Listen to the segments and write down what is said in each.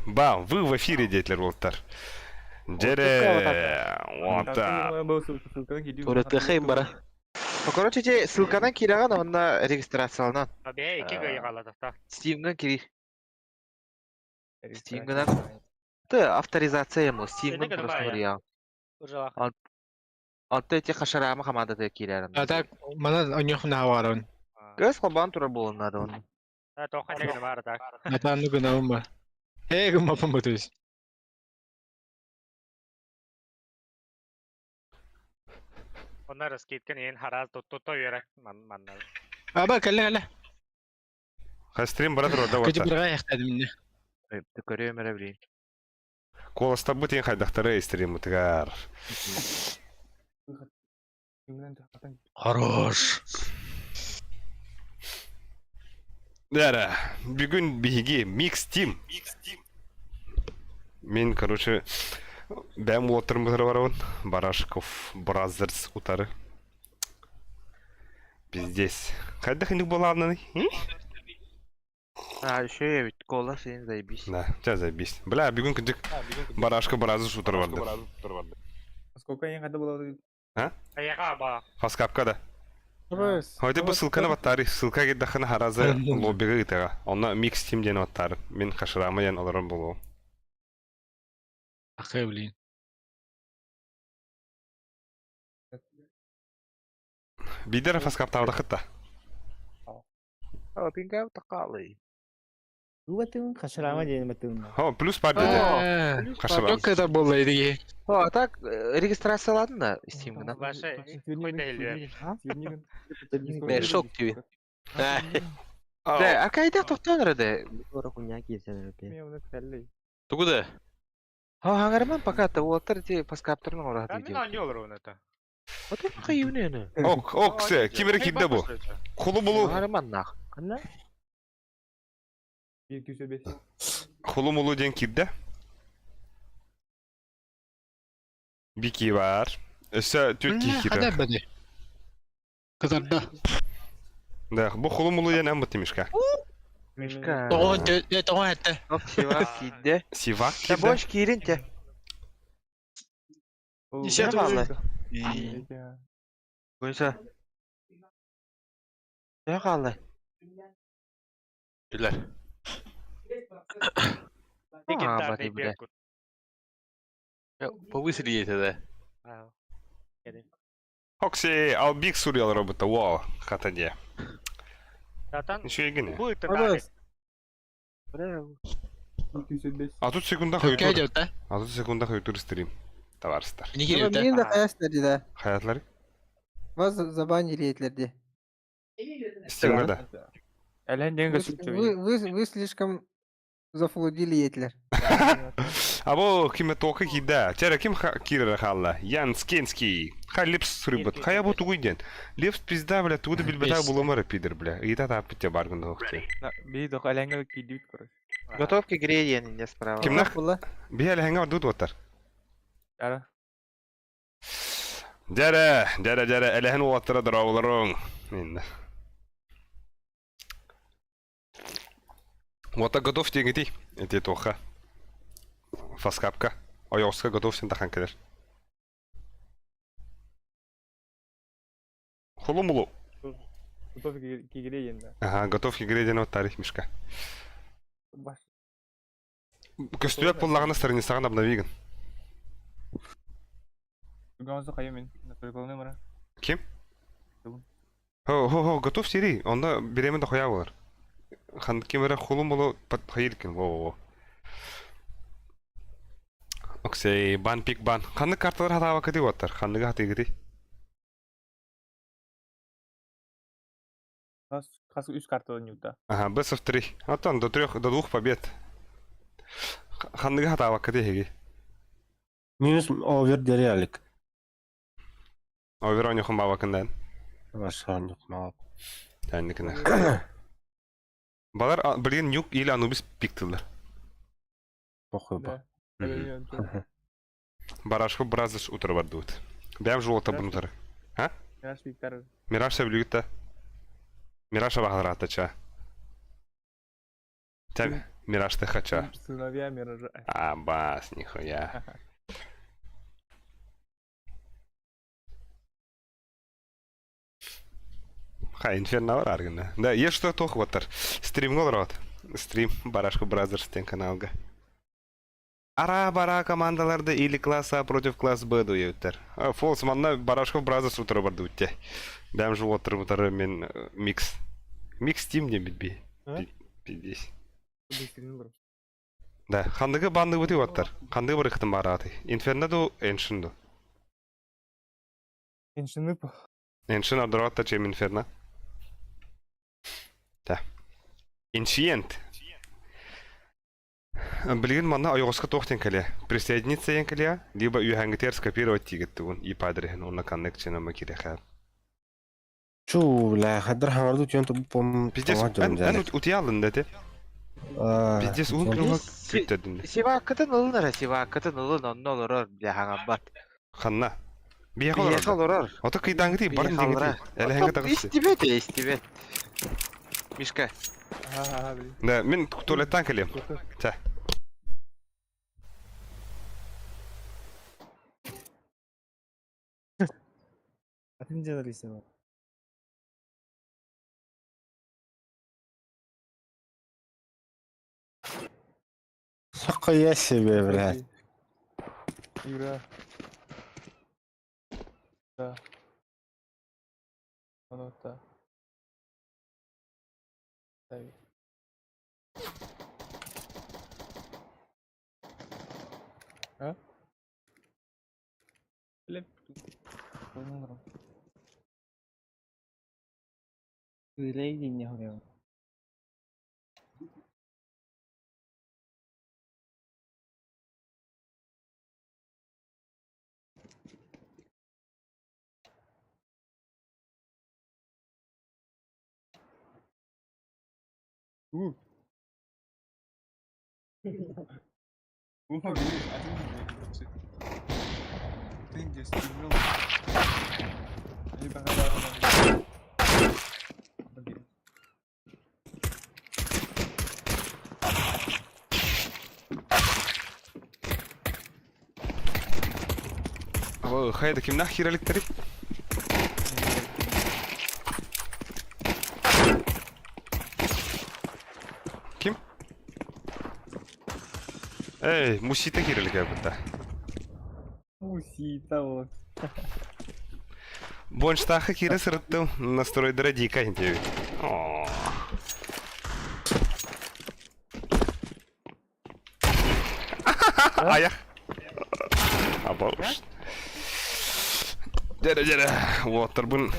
Бам, вы в эфире диэтилэр уолаттар. Дьэрэ, вот Туратыахайым бара. Ну, короче, те ссылканан киирэҕин уонна регистрацияланан. Бээ, икки кыайыгалатахта. Steam'ган кири. Steam'гынан. Ты авторизация ему Steam'ган просто вариант. Алта эти хашарама хамаандата киирэрин. А так, манан оньохна хаварон. Көс хобан тура буолуннары он. Тоха не бар так. Атаанны гынабын ба. Ээ гыммапын бутуйс. Онна раскидка нен хараз тут үөрэ манна. Аба кэллэ кэллэ. Стрим бара турар да Көтү уоттар. бырга яхтадым инне. Көрүөм эрэ билин. Куоластарбыт иэн хайдахтары стриммытыгар. Хорош. Дәрі, бүгін биһиги Mix Team. Мен, короче, бэм уоттарым барабын. Барашков Brothers утары. Пиздец. Хайдах инник буолаанный? А, еще я ведь кола сен заебись. Да, тебя заебись. Бля, бүгүн күндүк Барашка Brothers утары барды. Сколько я когда было? А? Аяга ба. Хаскапка да. Хойды бу ссылканы баттары, ссылка кирдэххинэ харазы лоббига ыытыаҕа. Онно Mix Team диэн баттары. Мин Хаширама диэн олорор буолуом. Ахы, блин. Биидэр фаскаптаабатахыт да. О, пинга такалый. Бу хашырама диэн батыын. О, плюс бар диде. Хашырама. Только это было иди. О, а так регистрацияландың да Steam'гынан. Ваше Бе, шок тебе. Да, а кайда тоқтан рады? Тугу да? О, хаңарман пока то уоттар те паскапторын орат Мен видео. они олар это. Вот это хайуны. Ок, ок, се, кимери кирде бу. Хулу булу, Хаңарман нах. хулу мулу диэн кирде. Бики бар. Өссө түт киһи Хада кирде. бади. Кызарда. Да, бу хулу мулу диэн эн бутимишка. Мишка. Тоҕо тоҕо этте. Оп, сивак киирде. Сивак Та кирде. бош киирин те. Десятый Баллы. Бойса. Не қалды? Билер. А, бати, бля. Повысили ей тогда. Окси, албик сурьял робота. Вау, хата де. Татан Ничего егине. бу это Бля, А тут секунда Көккә хойутур. дьота. А тут секунда хойутур стрим. Товарыстар. Не кирепте. Мин да хаястар да. Хаятлары. Вас забанили етлерде. Стимга да. Әлен деньги Вы, вы, вы слишком зафлудили етлер. А бу киме тока кида. Тера ким кирер халла? Ян Скенский. Хай лепс сурыбыт. Хай бу тугуй ден. Лепс пизда, бля, тугуда билбета буламара пидер, бля. Ита та пите баргын дохте. Би дох әләнгә кидит, короче. Готов к игре не справа. Ким нах? Була. Бия ләһәңгә бардут ваттар. Ара. Дәрә, дәрә, дәрә, әләһен ваттара дырауларың. Инде. Вот готов дегети. Эти тоха. Фаскапка. Ойоска готов сен тахан келер. Хулумулу. Готов к игре енді. Ага, готов к игре ден тарих мишка. Баш. Көстүбәк буллаганы страницаган обновиган. Туган хайы мен. Приколны мара. Ким? Хо, хо, хо, готов сири. Онда биремен да хоя болар. Хан кимере хулумулу пат хайыркин. Во, во, во. Оксей, бан пик бан. Ханны карталар хатава кыды оттар. Ханныга хаты гыды. Хас хас үч карта нюта. Ага, best of 3. Антон, до трех, до двух побед. Ханныга хатава кыды хеги. Минус овер дерялик. О, Вероня хумбава кындан. Ваша мал. Тәнникіне. Балар, блин, нюк или Анубис пиктылар. Похуй ба. Да. Барашко бразыш утыр бар дуут. Бәм жолата бұнутары. Мираж пиктар. Мираж сәбілігітті. Мираж абаһалараата ча. Ча, Мираж ты хача. Сыновья Миража. А, бас, нихуя. Ха, Инферно бар аргына. Да, есть что тох ватар. Стрим олорот. Стрим Барашко Бразерс тен каналга. Ара бара командаларда или класс А против класс Б дуеуттер. Фолс манна Барашков Бразерс утары барды утте. Бәм жу отырып утары мен микс. Микс тим дем битби. Пиздец. Да, хандыгы банды бути ваттар. Хандыгы бір ықтым бар аты. Инферно ду, Эншин ду. Эншины Эншин ардыратта чем Инферно. Да. Иншиент. Билигин манна ойоҕоско туох диэн кэлиэ? Присоединиться диэн кэлиэ, либо үөһээҥҥитигэр скопировать тиигит тугун IP адрехин уонна коннекчина кириэхэ. Чу, бля, хаддар хаҥарды утуйан туппум Пиздец, тоҥот дьонум эн дьэ. утуйаалын да ити. Пиздец, уһун күнү күүттэрдин. Сиваккытын ылын эрэ, сиваккытын ылын, онно олорор, бля, хаҥаммат. Ханна? Биһиэхэ Биһиэхэ олорор. олорор. Ото кыйдааҥҥытый барын Биһиэхэ диҥҥитий. олорор. Элэһэҥҥэ таҕыс. Истибэт, истибэт. Мишка. Ага, ага, блин. Да, мин туалеттан кэлиэм. Чэ. Атын журналист бар. Нихуя себе, блядь. Игра. Да. Оно та. Ставить. А? Леп. Понял. Үлэй диэн хоруйа. У. О, блин, а ты где? Ты где стримил? Либо Блин. Хайда кимнах кираликтери? Ким? Эй, мусита киралик бутта. Мусита вот. Бонштаха кире сырыттым, настройдара дика интеби. О. Аяқ. Абауш. Дәрі, дәрі. Уоттар бұн.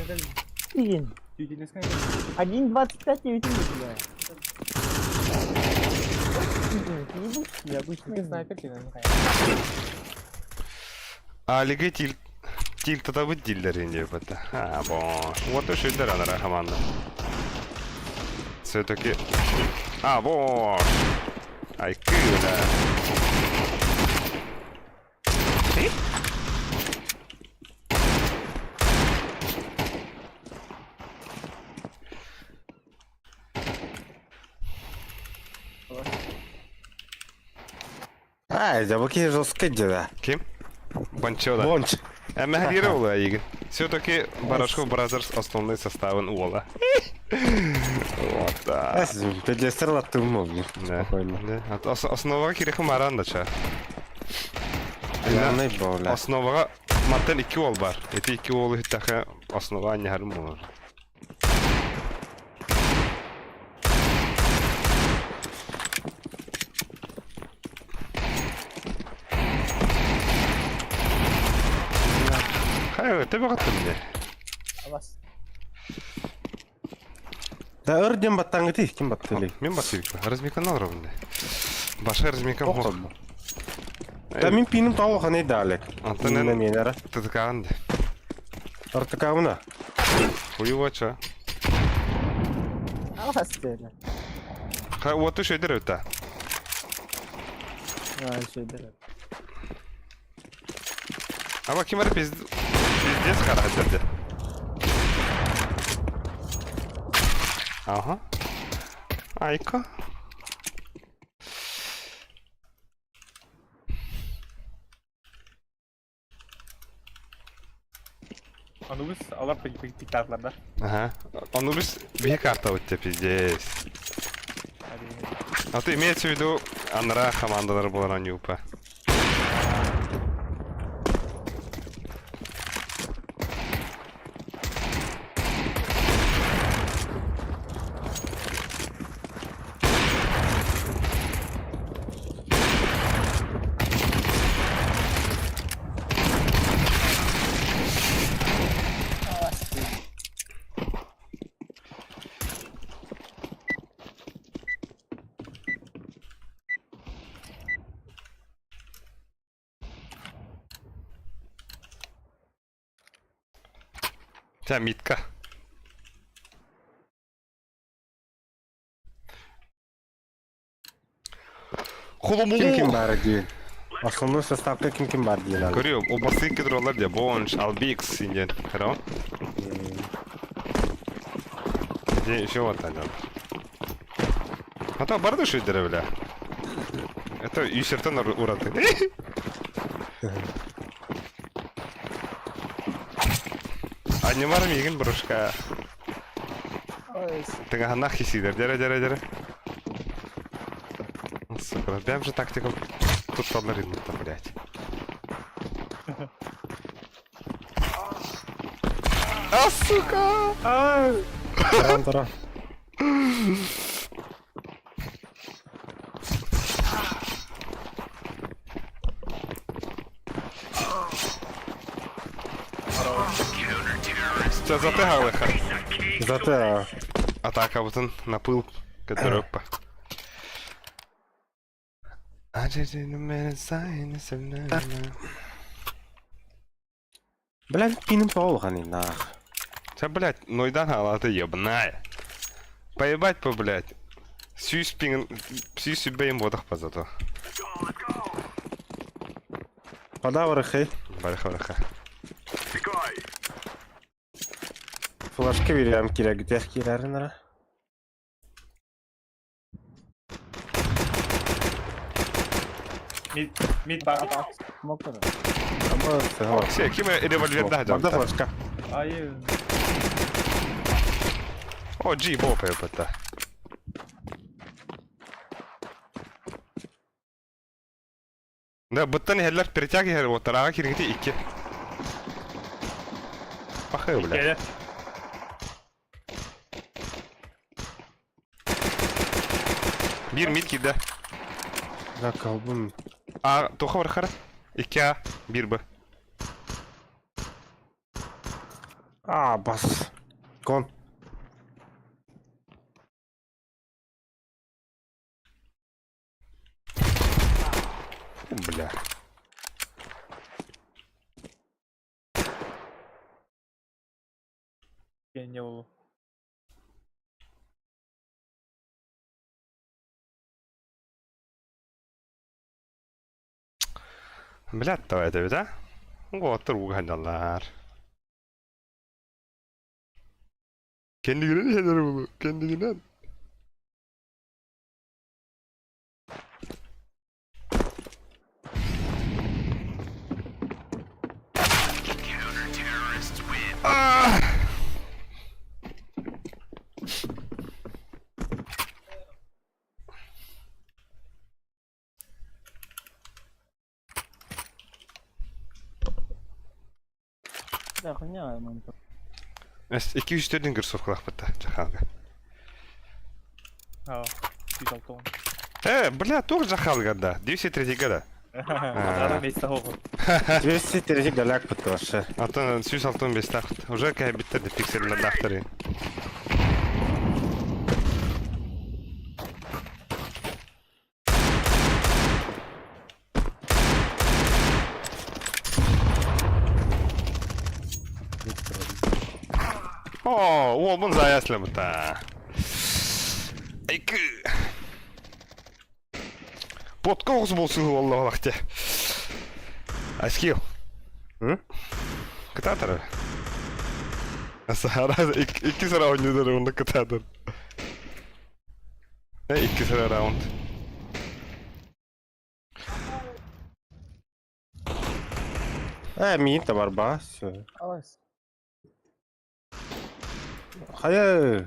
Блин, 1.25 я ведь не бля. Алиге тил тил татабыт диллер инде бата. А, бо. Вот үшүдер анара команда. Все-таки... А, бо. Ай, кыда. А, это бу жесткий дела. Ким? Бончо да. Бонч. Әммә ула егин. Все-таки Барашков Бразерс основной составын уола. Вот так. Педестр латтым Да. Спокойно. Да. Основага кирехи маран да ча. Главный бля. Основага мантан икки ол бар. Эти икки олы хиттаха основа аньярым болар. Хайы, тебе гаттым не. Абас. Да өрден баттаңы ким баттылы? Мен баттыбик. Размикан алыр Баша размикан хох. Да мин пиним тау ханы далек. Антонен менера. Тыткаанды. Артыкауна. Хуевача. Абас деді. Хай, вот еще өтә. А, шөйдер. Аба ким бар пиздец характерде. Ага. Айка. Анубис алар пиктатлар да. Ага. Анубис биһи картабыт те пиздец. А то имеется в виду анара командалар буолар анюпа. Чэ, Митка. Ким ким баар диин. Основной составка ким ким баар диин. Көрүө, ол бастык кедр дия, Бонж, Албикс синден. Хорошо? Где еще вот они. А то барды шүйдері, бля. Это юсертен ураты. Аннемар мигин бұрышка. Тыгаһаннах хисидер. Дәрә, дәрә, дәрә. Сука, бәм же тактика тутталар инде, блядь. А, сука! Таран таран. Це затигали ха. Зате Атака бутын на пыл которопа. Блядь, пинем полганы нах. Це, блядь, нойдан галаты ебаная. Поебать по, блядь. Сүүс пиңин, сүүс сүбэйин бодах па зато. Подавры хей. Барыха, барыха. Флажки берем кирәк, тех кирәрен Мид, мид бар. Смок көрөр. Все, ким револьверда Барда жамта. флажка. Ай, О, G, бопа ебата. Да, буттан хеллер перетяги хер, вот тарага киргити икки. Пахай, бля. келе. Бир мид киде. Да, колбун. А, тоха бар хара. Икки А, бир Б. А, бас. Кон. Фу, бля. Не болу. Блядь, давай это да? Вот, ругандалар. Kendine şeyler bunu. Kendine. Ah! Да, хуйня, монитор. 204 кроссовкалах бытта, жахалга. А, 106. Бля, тоже жахалга, да. 203 года. Ара месте хоғы. 203 галяк бытты вообще. А то сүүс алтын бес тахт. Уже кәй биттерди пикселлер дахтары. О, уолбун заяслы бута. Айкы. Потка оғыз болсын Аллах вакте. Аскил. М? Кытатыр. Сахара икки сара ойнудар онда кытатыр. Иккис раунд. Э, миин да барбаас. Алайс. Хайа.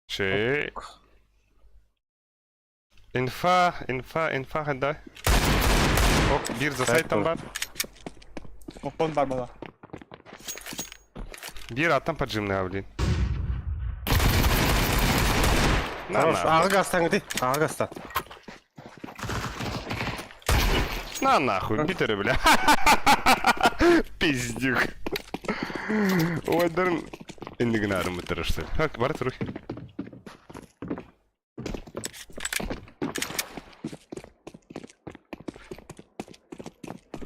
Че. Инфа, инфа, инфа ханда. Ок, бир за сайтом бар. Опон бар бала. Бир аттан поджимный, блин. На, Хорош. на. Ағы гастан гди. Ағы гастан. На нахуй, битеры, бля. Пиздюк. Ой, дарын индигнарым битырышты. Так, бар туруй.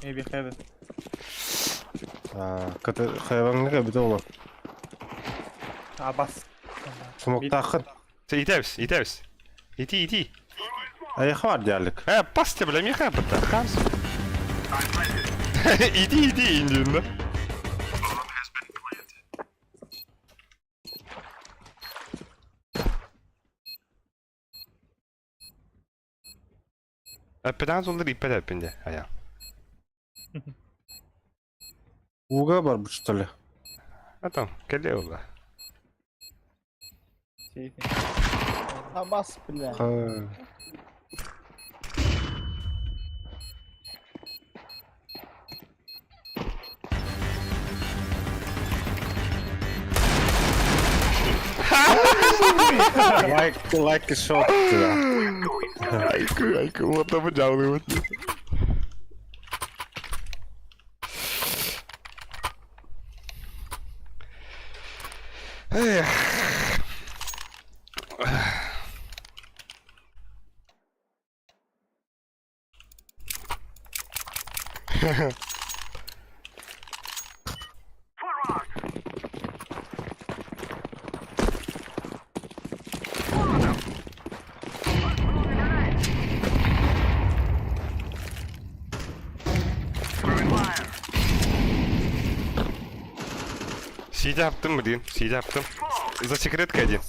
Maybe heaven. Кыты хайванга бит олар. Абас. Смоктахын. Сен итәбез, итәбез. Ити, ити. Аяқы бар диялік. Э, пас тебе, бля, миха бата. Хамс. Иди, иди, индин, да? Әппеден золдар иппед әппенде, ая. Уга бар бұл что ли? Атам, келе ола. Сейф. Абас, бля. Лайк, лайк шот. Айку, айку, вот там жаулы вот. Эх. Сидя аптым, блин, сидя аптым. За секреткой один.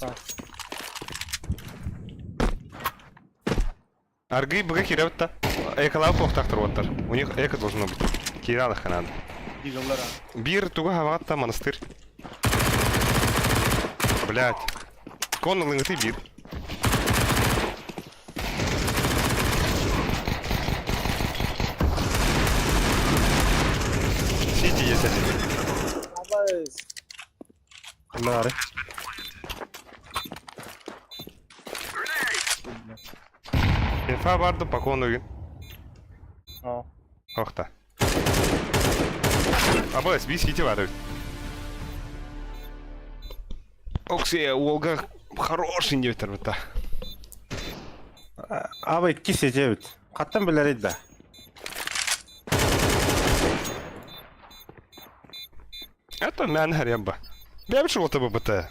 Аргы б кирәүтта. Эколау похтактыр оттар. У них эко должно быть. Киралых надо. Дигаллар. Бир туга хаватта монастырь. Блять. Кон лынгты бир. Сити есть один. Абас. Нары. Инфа барды по кону gün. О. Охта. Абас, би сити барды. Окси, Олга хороший инвентарь бітті. Аба икки сетебит. Қаттан білер еді. Это мен харямба. Бәбіш оты бітті.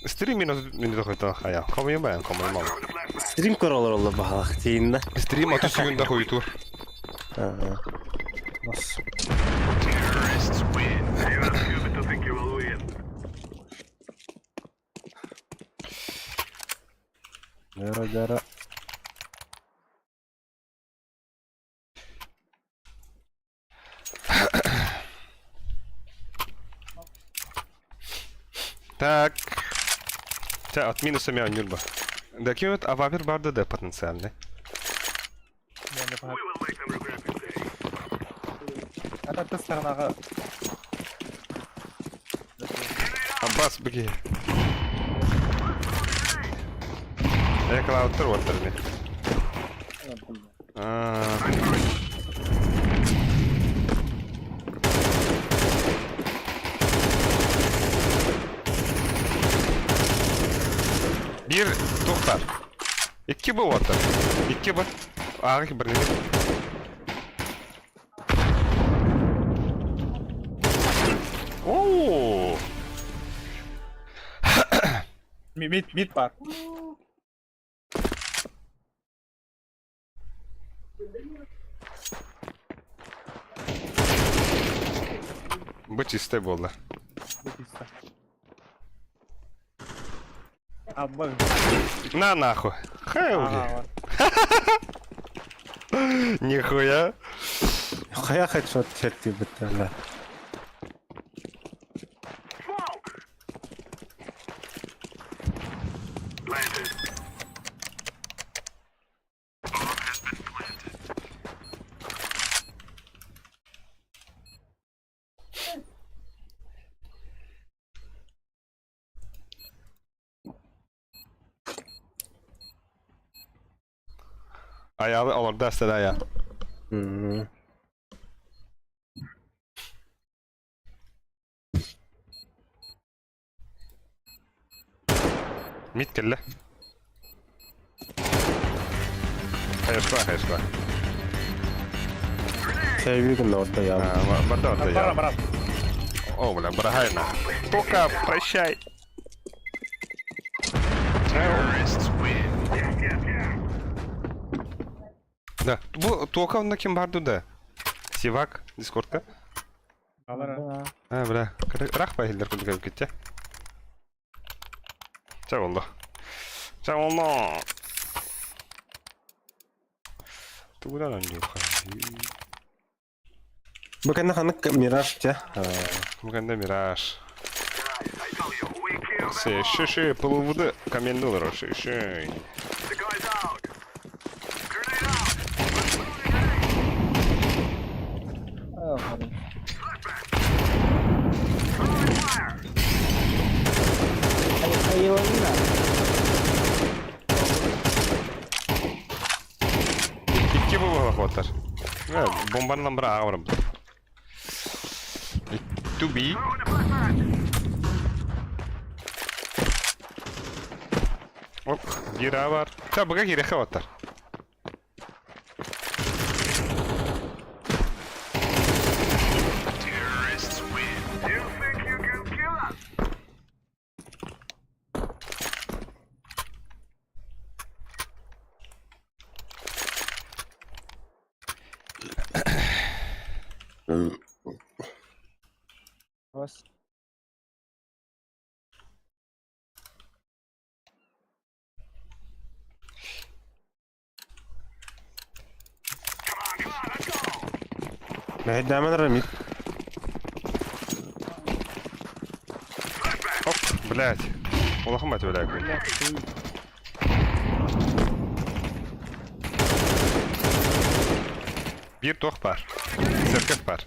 Стрим минут минут хойта хая. Кому ебаем, кому мало. Стрим көролор олы бағалақ дейін да. Стрим ату секунда хуйтур. Бас. Жара, жара. Так. Та от минуса мя нюрба. Да кем а вапер барды да потенциальный. Ата тыс сторонага. Аббас, беги. Я клаутер вот ми. Бир тухтар. Икки бу оттар. Икки бу. Ағы бір неме. Ооо. Мид, мид бар. Бу чистый болды. Бу чисто. Абы. На нахуй. Хай Ага. Нихуя. Хайа хедшот чертибит бля. Ayağı олордо астада аял. М. Мид кэллэ. Хайышка, хайышка. Сэйвигин орда я. Барда орда Бара, я. бара. О, бля, барахайна. Тока, прощай. Да, бу Тока онда ким бар да? Сивак, Дискордка. Алара. А, бля, рах байхилдер курдук эбит кетте. Ча болду. Ча болду. Тугудан анжуха. Бу кэннэ ханнык Мираж те. Бу Мираж. Се, ши ши, полувуды каменнулар, ши ши. А, хорош. Айылына. Икки бу хватар. Бомбанан бара агырым. Туби. Оп, бира бар. Та буга кире хватар. Вас. Мэйдэмэн рамит. Оп, блядь. Улахан бат блядь. Бир тох бар. Церковь бар.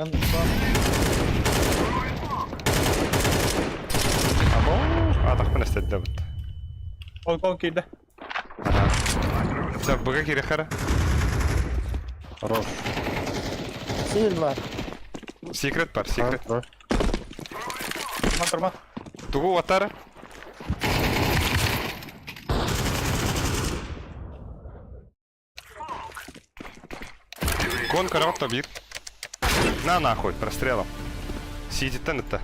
Або, атақпын істеді бит. Ол кол киирдэ. Ага. Все, буга кире хара. Хорош. Сил бар. Секрет бар, секрет. Турма, турма. Тугу ватара. Кон карават бир. На нахуй, прострелом. Сидит это.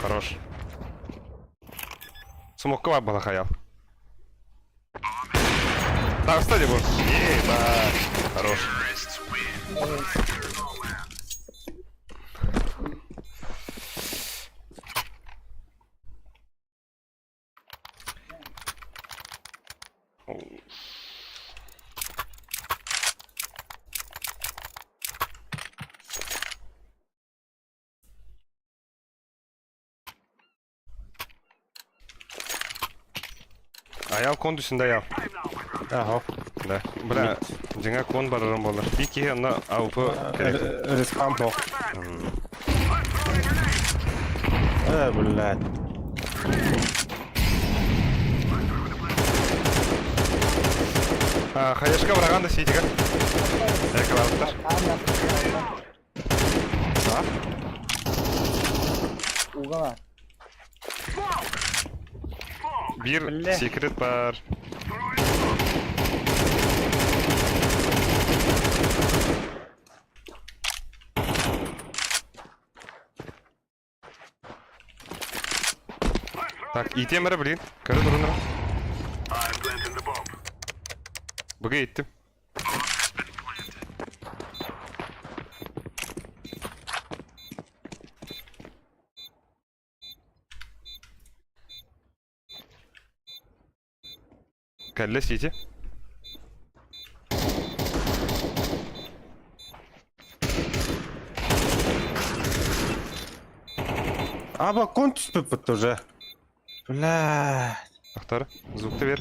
Хорош. Смокова была хаял. Так, кстати, вот. Ебать. Хорош. Аял кондусында аял. Ага. Да. Бля, дьиҥэ кон барарым буолар. Биир киһи онно АВП керек. Респам пох. Э, блядь. А, хаешка враганда ситига. Экалаптар. Уга. Бир Бля. секрет бар. Так, итем блин. Көрө турунар. Bug'a gittim. Кэллэ сити. Аба кон түспүппүт уже. Бля. Тохтор, звукты бер.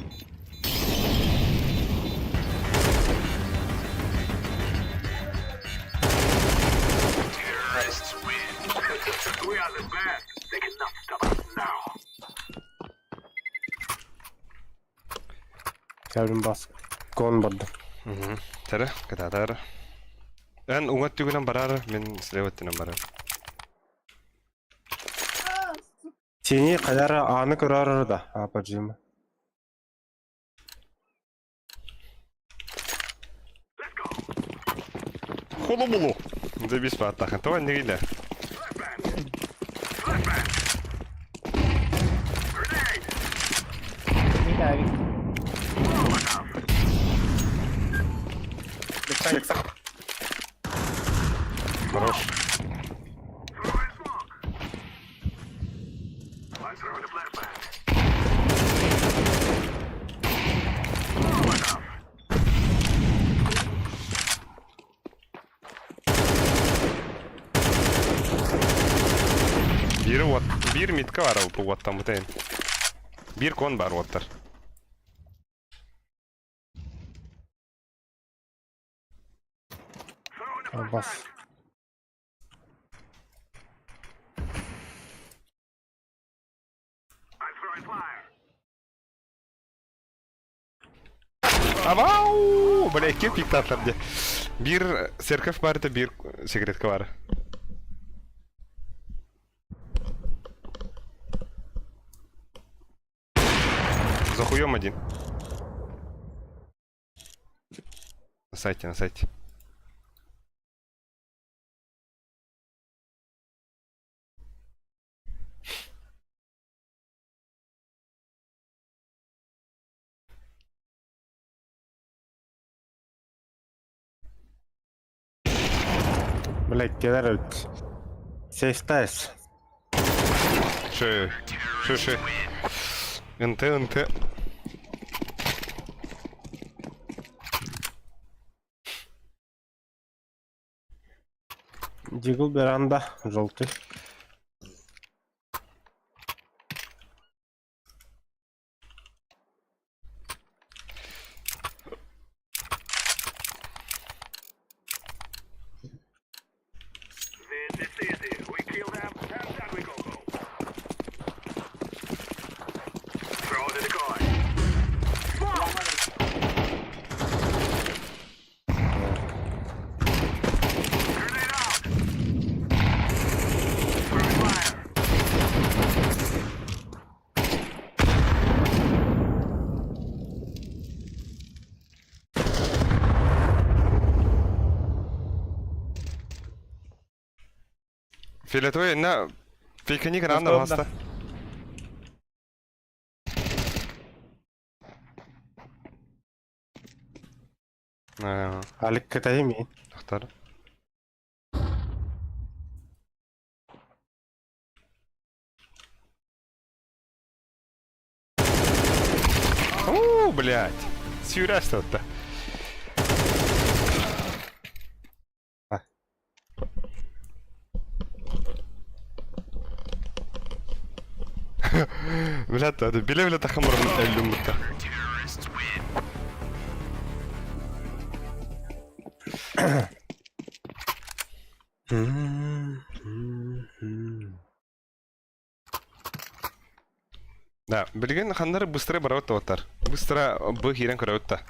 Кэлин бас. Кон барды. Тәрі, кытаатар. Эн уҥа өттүгүнэн барар, мин слева өттүнэн барар. Синий хайара ааны көрөр да. А, поджима. Холу-булу! Забис пааттахан. Това не Митавик. Хорош. Биир вот, биир мидка баар бу уоттан бутайын. Биир кон баар уоттар. Бас. Абау! Бля, кем пиктатлар де. Биир церковь баар да биир секретка баар. За хуем один. На сайте, на сайте. Блять, кэлэр эбит. Сейфтайс. Ши, ши, ши. НТ, НТ. Дигл веранда, желтый. Фиолетовый на фейкани гранда баста. Алик кытайми. Тохтар. О, блядь. Сюрясь-то. Блядь, биле-биле тахамыр өлүм бутта. Да, билигин ханнары быстро барабыт оттар. Быстро б киирэн көрөбүт да.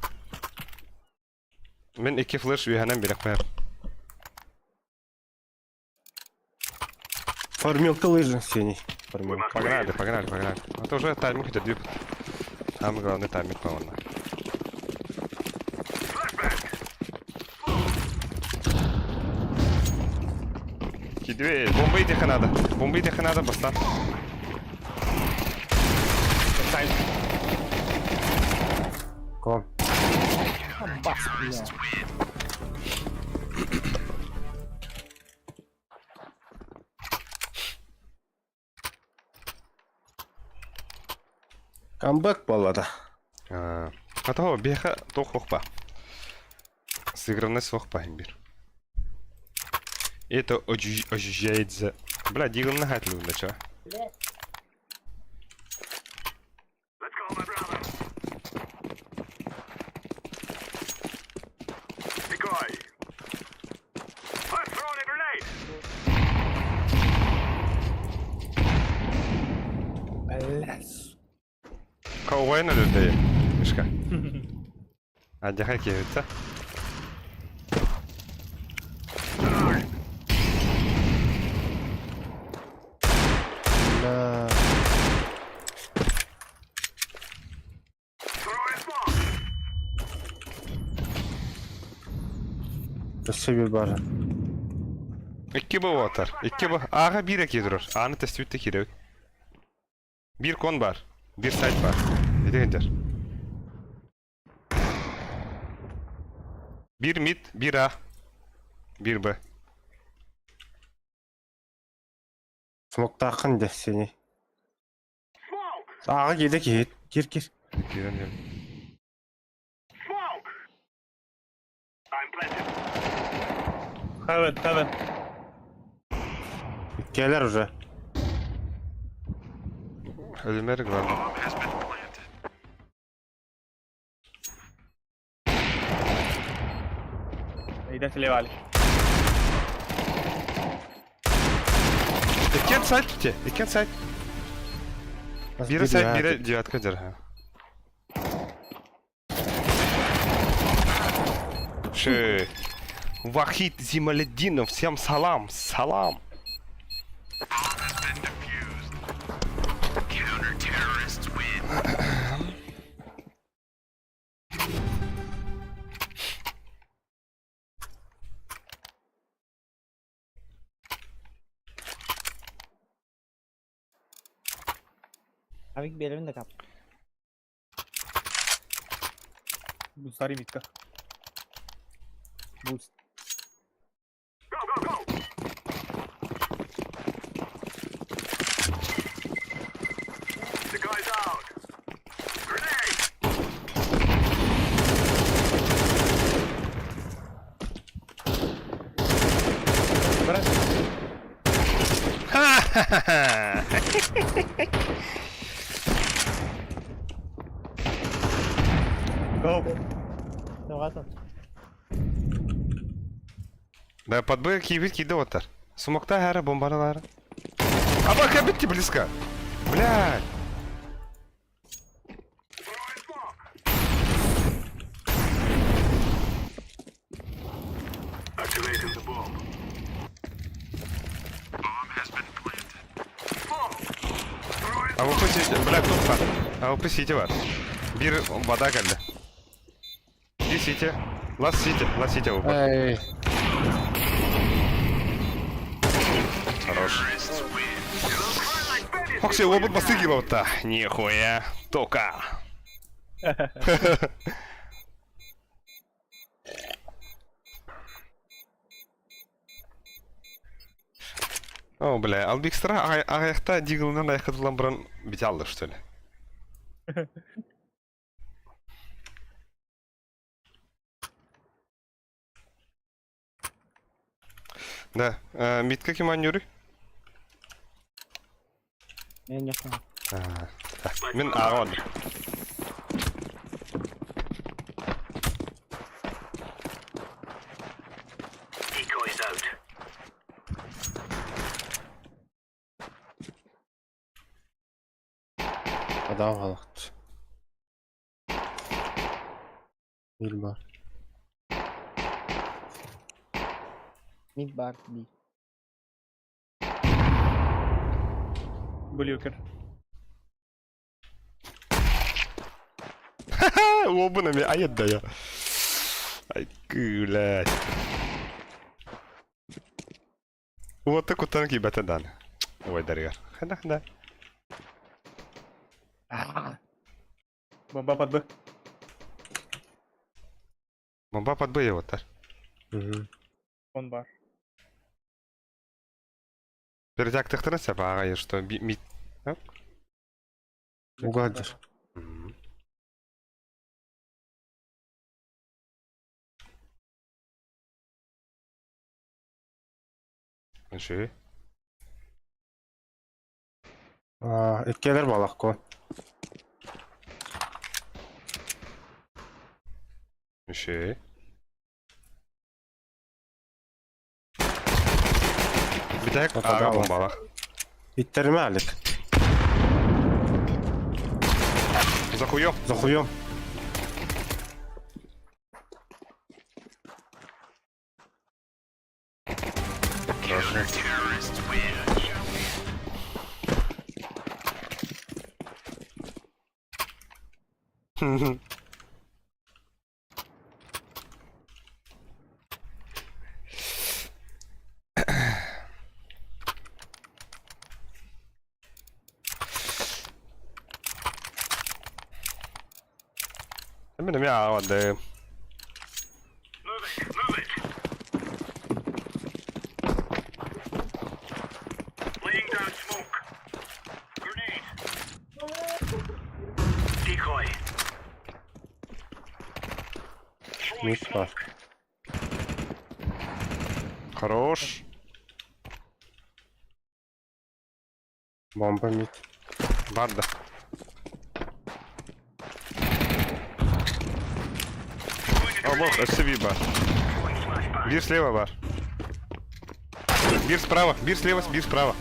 Мин икки флеш үөһэнэн билэх баар. Формилка лыжи синий. Формилка. Погнали, погнали, погнали. Это уже тайминг хотя две. Самый главный тайминг, по-моему. Кидвей, бомба идеха надо. Бомба идеха надо, бастан. Кон. Бас, бля. Камбэк буолла. А то беха тох хохпа. Сыгранность хохпа имбир. Это ощущается. Бля, дигл на хатлю, да чё? Блядь. Каугайна людей. Мишка. А дяхай киевится. Да. Өссө bir бар. Икки бу отар. Икки бу. Ага бир эки durur. Аны тестүтте киребит. Бир кон бар. Бир сайт бар. Эдегендер. Бир мид, бир А. Бир Б. Смоктаахын де сени. Ага киде киһит. Кир кир. Кирен дем. Heaven, heaven. Келер уже. Ölümer главное. Идем слева. Иккен сайт те. Иккен сайт. Бири сайт, бири девятка дер. Ши. Вахид Зималеддинов, всем салам, салам. Авик берем да кап. Бустари митка. Буст. Ха-ха-ха! Go. Давай. Да под Б киевит киде отар. Сумокта хара бомбаралары. А бак битти близко. Блядь. А вы пусть, бля, тут бар. А вы пусть бар. Бир вода geldi. Bir city. Last city, last city bu. Эй. Хорош. Хокси, обут басты килота. Нихуя. Тока. О, бля, Албикстра аяқта диглынан аяққа бұрын бите алды, что ли? Да, митка кем анюры? Мен не знаю. Мен ағын. Адам халықты. Бир бар. Мид бар би. Блюкер. Обынами, а я да я. Ай, блядь. Вот так вот танки бәтәдан. Ой, дарьяр. Хада, хада. Бомба под Б. Бомба под Б оттар. Он бар. Перетяг тахтара сапаға, что би мид. Угадыр. Мгм. Үші. Иккелер балақ ко. Үші. Битәк Атада аға бар. бомбалақ. Иттерме алик. За хуём. За хуем. Мин эмиэ аҕа Мид бар. Хорош. Бомба мид. Бар да. О, бог, SCV бар. Бир слева бар. Бир справа, бир слева, бир справа.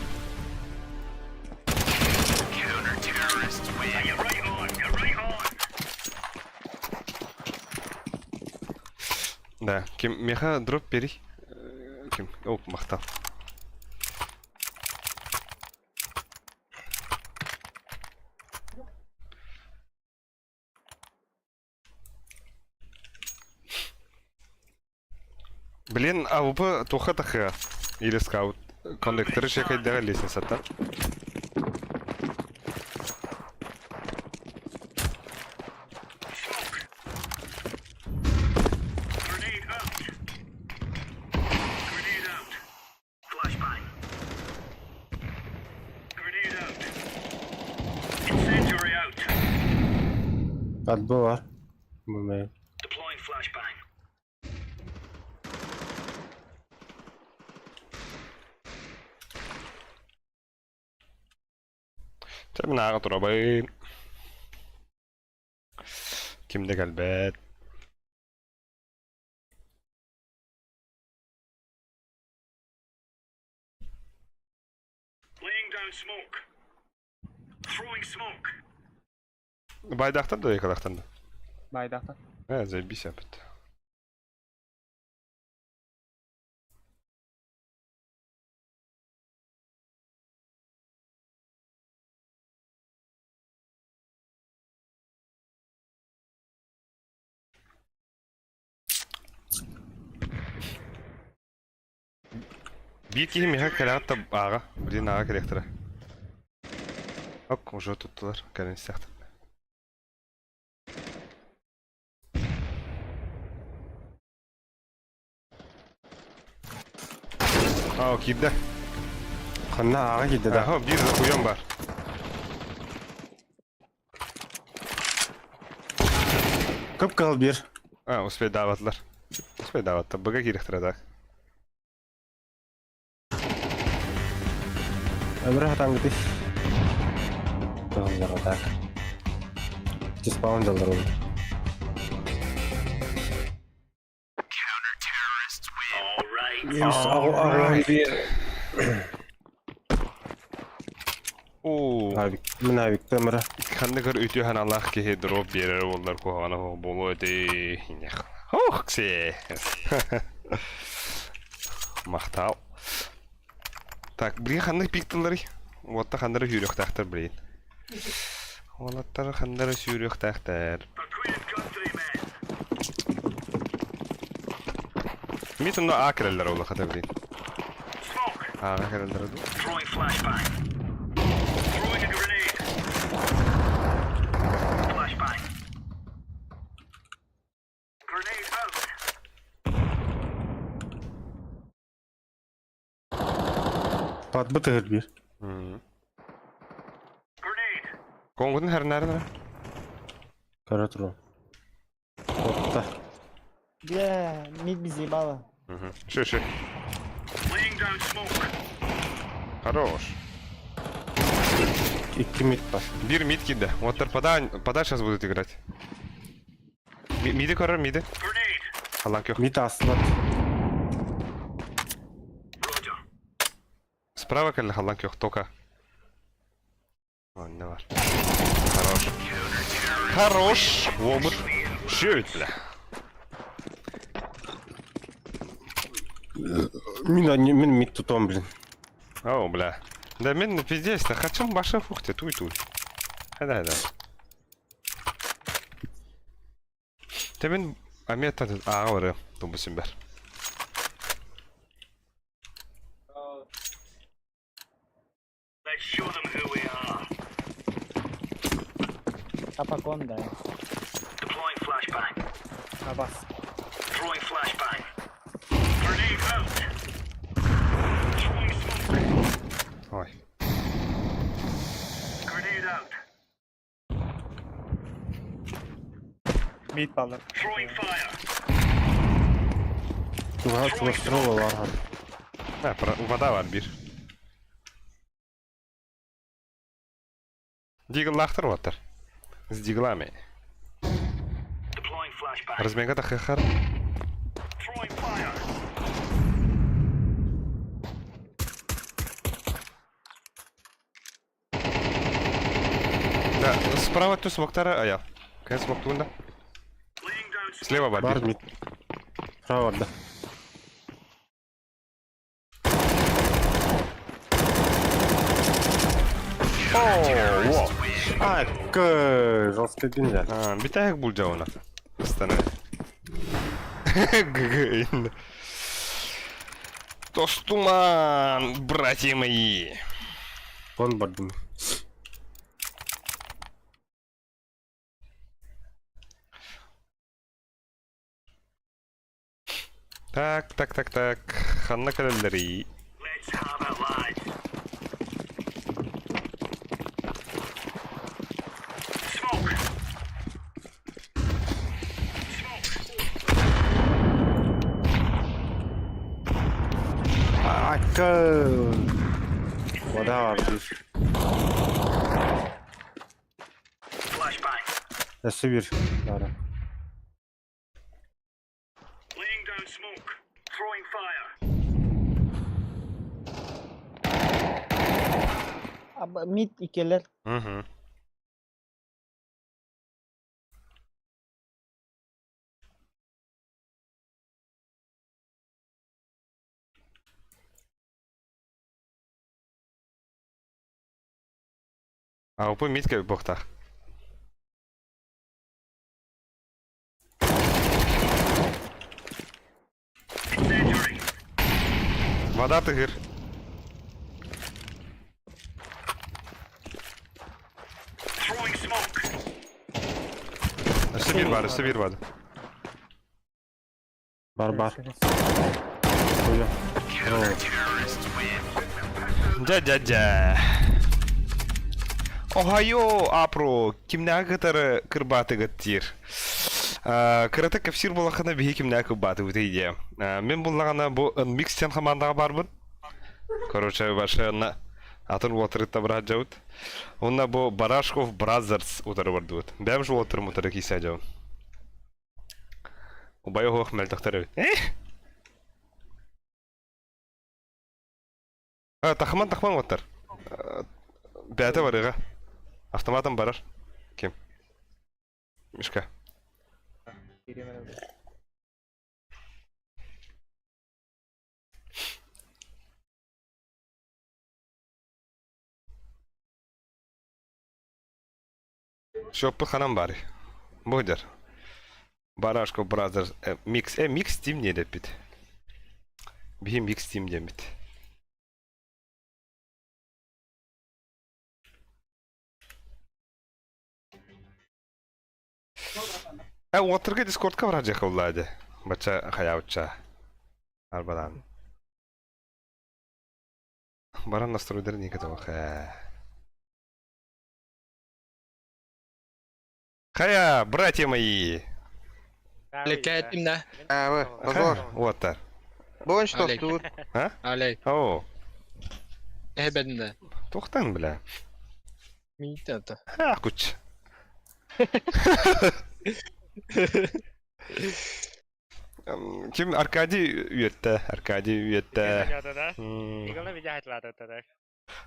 Да, ким меха дроп бери. Ким, оп, махтал. Блин, АВП туха таха. Или скаут. Кондукторы шекайдага лестница-то. Подбы бар. Бумей. Мин ааҕа турабын. Кимде кэлбэт. Байдахтан да екалахтан да. Байдахтан. Э, заебись опять. Биир киһи миэхэ кэлэҕит да ааҕа, блин ааҕа кэлиэхтэрэ. Ок, уже туттулар, кэлэн истэхтэр. Аа, киирдэ. Ханна аға киирдэ да. Аха, биир за хуем бар. Көп кыл бир. А, успейдаабатылар. Успейдаабаттар. Быга киириэхтэрэ так. Өмір хатан гытыш. Тоғыздар так. Диспаун жалдар ол. Ағу бир. Оо, Авик. Мин авик өмірі. ханныгар үтүө ханалаах киһи дроп биэрэр буоллар куһаҕана буолуо этэ. Ох, ксе. Махтал. Так, блин, ханнык пиктылары. Уотта ханнары сүүрүөхтаахтар, блин. Уолаттар ханнары сүүрүөхтаахтар. Мит онно аа кирэллэр ол хата, блин. Аа кирэллэр ду. Батбыт ыһыр биир. Конгутун хэрнәрин эрэ. Көрө туруом. Отта. Бля, мид без ебала. Ши, ши. Хорош. Икки мид бар. Бир мид киирдэ. Уоттар пода, пода сейчас будут играть. Миди көрөр, миди. Халлан көх. Мид астыбат. Справа кэллэ халлан көх, тока. Не бар. Хорош. Хорош! Уолбут. Шөйт, бля. Мин мин мид тутуом, блин. О, бля. Да мин пиздец, да хочу баша фухте, туй-туй. Хайда, хайда. Те мин амета ааҕа барыам, тумбусим бэр. Капакон, да. Абас. Ой. Мид баллар. Чугаһа чугастыра олар. А, вода бар бир. Диглахтар уоттар. С диглами. Размега тахыхар. Да, справа ту смоктара, а я. Кэн смоктунда. Слева бар. Бар мид. Право да. О, во. А, к жестко гинжа. А, битаек булдьауна. Останови. ГГ. Тостуман, братья мои. Он бардым. Так, так, так, так. Ханна кэлэллэрий. А, к Вода бар бир. Өссө бир. Бара. Мид икелер. Угу. А упы мидке бохтах. Вода тыгыр. Өссө бир бар, өссө бир бар. Бар бар. Дя-дя-дя. Ohio апро кимнээҕи кытары кырбаатыгыт диир. Кырата кэпсиир буоллаххына биһи кимнээҕи кырбаатыбыт диэ. Мин буллаҕына бу Unmix диэн хамаандаҕа баарбын. Короче, вообще на атын уолаттары быраат дьабыт. Уонна бу Барашков Brothers утары бардыбыт. Бэйэм же уолаттарым утары киирсэ дьабын. Убай оһох мөлтөхтөр эбит. Э? Тахман тахман уолаттар. Бэйэтэ барыаҕа. Автоматом барар. Ким? Мишка. Шоппы ханан баарый? Бу сылдьар. Барашков Brothers Mix. Э, Mix Team не дэппит. Биһи Mix Team диэммит. Э, уоттарга дискордка барар дьиэхэ буллаа дии. Бачча хайаабычча. Арбадан. Баран настройдары не готовых. Хая, братья мои! Лекетим да. А, позор. Вот Бон что Олег. тут? А? Алей. О, Эбедин да. тухтан, бля. Миитэ. А, куч. Ким Аркадий үөттэ, Аркадий үөттэ.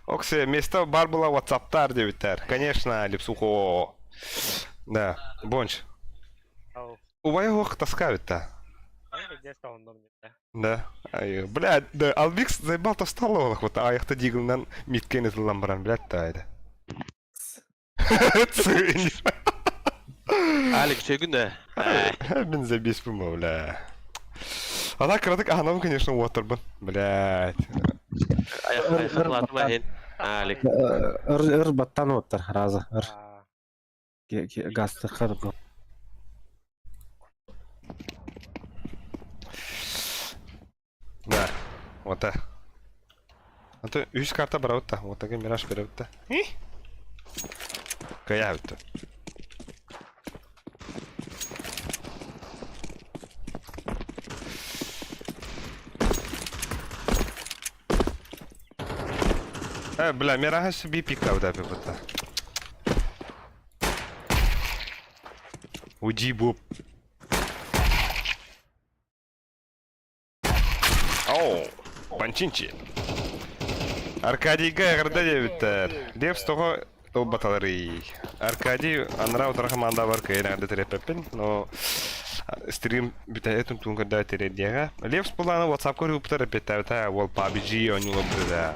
Оксе, место бар было WhatsApp-тар дебиттер. Конечно, Липсухо. Да, Бонч. Убай ох таскавит-то. Да. Ай, бля, да, Албикс заебал то стало, вот, а я-то диглнан миткен из ламбран, блядь, та это. Цинь. Алекс, сөгүн да. Мин забес бля. А так, краток, а нам, конечно, уотербан. Блядь. Аяқ Алик. Ыр баттан оттар, разы. Ыр. Гасты қыр. Да, вот так. А то үс карта барабытта, вот так мираж беребитта. Кая бүтті. Э, бля, мираж би пика да битта. Уйди, буб. Оу, панчинчи. Аркадийга эгерде дебиттер. Лев того ылбаталары. Аркадий анра утара команда бар кыйын эгерде терепеппин, но стрим бүтәйтүн тунганда тередиэгэ. Лев спуланы WhatsApp көрүптер эпеттәбитэ, ол PUBG ойнулабыда.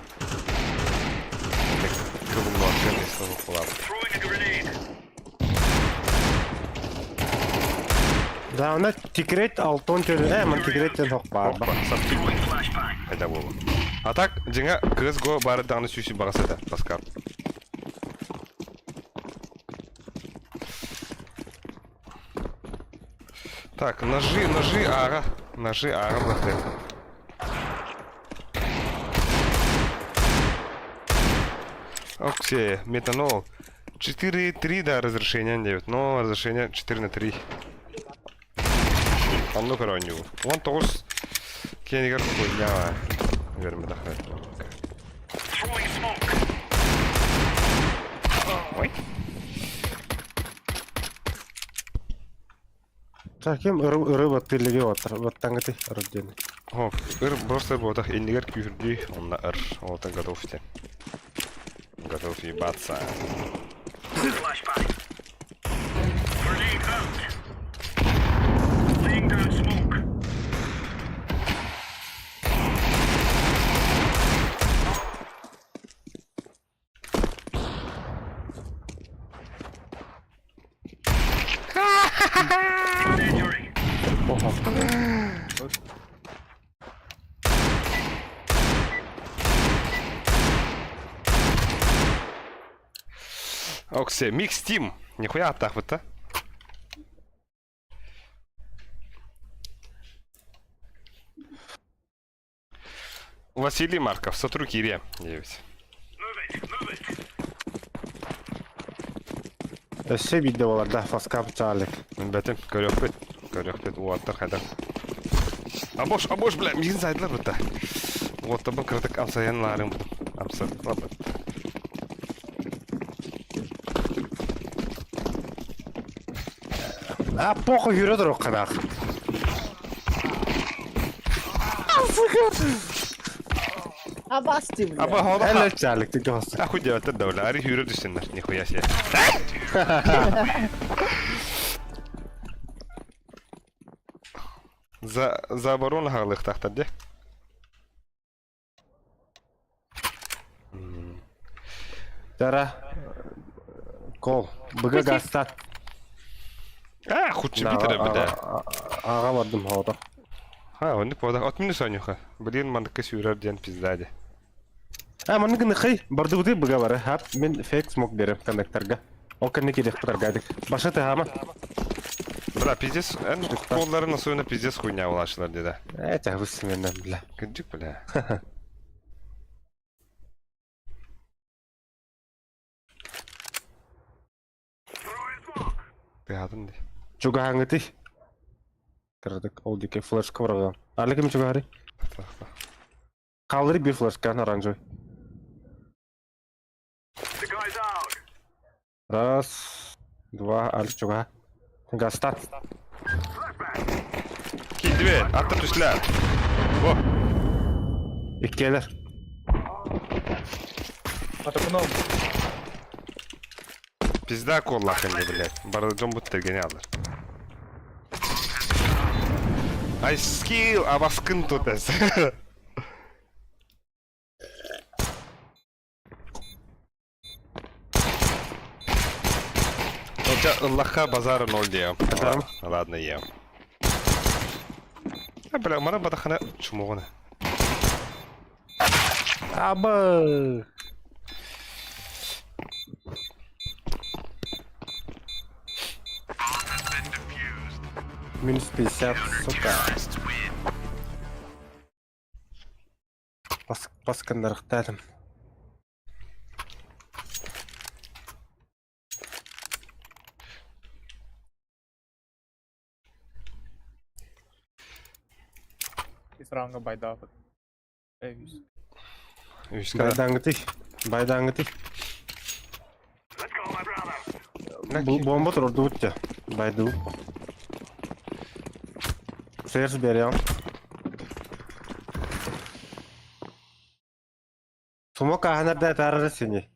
Кылымлар Да, она тикрет алтон төрі. Э, ман тикреттен хоқ бар. Хайда болу. А так, деңа CSGO бары дағны сүйсі бағасы да, Паскал. Так, ножи, ножи, ага. Ножи, ага, блахты. Окей, метанол. 4,3, да, разрешение 9, но разрешение 4 на 3. Онну көрөнню. 19 кенигер хуйня. Верме дахрет. Ой. Так, ким ыры баттылыгы отыр. Баттаңгыты ыры дені. О, ыр просто ботах иннигер күйүрдү, онна ыр. Отан готов те. Готов ебаться. Оксе, микс тим. Нихуя так вот, а? Василий Марков, Сатру Кире, 9. Өссө бидде болар да, фаскап чалык. Бәтем, көрөкпөт. Көрөкпөт, уаттар хайдар. Абош, абош, бля, мигин зайдылар бітті. Уатта бұл кірдік амсаян ларым. Амса, лабы. А, похуй жүрөдөр оққанақ. Абасти, бля. Аба, хода. Әлі чалык, тігі хосты. Ахуй деваттар да, бля, ари хүрө түсіннер, нихуя себе. За, за оборону хағылық тақтар, де? Жара, кол, бұғы гастат. А, худший битер, бля. Аға бардым хода. А, он не пода. От минус анюха. Блин, мандыкы сүйрер ден пиздади. А, маны гыны хый, барды бұды бұға бары. Хап, мен фейк смок берем коннекторга. Ол кәне керек бұтар гадик. Башы ты хама. Бля, пиздец, эн колларын особенно пиздец хуйня булааччылар диэтэ. Это высменно, бля. Кырдьык, бля. Тыаһатын дии. Чугаһаҥҥытый. Кыратык ол диэки флешка быраҕыам. Али ким чугаһарый? Хаалларый биир флешка оранжевый. Раз, два, Алик чугаһа. Гастат. Киирдибит, атта түстүлэр. Во. Иккиэлэр. Атакуном. Пизда куоллаах инде, блядь. Бары дьон бут тэргэни алар. Ай, скилл, абаскын тут эс. Хотя ыллахха базара ноль диэм. Атарым. Ладно, ем. А, бля, мара бадахана чумоҕуна. Аба! Минус 50, сука. Бас, бас гыннарыктаатым. Ис ранга байдаабыт. Эвис. Үскэ. Байдаңгытый. Байдаңгытый. Бомба турдубут дьэ. Байдыбыт. Сэрс берем. Сумок аһанар да атаарара сини.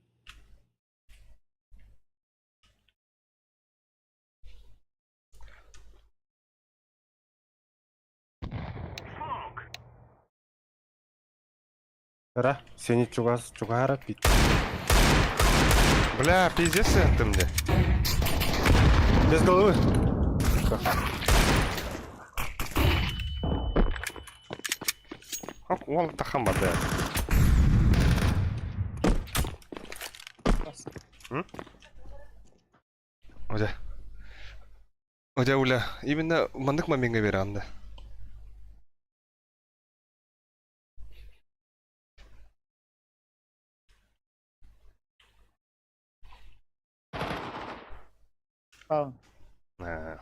Ра, сени чугас чугаара пит. Бля, пиздец ты мне. Без головы. Хоп, уол тахан барда. М? Одя. Одя уля, именно маннык моментка беранды. Tamam. Ha.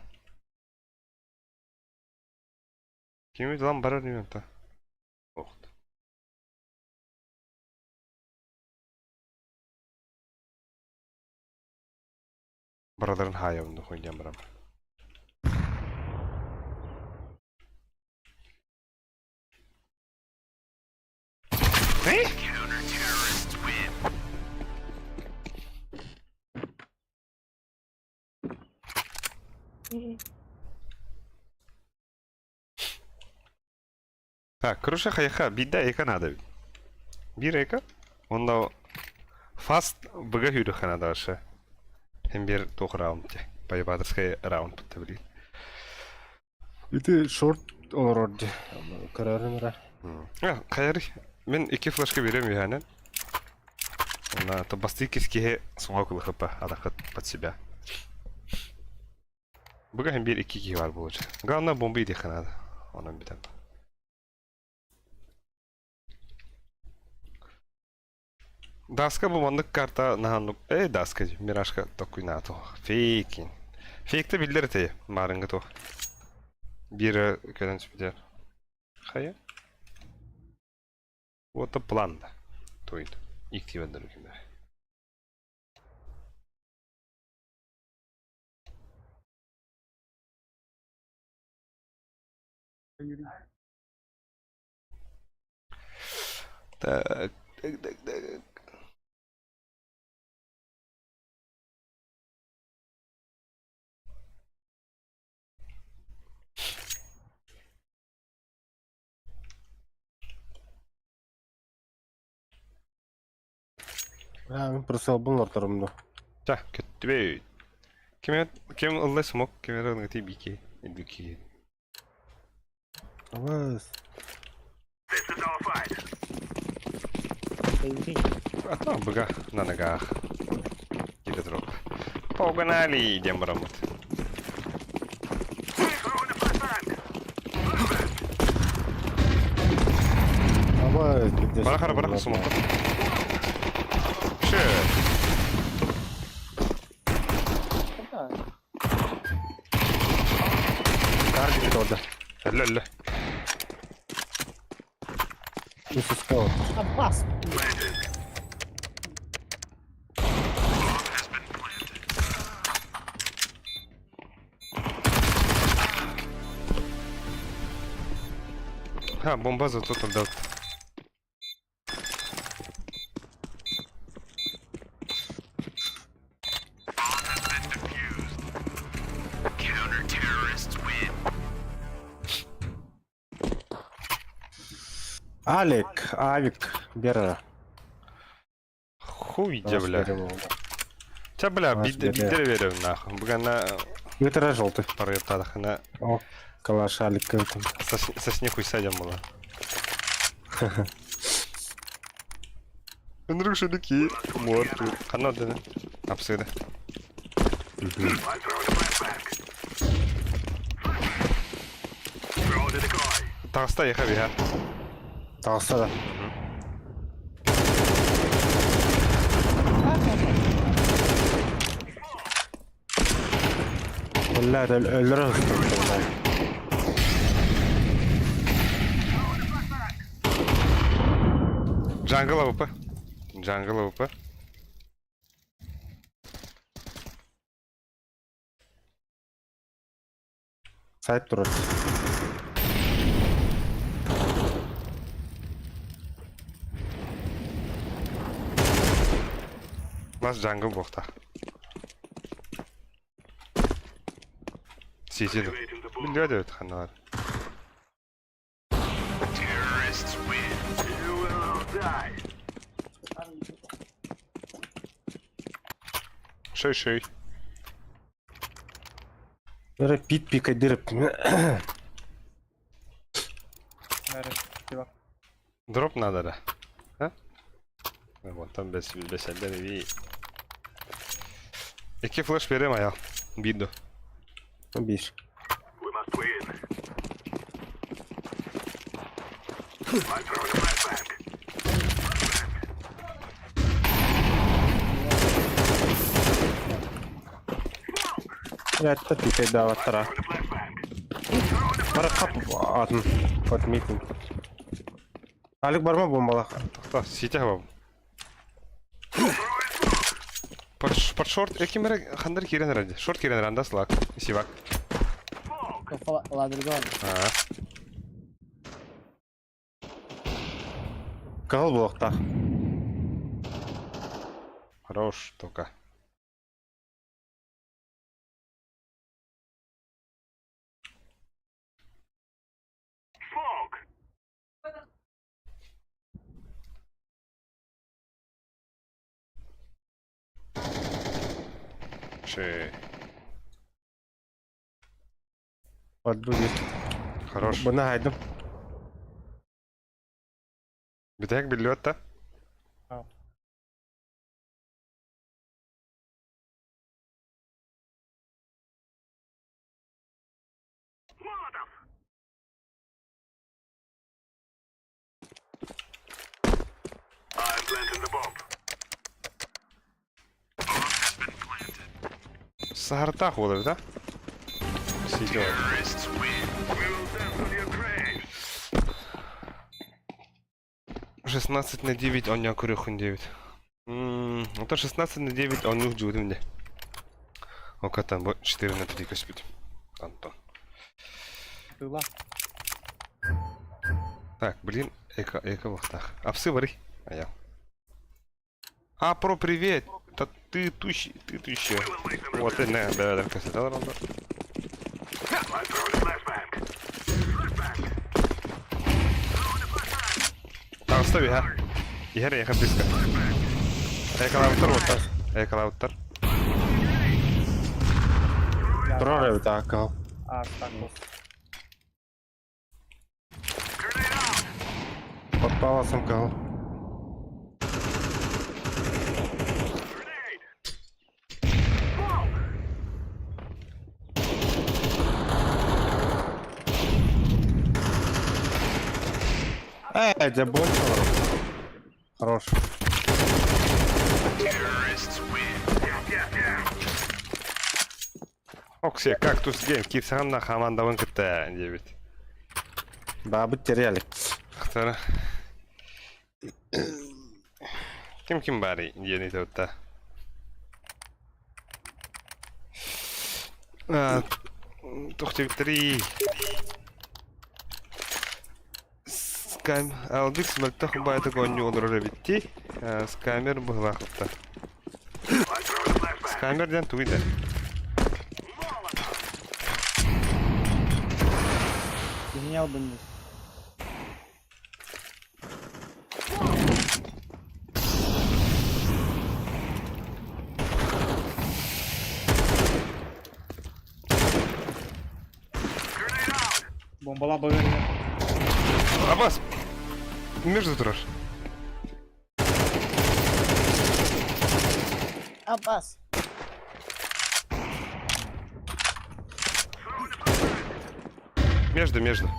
Ким lan барар та. Охт. Бараларын хаайабын хуйням барам. Э? Так, короче, хайха, бидда эка надо. Бир эка. Онда фаст быга хүрү надо вообще. Hem bir туох раунд те. Поебаторский раунд бутта билин. Ити шорт олорор ди. Көрөрүм ра. А, хайыр. Мен икки флешка берем яны. Она то басты кискеhe соңа кылыхыпа адакыт под себя. Буга hem bir икки киһи бар болучу. Главное бомба идеха надо. Онон бүтән. Даска бу маннык карта наһаннук. Э, даска мирашка токуйнаато. Фейкин. Фейкте биллер те марынгы то. Бир көрөн сүпүтер. Хайа. Вот план да. Туйт. Иктибендер үкүмөр. Так, так, так, так. Бля, просто бун орторумду. Ча, көттүбөйт. Ким ким ыллай смок, ким ырыгы бики, бики. Абыс. А там быга на ногах. Кире дроп. Погнали, идем барамут. Ой, Бырах, бырах, смока. Ше. Кардик orada. Өллө, өллө. Үсүскэ ол. Аббас. Ха, бомба зато тогда. Алик, Авик, Бера. Хуй где, бля. Ча, бля, Наш бидер верю, нахуй. Бугана Өтірі желтый. парыптадахына О, калаш Алик кымтым. сосни хуй садям была. Өнрүк морту. Ханна деді. Апсыды. Тағыста еха биха. Тағыста да. Бля, өлірі Джангл АВП. Джангл АВП. Сайт тұрады. Лас джангл боқта. Сетеді. Біледі өт ханналар. Шей шей. Бері пит пика діріп. Nerede? Bak. Дроп надо да. А? Вот там без без ви. Які флеш берем аял. Бидо. Биш. Это пикай да ваттара. Бара кап атын. Под митинг. Алик барма бомбалах. Тоқта, сетях баб. Под, под шорт, яким хандар кирен ради. Шорт кирен ранда слак. Сивак. Ладригон. А, Кал блокта. хорош только. Ши. Под будет. Хорош. Бына хайдым. Битек билет-то? А. Сахартах олар, да? Сидел. 16 на 9, он не курюхун 9. Это 16 на 9, он не ждет мне. Ока там 4 на 3 коспит. Антон. Тыла. Так, блин, эко, эко вахтах. Апсы вары. А я. А, про привет. Да ты тущий, ты тущий. Вот и не, да, да, касета ранда. Так, стой, ха. Иһэр яха близко. Экалауттар вот. Экалауттар. Тұрар так кал. А, так вот. Под паласом кал. Э, дьэ больше. Хорош. Оксе, кактус гейм, киирсэҕин да хамаандабын кытта диэбит. Баабыт теряли. Ахтара. Ким ким баарый диэн ыйытабыт да. Туох диэбиттэрий? Скам... Албикс мөлтөх баайдык оонньуу олорор эбит дии. Скамер быһылаахтар. Скамер диэн тугуй да? Киһини албынныыр. Бомбала быгын. Абас! Между турар. Аббас. Между, между.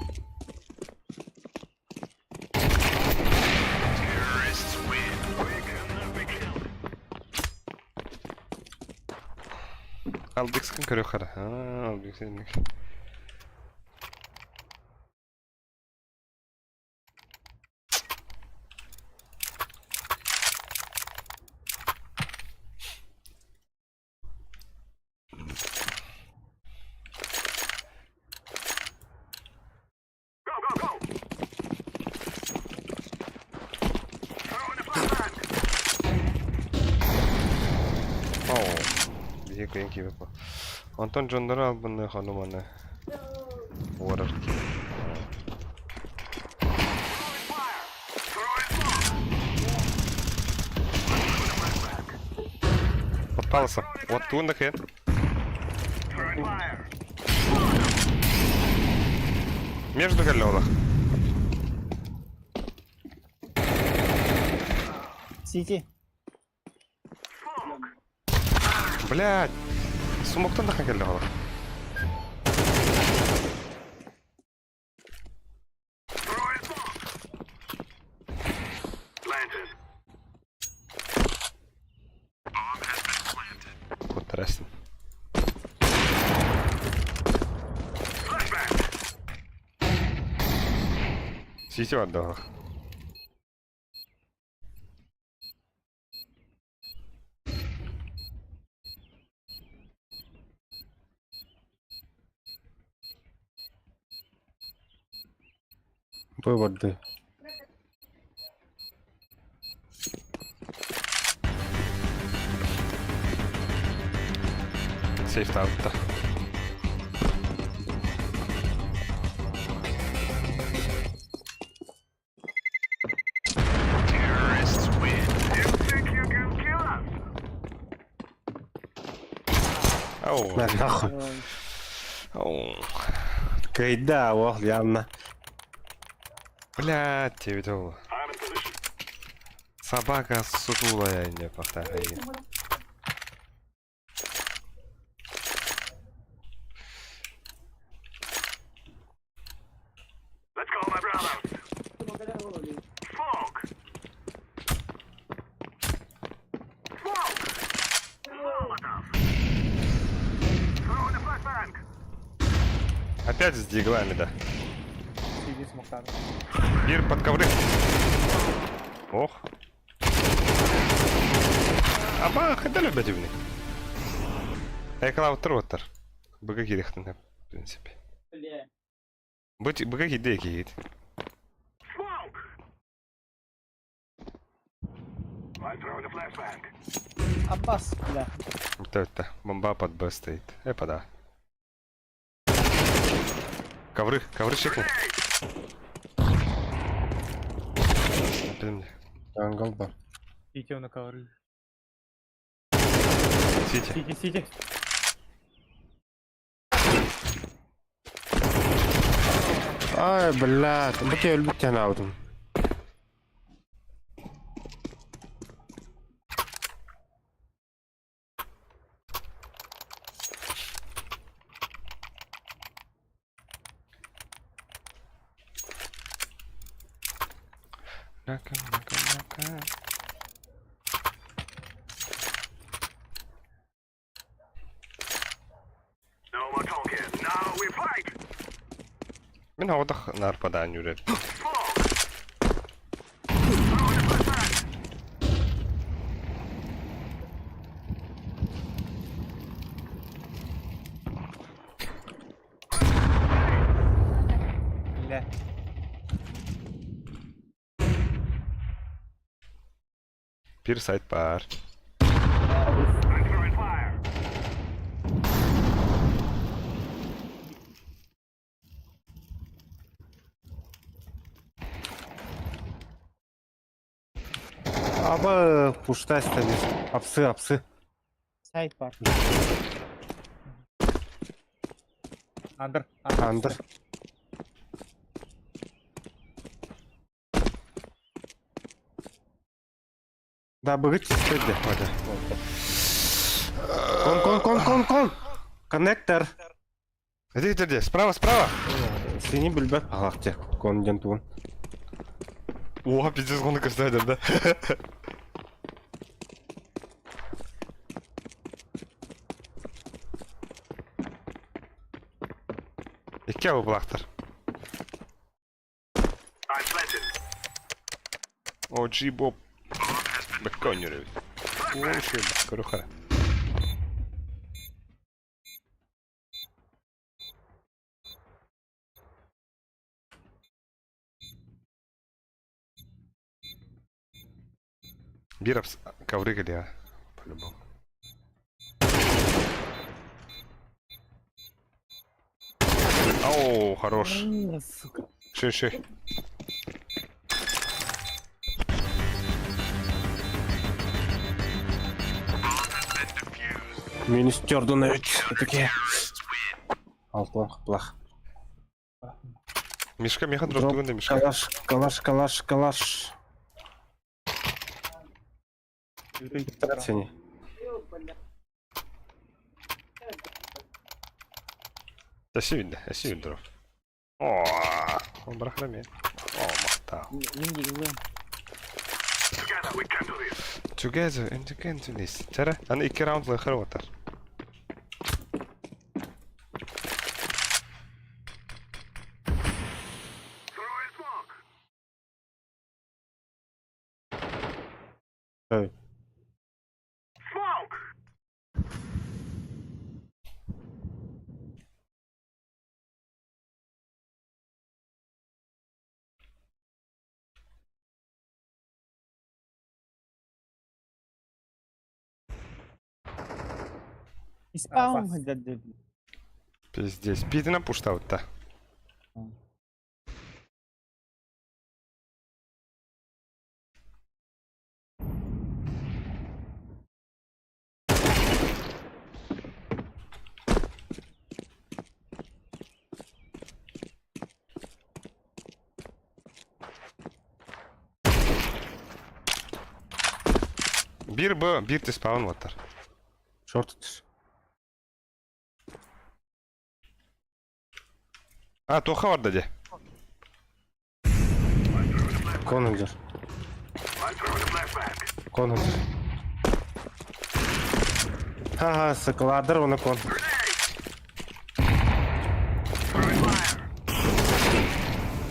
Албикскин көрүөх эрэ. Аа, Албикс инник. Оо, биһиги кыайан киирбэт буо. Онтон дьонноро албынныах ону-маны уорар киһи. Отталысым. Оттуун да кыайан. Между кэллэ олох. Сити. Блядь! Смоктан да кэллэ олох. Куттарасың. Сити бар да олох. Выборды. Сейфтаабытта. Ау. На нахуй. Ау. Кайда, ох, явно. Блядь, тебе ол. Собака сутулая не повторяй. Опять с диглами, да. Сити смоктар. Бир под ковры. Ох. Аба, хада любят дивни. Экла оттыр оттыр. Быга кирехтен, в принципе. Быт быга киде киит. Аббас, бля. Вот это, бомба под Б стоит. Эпа, да. Ковры, ковры чекни. Блин, Ангел бар. Сити на ковры. Сити. Сити, сити. Ай, блядь. Бу тебе өлбүт алдым. Ляка, ляка, ляка. Мин оҕотох наарпадаан үүрэр. Бля. Бир сайт баар. Аба пушта станет. Апсы, апсы. Сайт бар. Андер. Андер. Да, быгыт чистеді. Кон, кон, кон, кон, кон. Коннектор. Где, где, где? Справа, справа! Синий бульбак. Аллах те. Кон ден туын. О, пиздец, он кастайдер, да? Икки абы О, Джи Боб. Бэкконер. О, Корюха. Бирапс ковры а? По-любому. Оу, хорош. Сука. Ши, ши. Министер Дунович. Такие. Алтон плах. Мишка, меха дроп да Мишка. Калаш, калаш, калаш, калаш. Синий. Әсі әсі дроп. О, он брахраме. О, махта. Мин Together and again to this. Тара, аны икки раунд лыхыр отар. Эй. Спаун деді. Пиздец. Пидина пуштаутта. Бир Б, бир ты спаун ватар. Шорт түс. А, тоха бар деді. Коннектор. Коннектор. Ха-ха, соколадыр, оны кон.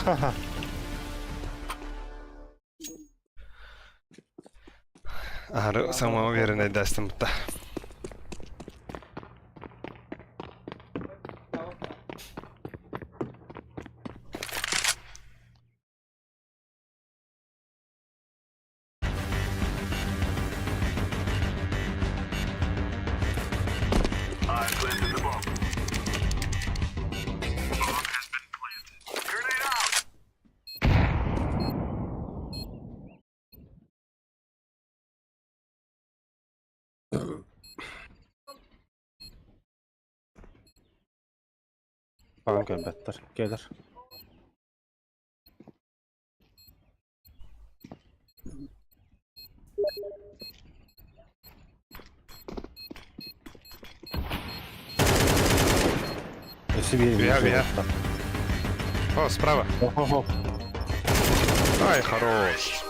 Ха-ха. Ары самоуверенный дастым бұтта. Falan көрбәттер. Келер. Өсі Я, я. О, справа. Хо-хо-хо. Ай, хорош.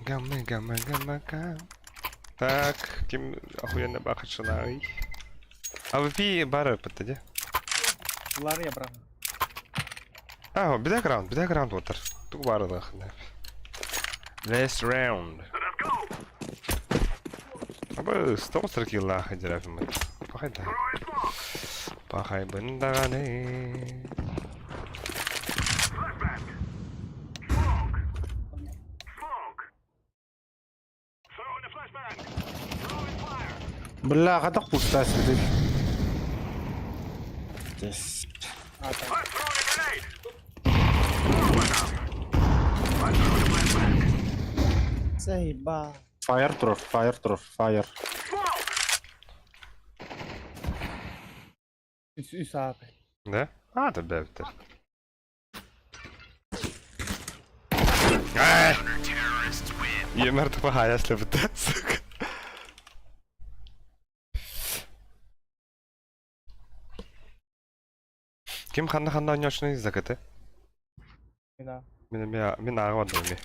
Гамма, гамма, гамма, гам. Так, ким охуенно бахачылай. АВП бары бітті де. Лар я брал. А, бідек раунд, бідек раунд отыр. Тук барлық. Last round. Абы стол сыркилла хадирафим. Пахай да. Пахай бындаганы. Бля, қадақ пустасы деп. Yes. Заебал. Fire тур, fire тур, fire. Үс үс АП. Да? А, да бәбіттер. Ай! Емер тупа если бы да, сука. Ким ханна ханна ойношны закаты? Да. Мен мен мен ағы бардым мен.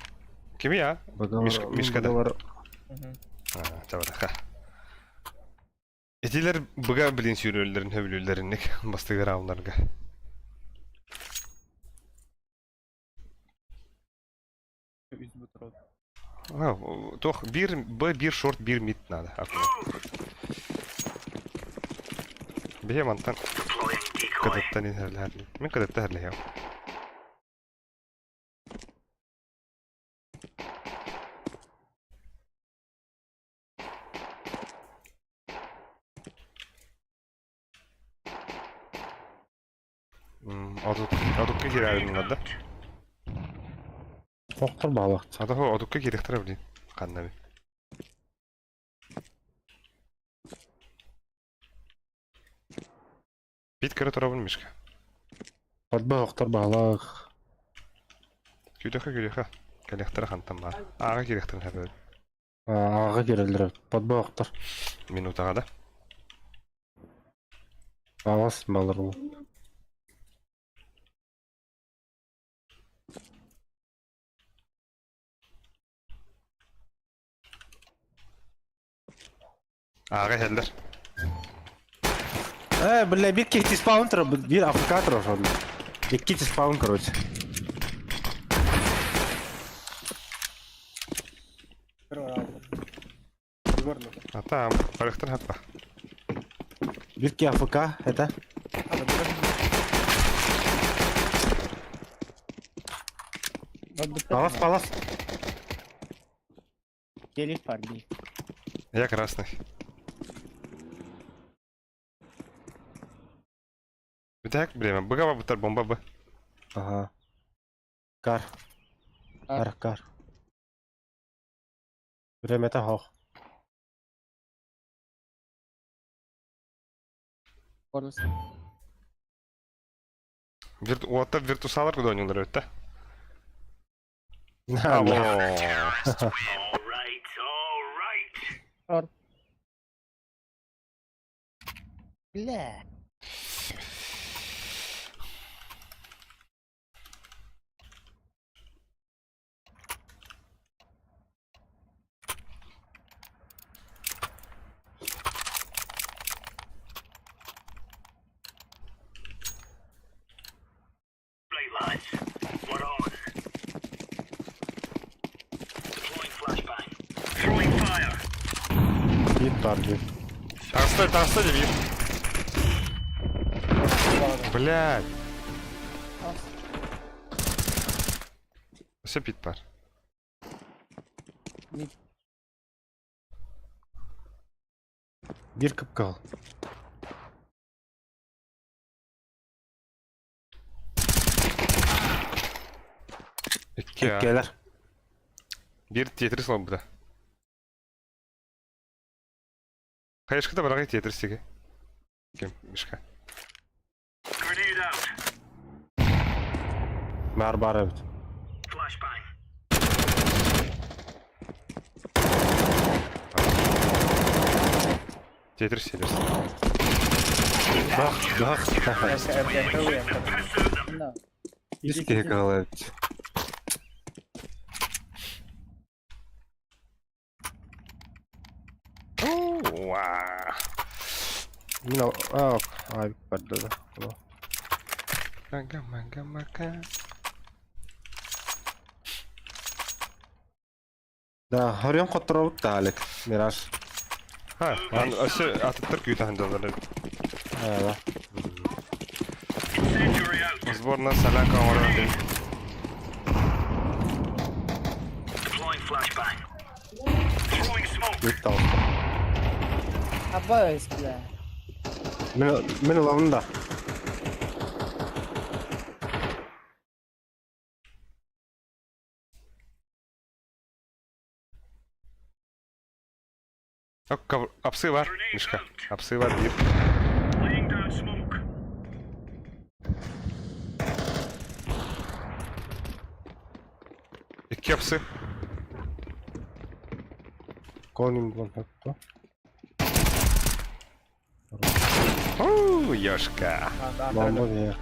Ким я? Мишка- Мишка да. Мгм. А, чабадаха. Этилер быга билин сүйрөллерин хөбүлүллеринник бастыгы раундарга. Үс бутерброд. А, тох бир б бир шорт бир мид надо. Бие мантан. Кадаттан инһерлер. Мен кадатта херле. Адукка кирәлин да. Қоқтыр балық. Адахо адукка кирехтер блин. Каннаби. Бит көрө турабын мишка. Подба оқтыр балық. Күдөхө күдөхө. Кэлехтер хантан бар. Ага кирехтер хәбәр. Аға керелер. Подба оқтыр. Минутага да. Алас балыр ол. Ага хеллер. Э, бля, бир кихти спаун тур, бир АФК тур ошон. Икки спаун, короче. А там барыхтар хаппа. Бир ки АФК, это. Палас, палас. Телек бар бир. Я красный. Битак, время. Быга бутар бомба б. Ага. Кар. Кар, кар. Время это хох. Корус. Вирту... Уотта виртусалар куда они ударят, да? Да. Бля. Бит бар, бит. Таста, таста, бир. Блядь. Все пит бар. Бир кыпкал. Икки. Келер. Бир тетрис лобда. Хаешка да барагай тетрис теге. Кем, Мишка. Бар бар эбит. Тетрис, тетрис. Бах, бах. Үс киһи кыһалаабыт. Уа. Мин а, авик барда да. Мага, мага, мага. Да, хорьон хотторобут да, Алек. Мираж. Ха, өссө атыттар күүтэ сылдьаллар. Аа. Сборная солянка оҥорон диэн. Бүт таҕыста. Абайс, бля. Мин ылабын да. Апсы бар, Мишка. Апсы бар диир. Икки апсы. Коним буолан хотто. Уу, Ёшка. Бомба диэ.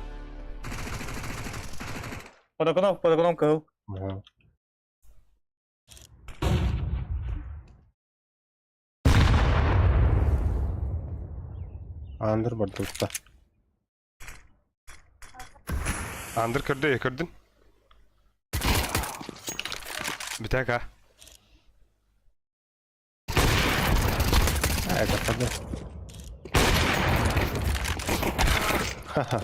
Под окном, под окном кыл. Ага. Андыр барда утта. Андыр көрдө, көрдүн. Бүтэк а. Это ходы. Ха-ха.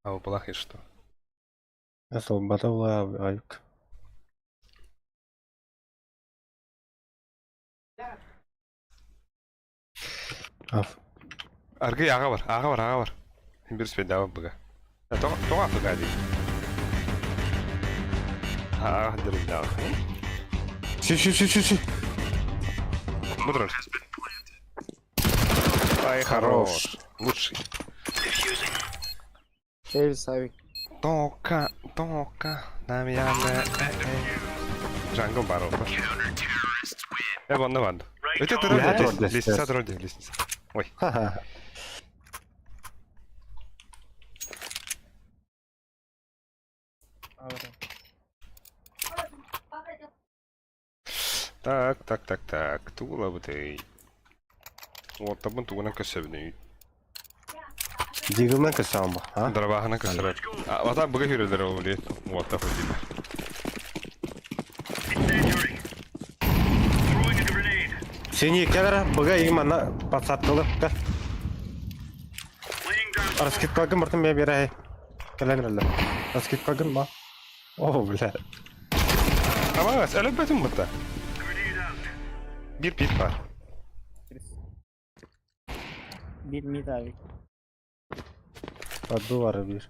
А у плохи что? Асыл бата авик. Аф. Аргы аға бар, аға бар, аға бар. Bir спедаwa быга. Тоға тоға быга ди. Аға дырым да. Си си си си си. Будрар. Ай, хорош. Лучший. Через авик. Тока, тока, намьяне. Jungle бар ол. Э, вон вон. Это ты лестница, дроди, лестница. Ой. Ха-ха. Так, так, так, так. Тула бытый. Вот табын тугунан көсөбүнүй. Дигилмен көсөм бу. А? Дарабахана көсөрөр. Вата быга хүрелер ол билет. Вот так вот. Сени кедер быга имана подсадкалы. Раскидкагын бартын бе берей. Келен эле. Раскидкагын ба. О, бля. Ама әлі бітін бұта. Bir pit var. Bir mid авик. Аду бар bir.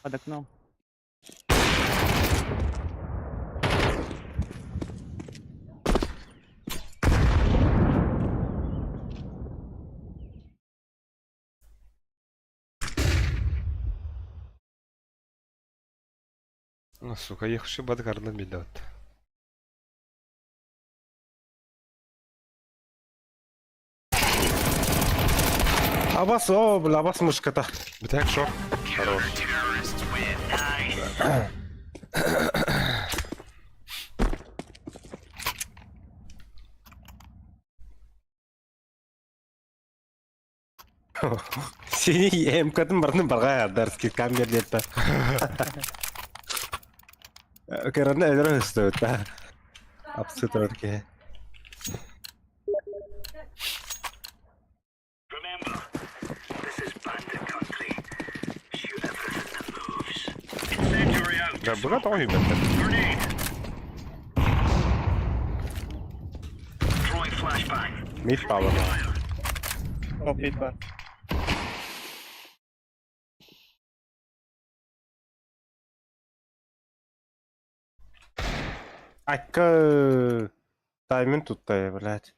Под окном. Ну, сука, ехши бадгарлы билет. Абас, о, бля, абас мышката. Бітәк шор. Хорош. Сени МК-тын бартын барға раскидкам бердетті. Керана эдер өстөт. Апсы турар ке. Да, быга тоғы бәттер. Мид power. Топ мид бар. Айкы. Тайминг тутта, блядь.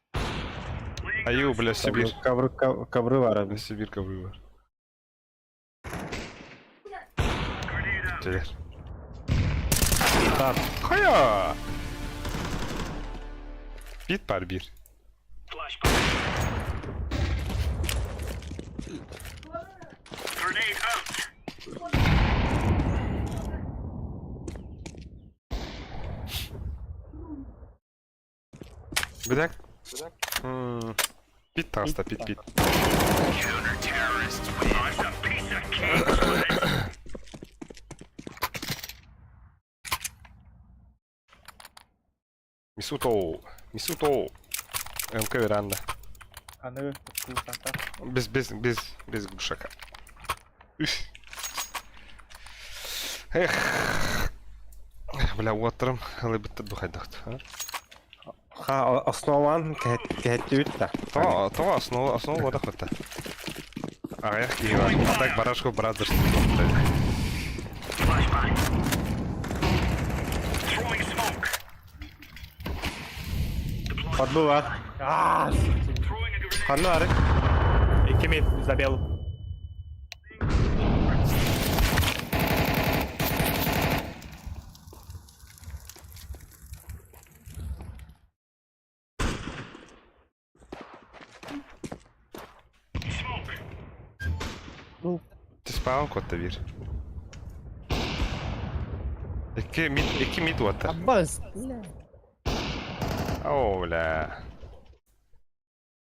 Аю, бля, Сибирь. Ковры, ковры, ковры бар Бля, Сибирь ковры бар. Теперь. Так. Хая! Бит бар бир. Бедак. Пит таста, пит, пит. Мисуто, Мисуто. МК веранда. Аны курсанта. Без, без, без, без глушака. Үф. Эх. Бля, уоттарым ылыбыт духайдахт. Ха, основан кэһэттибит да. То, то основа, основа вода хвата. Аҕыйах киһи бар. А так Барашков Brothers. Подбы бар. Аа, Ханна бары? Икки мид забел. Спаун котта бир. Икки мид, икки мид уоттар. Аббас. О, бля.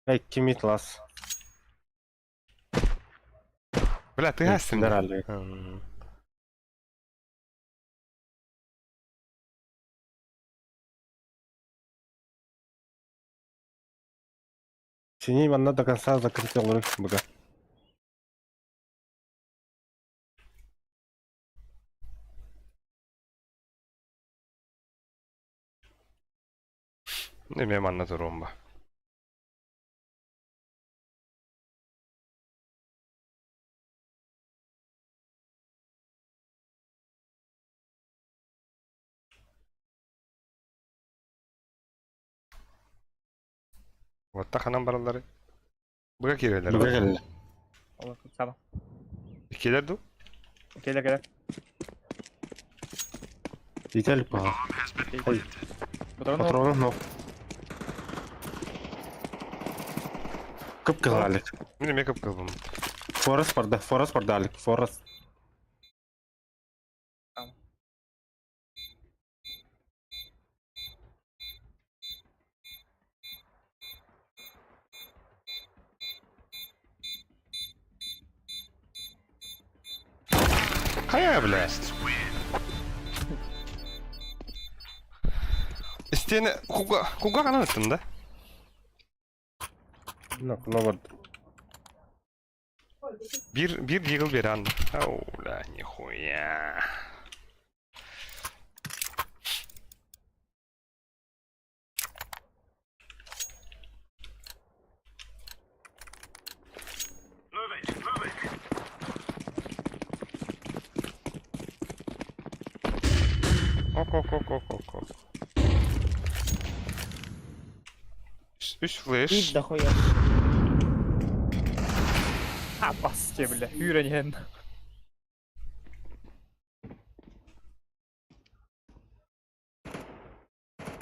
Икки мид лас. Бля, ты гастин. Нормально. Синий манна до конца закрытый лурик быга. Эмиэ манна турумба. Уотта ханан бараллары? Быга киирэллэр. Быга кэллэ. Ол сама. Киирэр дуу? Келе келе. Итель паха. Ой, Патрон патронов ног. Кып кылалик. Мин эмиэ кып-кылбым. Форес барда, форес барда алик, форес. Хайа, бля. Истиэнэ куга куга ыттым да? Ну, ну вот. Биир биир дигл беран. Ау, бля, нихуя. Ок, ок, ок, ок, ок, ок. Үс флеш. Бит дохуя. Аббас бля. Үүрэнен.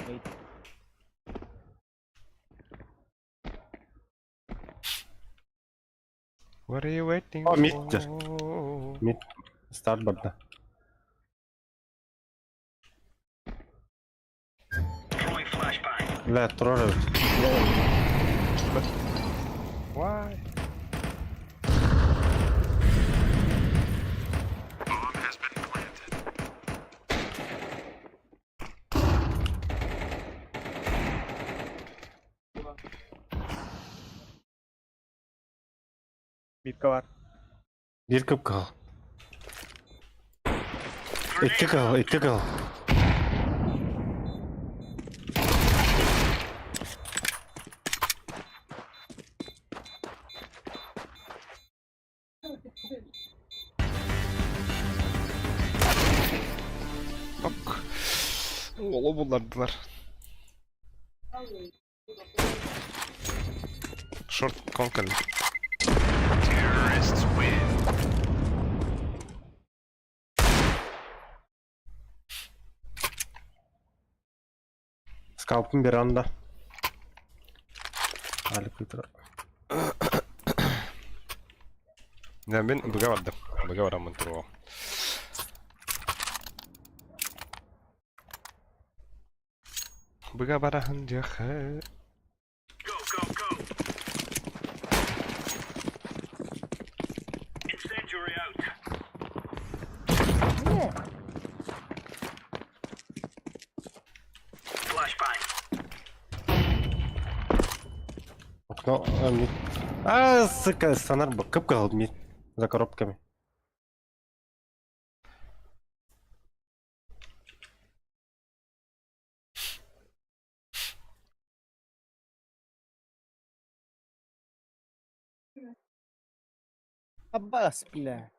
Wait. What are you waiting О, мид for? Мид. Старт барда. Бля, тролль. Why? Битка бар. Биир кып кыл. Икки кыл, икки кыл. Ок. Оло буллардылар. Шорт конкаль. Скалпын бер анда. Алик выбрал. Да, мин быга бардым. Быга бараммын туруом. Быга бараһын дьахы. Окно, а, мид. А, сука, сонар был. Кып мид. За коробками. Abbas бля.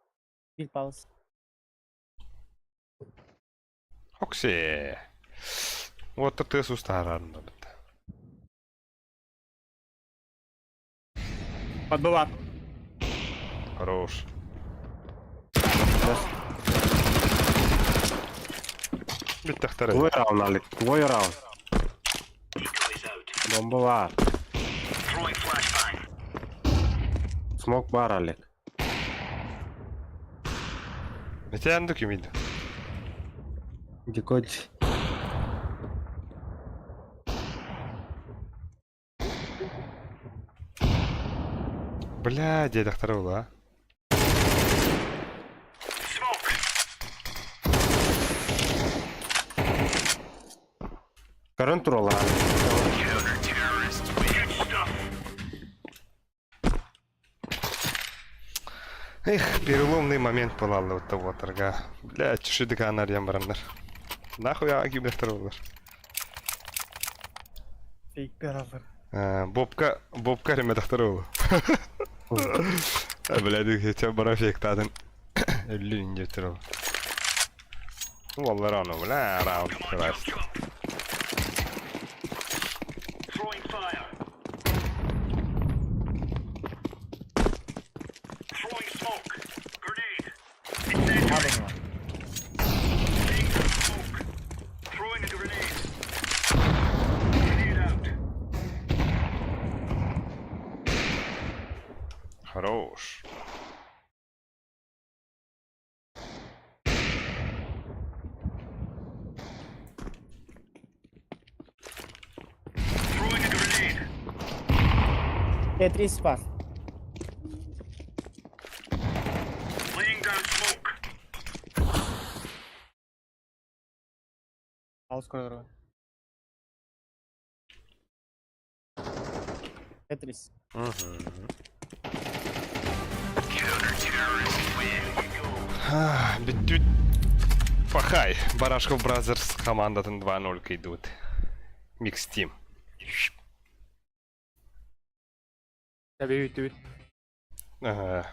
Бил паус. Окси. Вот ты сустарарна бит. Подбыла. Хорош. Бит тахтары. Твой раунд, Алик, твой раунд. Бомба бар. Смок бар, Алик. Метеянды кимиди. Дикоч. Бля, дед тахтары була. Көрөн туралар, Алик. Эх, переломный момент был вот того торга. Бля, чеши анар ямбарандар. Нахуй я гибректор болар. Фейк алыр. Бобка, Бобка реме тахтары болу. Бля, дүйхе бара фейктадын. Өллү инжектер ол. Валлар аны, бля, раунд красит. Хорош. Tetris бар. Паус коридорга. Tetris. Бүттүт. Пахай. Барашков Бразерс командатын 2-0 идут. Микс Тим. Tabii bitti bit. Ага.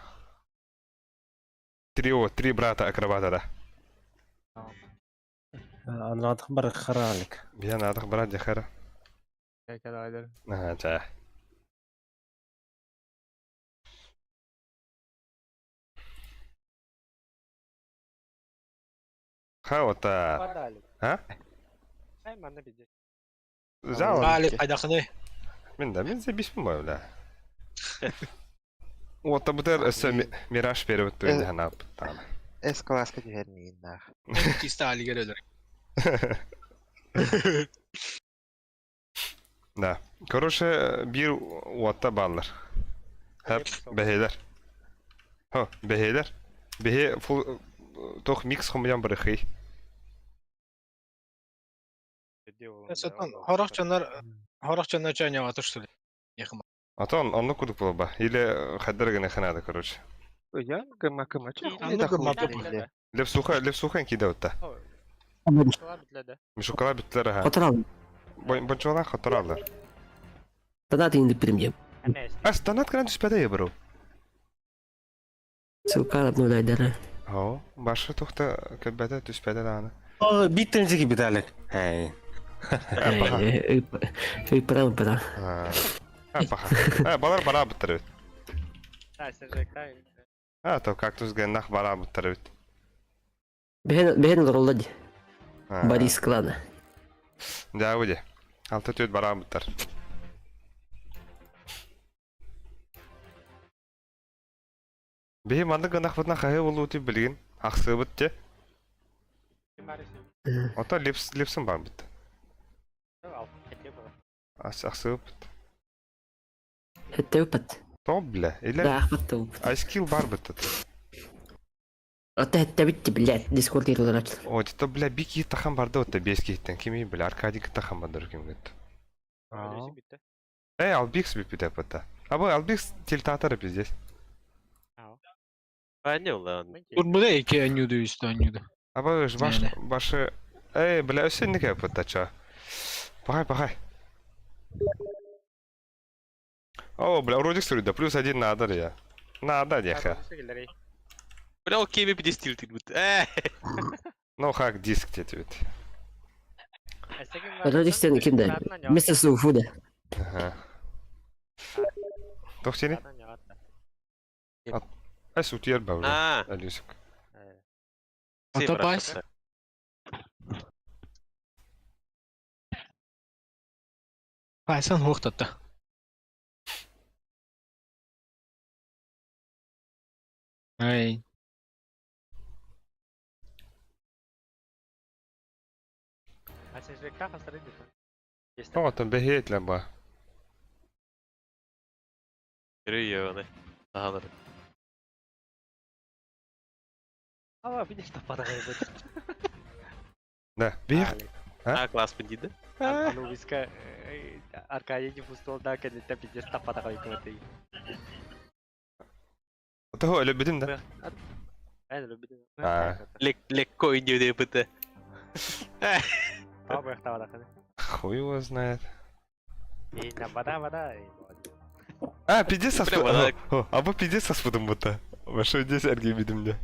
Трио, три брата акробата, да. Анрадық бар қара, Алик. Я надо брат Дехара. Gel aylar. Ага, да. Хаота. Подали. А? Ай, манна биде. Зал. Алик хайдахыны. Мен да, мен забись бля. Вот табутер өссө Мираж перевод туйды хана там. С класска түһэр нах. Чисто Алик өлөр. Да. Короче, бир уатта баллар. Хап, бэһэлэр. Хо, бэһэлэр. Бэһэ фул тох микс хомуян барыхый. Сотон хорох чонор хорох чонор чоня атыштыр. Яхым. Атон онну кудук буолба. Или хаддар гына ханада, короче. Уян гыма кыма чэ Анны гыма кыма. Лепсуха, лепсуха киде отта. Мишукала битлер ха. Хотурал. Бончола хоторалар. Донат инди примем. Ас донат гран түспәдә бро. Ссылка обновляй О, башы тухта көбәдә түспәдә даны. О, биттен жеки бит, Алик. Эй. Ыйпырам-ыйпырам. А, паха. А, балар бараабыттар эбит. А, то кактус геннах бараабыттар эбит. Бэһэн бэһэн олороллор дии. Борис клана. Дьаабы дии. Алта түөрт бараабыттар. Биһи маннык гынахпытына хаһыы буолуутуй билигин? Ахсыыбыт дьэ. Ото липс липсым барбыт. Ахсыыбыт. Хэттэ Тоҕо бля? Или Даахпат да айскил барбыт. Ата хэттэ блядь, дискорд етулар. О, это бля бик киһи тахан барды отта бес киһиттен. Кими бля Аркадий тахан бардыр ким гыт. Эй, Албикс бүппүт аппата. Абы Албикс тильтатар пиздец. Паня улан. Турбуда iki анюду үстü анюду. Абы баш башы Эй, бля, өсө неге аппата ча. Пахай, пахай. О, бля, вроде да, плюс один надо я. Надо, деха. Бля, ол кеме пиздец тильтит. Э. Ну, хак диск тетибит. Родик сен кимде? Мистер Суфуда. Ага. Тох сени? Ай, сутьер бавля. А. Алюсик. Ата пайс. Пайсан хуохтатта. Ай. Тоҕотон бэһиэтлэн ба. Рыйоны. Агалар. Да, биир. А класс бандиты. Анубиска Аркадий фустол да кэнниттэн пиздец таппатаҕа иккимэтий. Того өлөбүтүм да. Эн өлөбүтүм. А. Лек легко идет ПТ. Хуй его знает. И на вода вода. А, пиздец Бля, вода. А бу пиздец аспытым бута. Вообще здесь эргийбитим де.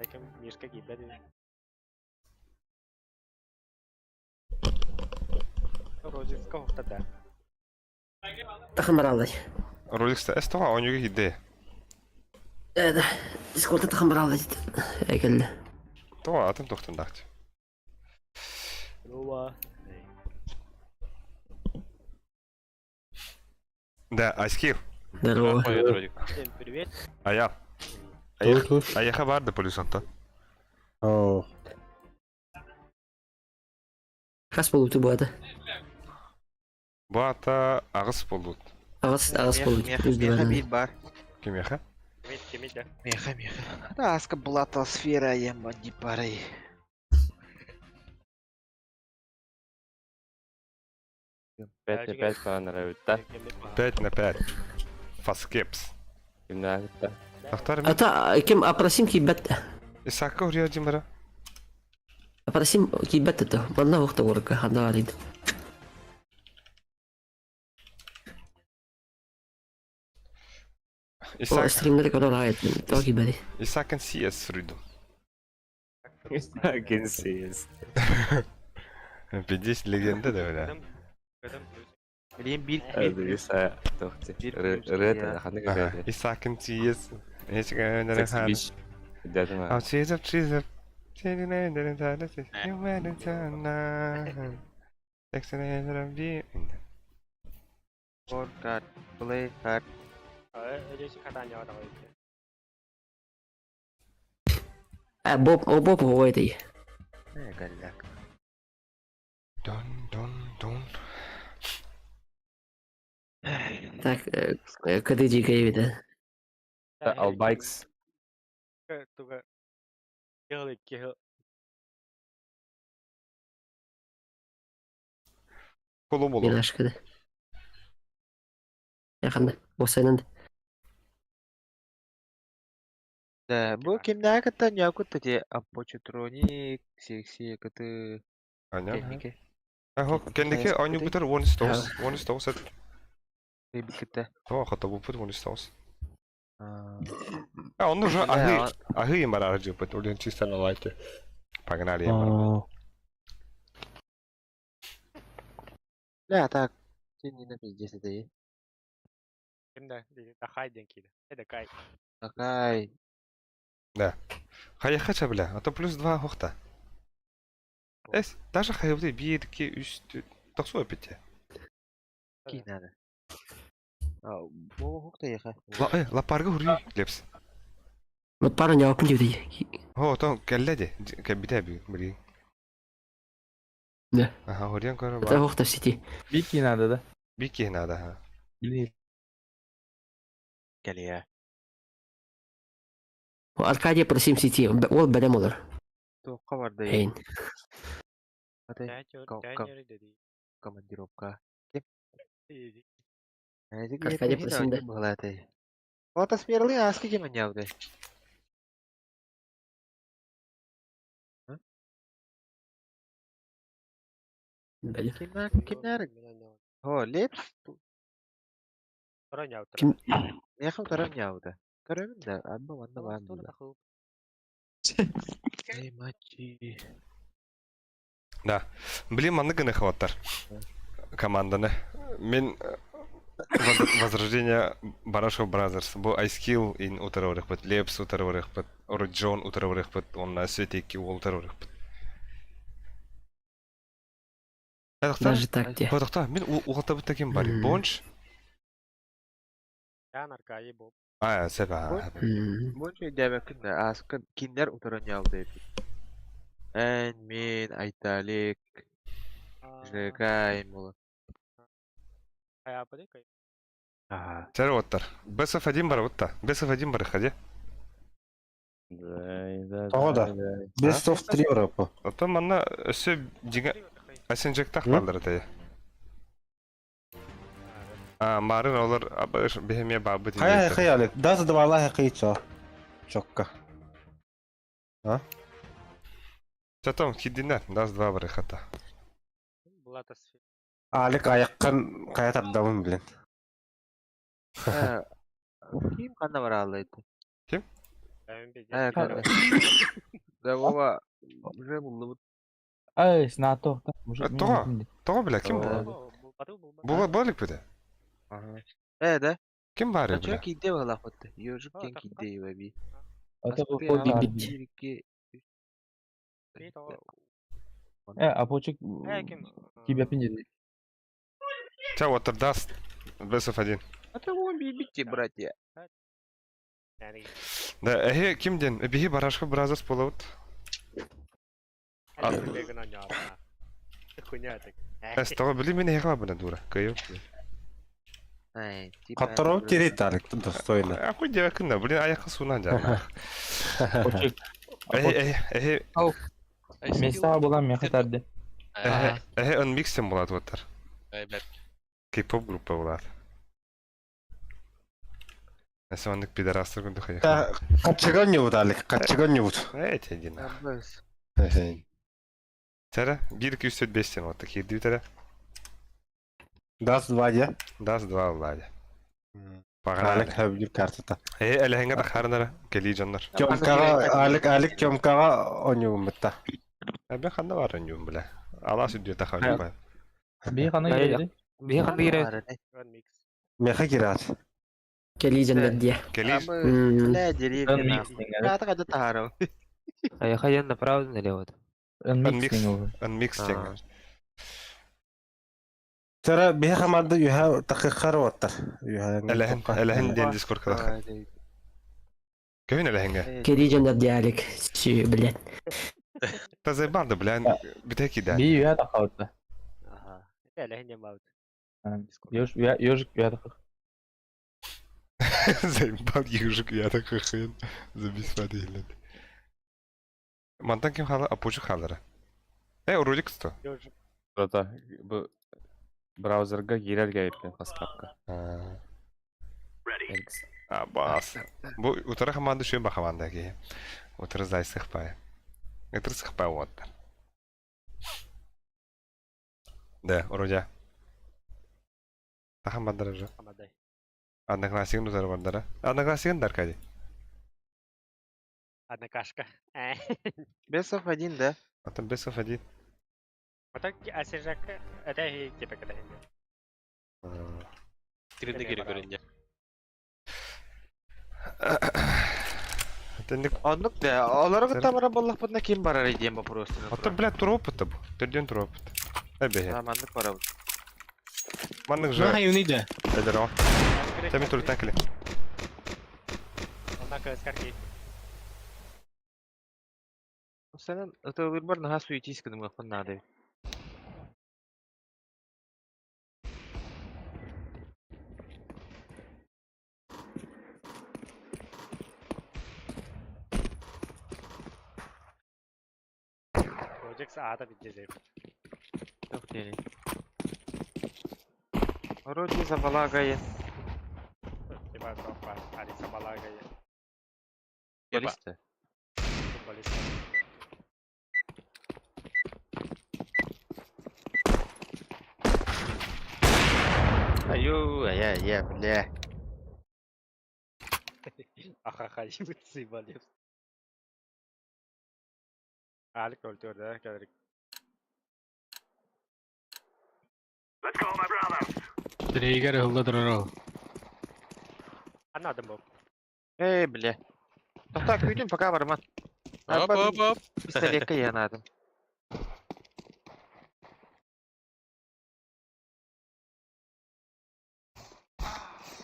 Таким Мишка киирбэт. Розиска ухтада. Тахан бараллар. Роликста эс тоҕо оонньууга киирдэ. Да, дискордта тахан бараллар. Экелле. Тоҕо атын тохтон дахчы. Рома. Да, Айскил. Здорово. Всем привет. Ая. Тур, тур. Аяха барды плюс онто. Оо. Хас болууту буата. Бу ата аҕыс буолбут. Аҕыс аҕыс болууту. Меха бир бар. Кимиэхэ? Кимит кимит да. Меха меха. Да, аска была атмосфера, я не парой. 5 на 5 понравится. 5 на 5. Фаскепс. Тахтар Ата ким опросим киирбэт. Исака урия димара. Опросим киирбэт это. Манна ухта горка. Ханда арид. О, Исак стримнери көрөр айт. Тоҕо киирбэти. Исакен CS рыду. Исакен CS. Пиздец легенда да бля. Блин, бир бир. Ага. Исакен CS. А чизеп чизеп. Four card, play card. А Боб, о Боб ой Э, голяк. Дон дон дон. Так, кады жигай да. Албайкс. Туга. Кел кел. Коломоло. Милашкада. Якында. Осайнан. Да, бу кимнää кытта ньякут те апочутроник, секси кыты Аня. кеннике. Ахо кендики оню бутер 19. 19 эт. Рибиките. Това хата бупут 19. А, А он уже Бля, ахы ахы им барар жупут. Улен чисто на лайте. Погнали я. Оо. Бля, так. Сен не пиздец это и. Ким да, Дахай диэн киирэ. Э, Дакай. Такай. Хайахача, бля, а то плюс два хохта. Эс, даже хайбы 1, 2, 3, 4, тохсу опять. Ки надо. А, бу хукта еха. Лапарга хури, Лепс. Вот пара не опын дейді. О, то келледи, кебите би, блин. Да. Ага, хуриан көрө Это бар. охта в сети. Бики надо, да? Бики надо, ага. Блин. Кэлиэ. Аркадия просим сети. Ол бәрем олар. Туохха барда Эйн. Атай командировка. Аркадий просим, да. Была ты. Вот асмерлы аски кеманявды. Бәле. Кимнәр кимнәр? О, лепс. Ким Мехал таранявды. Көрөмүн да, абба манна бар була. Эй, мачи. Да. Блин, манны гына хваттар. Команданы. Мен Возрождение Барашов Бразерс. Бу Айскил ин утарырых бит, Лепс утарырых бит, Роджон утарырых бит, онна Светики ол утарырых бит. Даже так те. Хотохта, мен уғалта бит таким бар. Бонч. А, себа. Бонч дәбәкин аскы киндер утаранявды. Эн мен Айталик. Жекай була. Сәрі оттар. Бесов один бар отта. Бесов один бар ходи. Тоҕо да. Best of 3 Европа. Оттон манна өссө дига Асенжектах балдыр тая. А, марын олар абыш бехеме бабы Хайа хайа Алик. Дас два хай чо. Чокка. А? Чатом кидинер, дас два бар хата. Алик аяққан кая тардамын блин. Ким қанда бар алды? Ким? Да, Вова, уже булды. Ай, снато. Тоға, тоға бля, ким бу? Була балик бите? Ага. Э, да? Ким бар Чо бля? кидде бала хотты. Ёжук кен кидде еби. Э, апочек кибепин деді. Ча отыр даст Бесов один. А то вон бибите, братья. Да, эхе ким ден? Бихи барашка бразерс болот. Эс тоға били мен эхе бана дура. Кайо. Которого терет Алик, достойно. А хуй девакында, блин, аяққа суынан жа. Эхе, эхе. Места болан меха тарды. Эхе, эхе, он миксен болады оттар. Кей-поп группа болады. Эсе оннык пидорастыр күнді хайа. Качыган небут Алик, качыган небут. Эти один. Тәрі, 1 2 3 5 сен отты кирди тәрі. Дас два де. Дас два владе. Алик хөбүр картата. Э, әләһеңгә да харнара кели жаннар. Тёмкага Алик Алик Тёмкага онюм битта. Ә бен ханда бар онюм бля. Ала сүддө тахар ба. Би хана кирди. Би хана кирди. Меха кират. Кели жаннар дия. Кели. Бля, деревья. Ата када тахаров. А я ходил направо налево. Unmix. Unmix теңгә. Тара бихе хамады юха тақиққар оттар. Юха. Әләһен, әләһен ден дискорд кадах. Көвін әләһенге? Кели жаннар дия Алик. Сü, блядь. Тазай барды, бля, битеки да. Би юя тахауты. Әләһен Ёж, ёжик юя тахак. Заебал ежик, я так хрен забисвадилен. Мантан ким хала, апучу халара. Э, ролик сто. Брата, бу браузерга кирер кайыппен хаскапка. А, бас. Бу утара хаманды шөй бахаманда ки. Утара зай сыхпай. Утара сыхпай вот. Да, уродя. Тахамандара же. Одноклассигин утара бардара. Одноклассигин даркади. Однокашка. Бесов один, да? А там Бесов один. А так асижакка это типа когда Тринде кири көрүннэ. Тенник Оннук да, олору кытта барар буоллахпытына ким барарый диэн боппуруостан Ото, блядь, туропыта бу. Төрдүөн туропыт. Эбэһэ. Маннык барабыт. Маннык же. Ну, хайыны да. Эдеро. Теми туртан кэле. Однако скарки. Сенен ытылырбар наһаа суетись гынымыахпын наада эбит. Projects аата биддезеп. Туох диэний. Вроде забалагайын. Типа топа, Алиса Балага. Футболисты. Футболист. Аю, ая, я, бля. Ахаха, ебать, заебали. Алик өлтөр да, кәдір. Трейгер ылла турар ол. Анадым бу. Эй, бля. Тоқта күйдім, пока барман. Оп, оп, оп. Пистолетка янадым.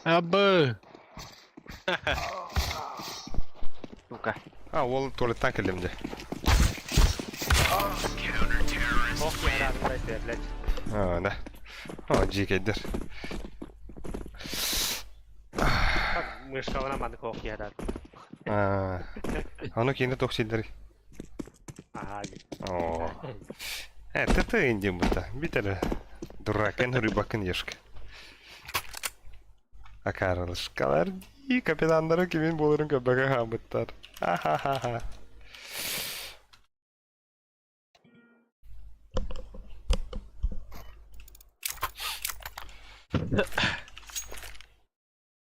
Абы. Сука. А, ол туалеттан келдим де. Ох, я рад, блядь. А, да. О, жикедер. Мышка маны хох я рад. А, Ону кейинде токсидер. Ага. О. Это ты индим бута. Битер. Дуракен рыбакын ешк. Акарылышкалар ди капитандары кимин болырын көбөгө хамыттар. Ахахаха.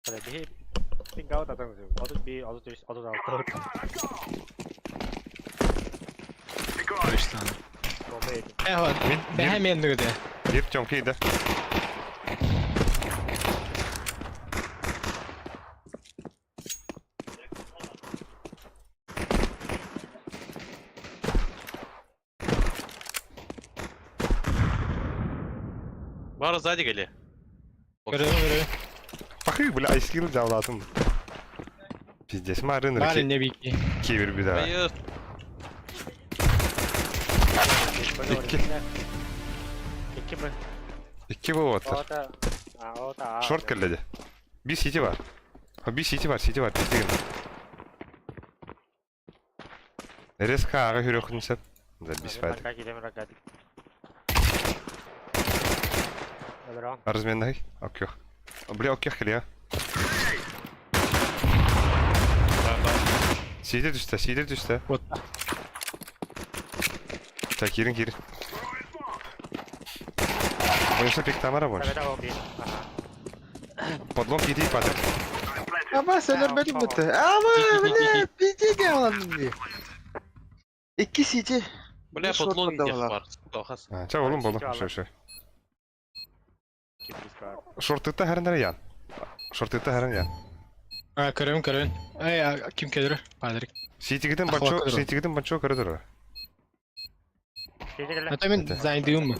Hadi bir Ping out атаң 31, 33, 36. Точно. Bomba yedim. Э, вот. Бэхэ мен нүгде. Бир тёмки да. Бары сзади кели. Көрөм, көрөм. Пахы, бля, айскил жаулатым. Пиздец, марын Бары не бики. кебір бida. Айы, Икки. Икки ми? Икки болуп атыр. Ота. А, ота. Шорт келледи. Би сити бар. А, би сити бар, сити бар, пиздеген. Резко ага хүрөкүн сеп. Да, бис файда. Разменный. Окей. Бля, окей, хлея. Сидер түсті, сидер түсті. Вот. Так, кирин, кирин. Ойынша пек тамара больше. Подлом киди падает. Аба, сәлем бәрім бітті. Аба, бля, пиздеге аладым де. Икки сити. Бля, Шорт подлон подавала. бар. Сука, хас. А, ча, олым болу. Шо, шо. Шортыта хәрін ян. Шортыта хәрін ян. А, көрөм, көрөм. Эй, а, ким келер? Падрик. Ситигиден Ахват банчо, көрөр. ситигиден банчо көрөр. А то мен зайдыйм.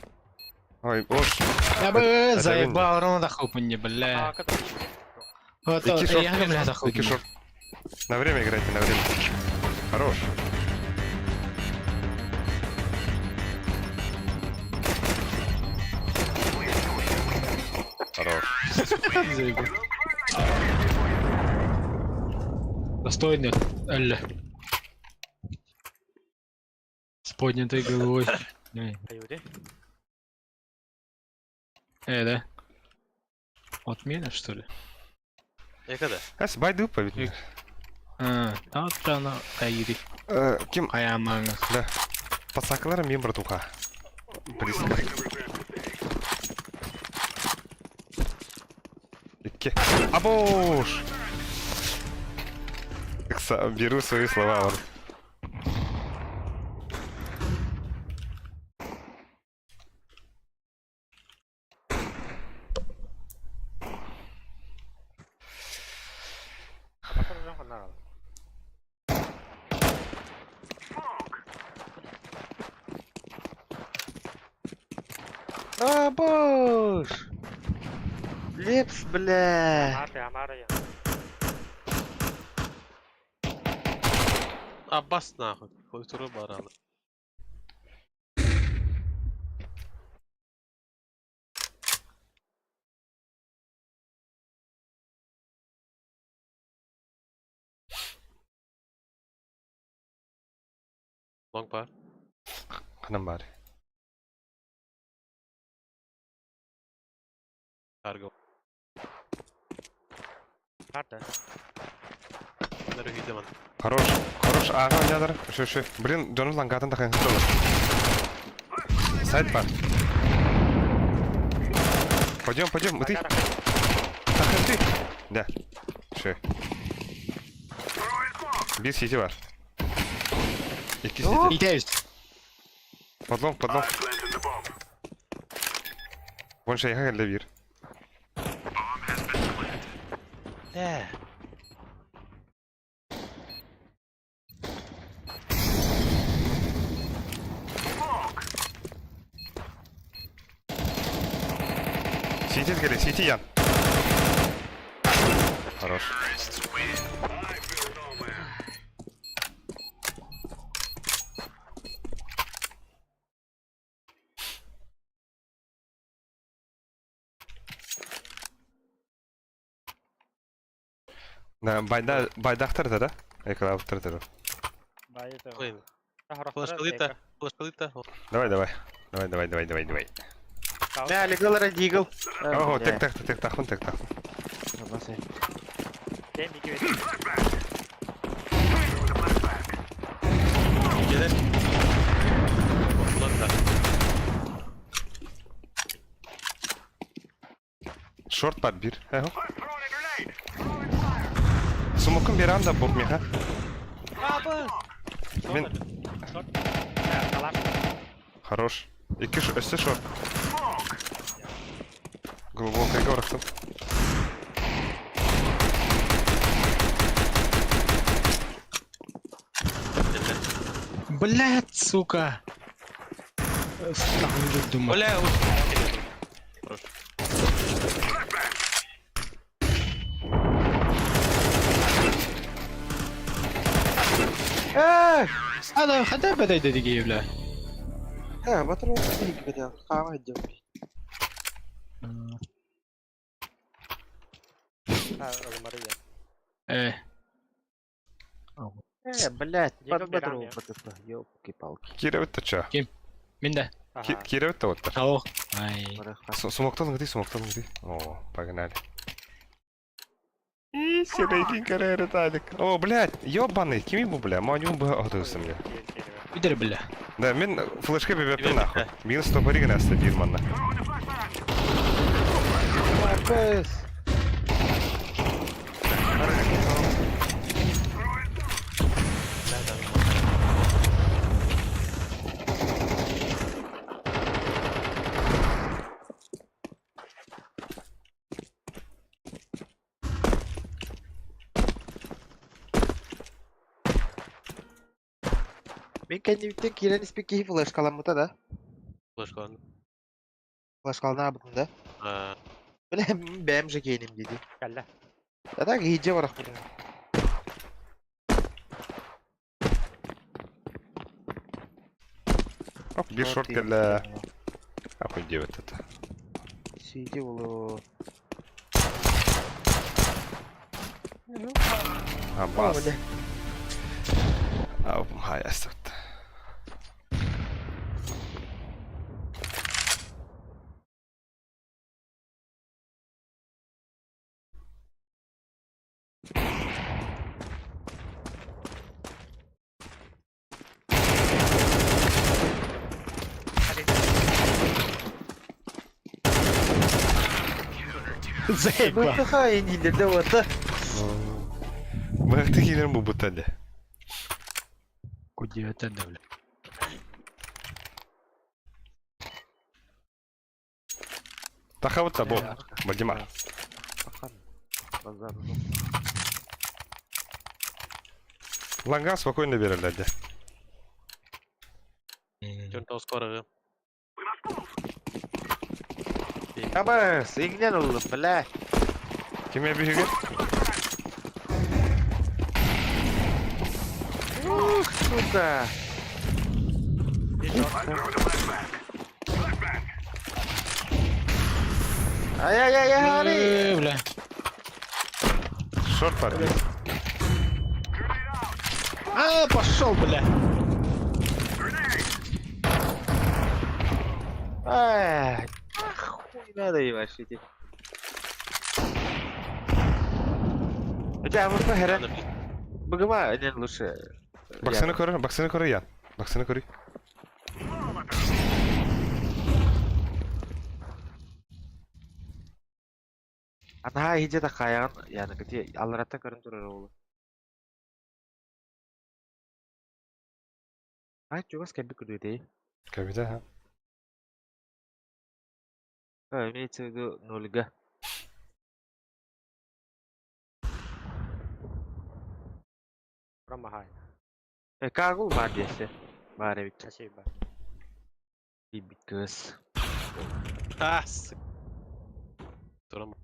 Ой, ош. Абы, Это заебал, ровно да хопнь, бля. Вот, Икки шорт. я бля, да Икки хопнь. шорт. На время играйте, на время. Хорош. Хорош. Заебал. Достойный, Элля. С поднятой головой. Эй, Э, да. Отмена, что ли? Экада. Әс байды упа бит. А, там кайри. Ким? Аямаңыз. Да. Пацакалар мен братуха. Близко. Икки. Абош! Беру свои слова. Анна. А, боже! Лепс, бля! Амара, Амара я. Аббас нахуй. Культура барана. Long bar. Ханан бар. Карго. Карта. Нары хидеман. Хорош, хорош, ага, ядер. Шö, шö. Блин, дьону лангатын тахын хытылыр. Сайт бар. Пойдем, пойдем, ты. Тахын ты. Да. Шö. Bir сити бар. Икки сити. Итәбез. Подлом, подлом. Вон шейха келді бір. Э. Сити келе, сити ян. Хорош. Да, байда, байдақтар да, да? Экалавтар да. Байы. Блин. Флешкалита. Флешкалита. Давай, давай. Давай, давай, давай, давай, давай. Бля, легал радигл. Ого, тек, тек, тек, тахун, тек, тахун. Келер. Ulan да. Шорт бар bir. Ого. Сумокун bir анда боп меха. Мен Хорош. Икки өсті шорт. Глубокий горохтым. Блядь, сука. Думаю. Бля, уж. Ана, хада бәдәй дедиге, бля. Э, батыр бәдәй, қама идем. Э, Э, блядь, Дигл под батыру берем ПТП, ёлки-палки. Кире өтті ча. миндә. Кире өтті оттар. Тауық. Ай. Смоктан гыды, смоктан гыды. О, погнали. И серейкин карьеры тазик. О, блядь, ёбаный, кими бу, бля, маню бы отылсым я. Үдер, бля. Да, мен флешка бебеппин нахуй. Мин стопори гына аста бир манна. Маркес! Мен кәдімгіден кирен іспек кейіп флешкаламыта да. Флешкалан. Флешкалана абытын да. А, Білем, бәм же кейінім дейді. Кәллә. Да так, иде барақ бұны. Оп, бир шорт келді. Ахуй девет это. Сиди олы. Абас. А, хай, аста. Заебал. Бөхі инилерде оты. Бықты кейлерін бұл бұтады. Куди это, да, бля. Тахабытта бол. Вальдемар. Базар жоқ. Ланга спокойно береллэр дьэ. Дьон тоскорыгы. Абас, иҥнэн ыллым, бля. Ким эбиһиги? Ух, сука. Ай-яй-яй-яй, Э, бля. Шорт бар. А, пошел, бля. Ай, хуй надо ебать идти. Хотя АВП хера. Быгыма, не лучше. Баксаны көрөр, баксаны көрөр Ян. Баксаны көрүй. Анаһаа иһдьэ такаайаҕын, яны кити аллараттан көрөн турар оҕолу. Ай, чугас кэлбит курдук этэй. Кэбитэ ха. А, имеется в виду нольга. Промахай. Э, каагул баар диэссе. Баар эбит. Спасибо. Тиийбит кыыс. А, сука. Турам.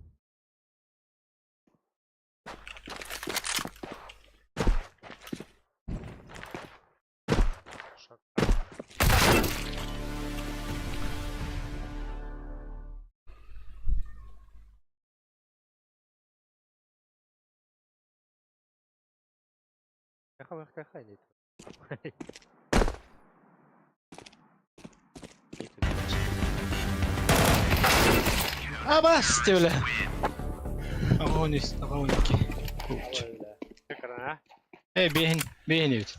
Шок. Абас, ты, бля. Огонь, огонь. Эй, бейін, бейін эбит.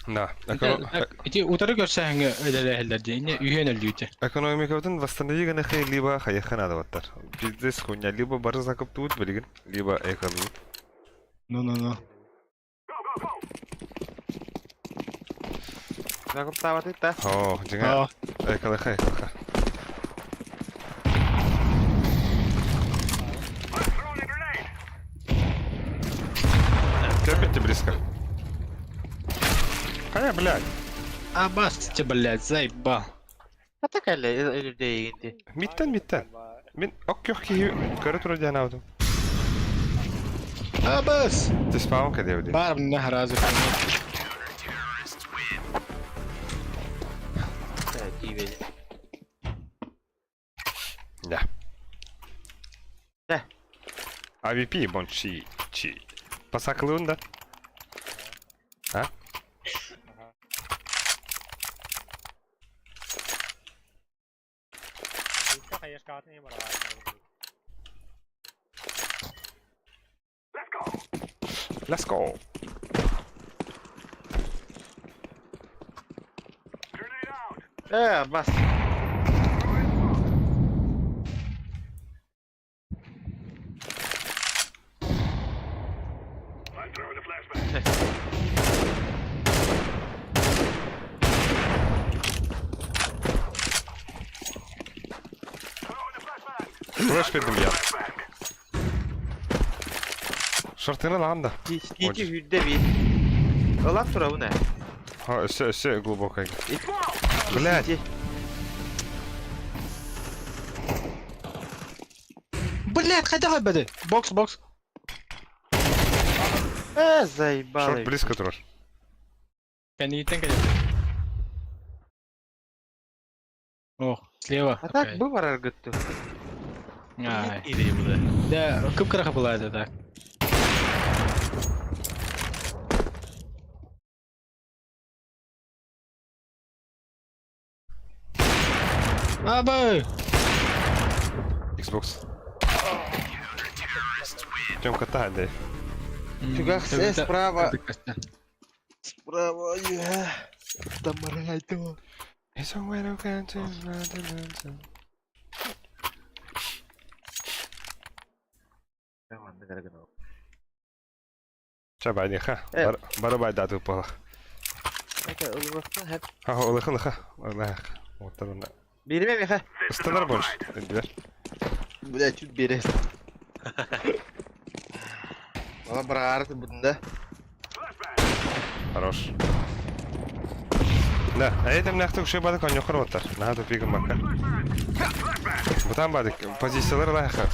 Да. Ити утары көрсөһүҥҥэ үлэлэһэллэр дии, инньэ үһүөн өллүүтэ. Экономикабытын восстанови гынахы либо хайаха надо баттар. Пиздец хуйня, либо бары закуптуут билигин, либо эколуут. Ну-ну-ну. Закуптаабаты та. О, дьиҥэ эколыха эколыха. Терпите близко. Хайа, блядь. Абас, ты, блядь, заебал. А такая людей инди. Миттен, миттен. Мин ок киһи көрө турар диэн аудым. Абас! Теспаун кэдиэбди. Бар нахразы. Да. Да. AVP бон чи чи. Пасаклыын да? А? Let's go. Э, бас. Флеш бердим я. Шортыны лаган да. Тиити хүрдэ бит. Ылан тура бу не? Ха, өссө өссө глубокая. Блядь. Блядь, хайда бэдэ. Бокс, бокс. Э, заебал. Шорт близко турар. Кэнниттэн кэлэр. Ох, слева. А так бы барар гытту. Ай. Или буда. Да, кып-кыраха была это так. Абы! Xbox. Тёмка та да. Чугах справа. Справа, я. Там моргайто. Чабани ха. Барабай дату палах. Ха, олыхын ха. Олых. Оттан. Береме меха. Станар больше. Дверь. Бля, чуть берес. Valla быраҕаары турбутун да. Хорош. Да, а это мнахты уже бадык оньохор оттар. Наха тупигым бакка. Бутан бадык, позициялар лайха.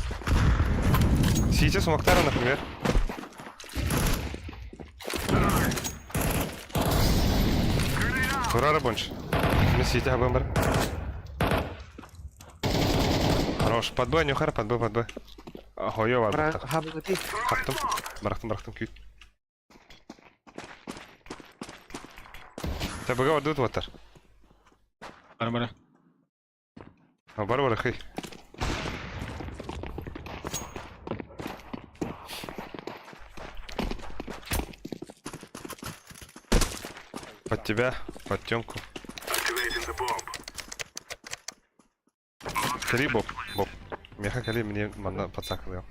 Сейчас Мактара, например. Турара бонч. Мы сидя бомбар. Хорош, подбой, нюхар, подбой, подбой. Хойо бар. Хаптым. Барахтым, барахтым, күйт. Табыга ордут ватар. Бар бар. Бар бар хый. Под тебя, под Тёмку. Кали Боб, Боб. Меха кали мне манна подсакал.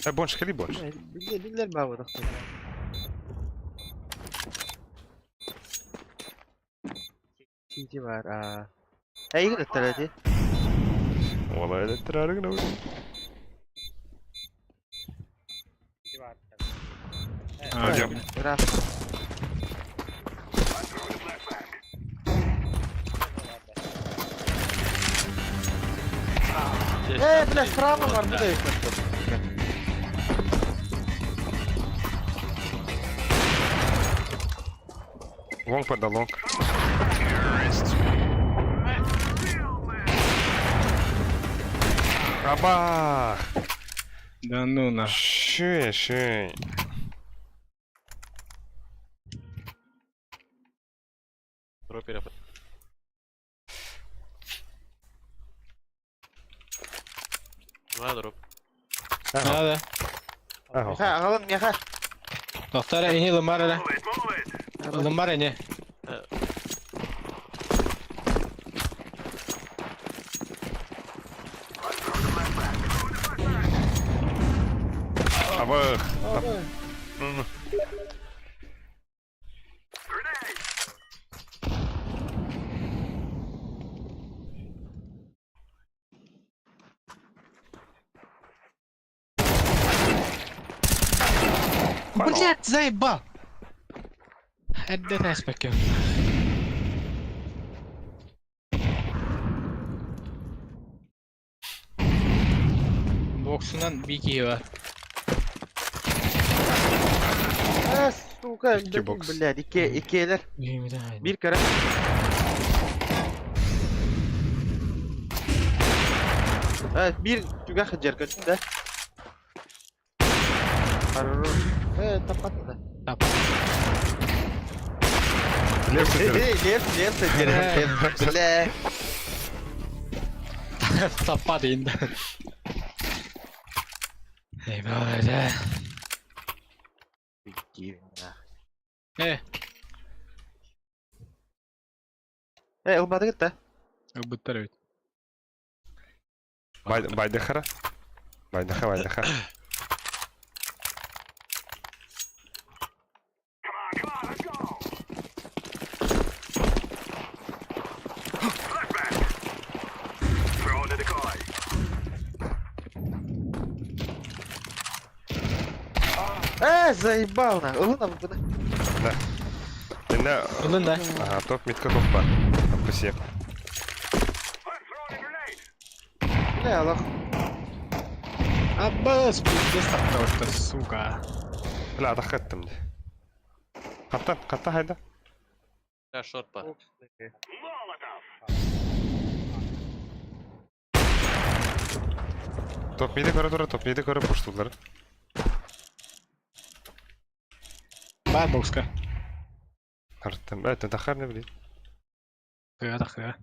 Э, больше кали больше. Биллер бабы Сити бар. А. Эйгин өттөрөти. Ола электроарыгна. Пойдем. Раз. Э, бля, справа бар, бу да Лонг подал лонг. Абах! Да ну на. Ши, ши. Дропера. Два дроп. Надо. Меха, агалым, меха. Доктора ини лымар эле. Лымар ини. Абах! Блять, заебал! Это спеки. Боксунан бики бар. А, сука, Икки бокс. блядь, икки, иккилер. Bir kere. Evet, bir tügah хыджар көттүм да. Хорош. Э, таппат да. Тап. Лев Эй, лев, лев, лев, бля. Таппат инде. Эй, бля. Э, Э, ылбады кетті. Буттар бит. Байдахара. Байдаха, байдаха. Э, заебал на. Ылына бұны. Инна... Ылын да. Ага, топ митка топ бар. Топ Бля, Аллах. Аббас, пиздец таптау что, сука. Бля, атахаттым. Катта, катта хайда. Да, шорт бар. Топ миди көрө тура, топ миди көрө пуштулар. Бар бокска. Артым, это тахар не блин. Хыга да хыга.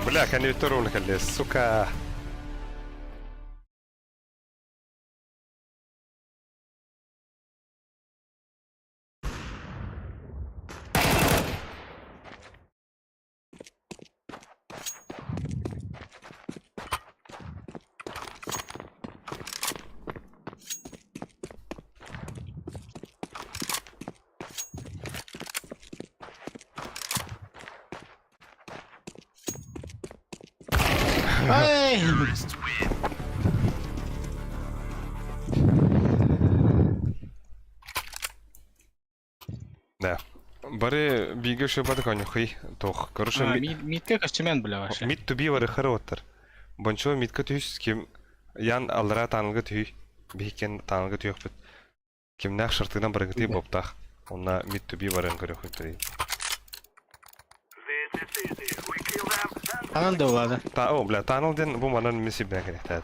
Бля, кani второго калле, сука. Ай! Да. Бары бигэ шыбады конюхи тох. Короче, Митка костюмен, бля, вообще. Мид туби бары хары оттар. Бончо мидка түһүс ким ян аллара таанылга түһүй. Биһикен таанылга түһүөхпүт. Кимнээх шартынан барыгытыы боптаах. Онна мид туби барын көрөхүт. Анан да улады. Та, о, бля, тааныл ден бу манан миси бен керектәд.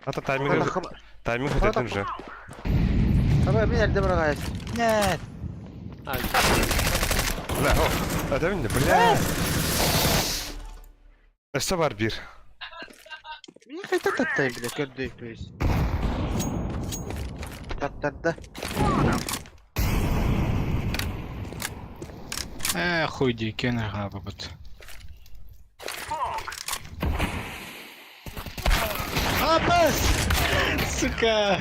Ата тайминг тайминг хөтөтүн уже. Аба мен әлде бір ағайыз. Нет. Бля, о, это бля. Өссө бар бир. Мен қайта таптайын, бля, көрді, то есть. Таптарды. Э, хуй ди, кен аға бабыт. Абас! Сука!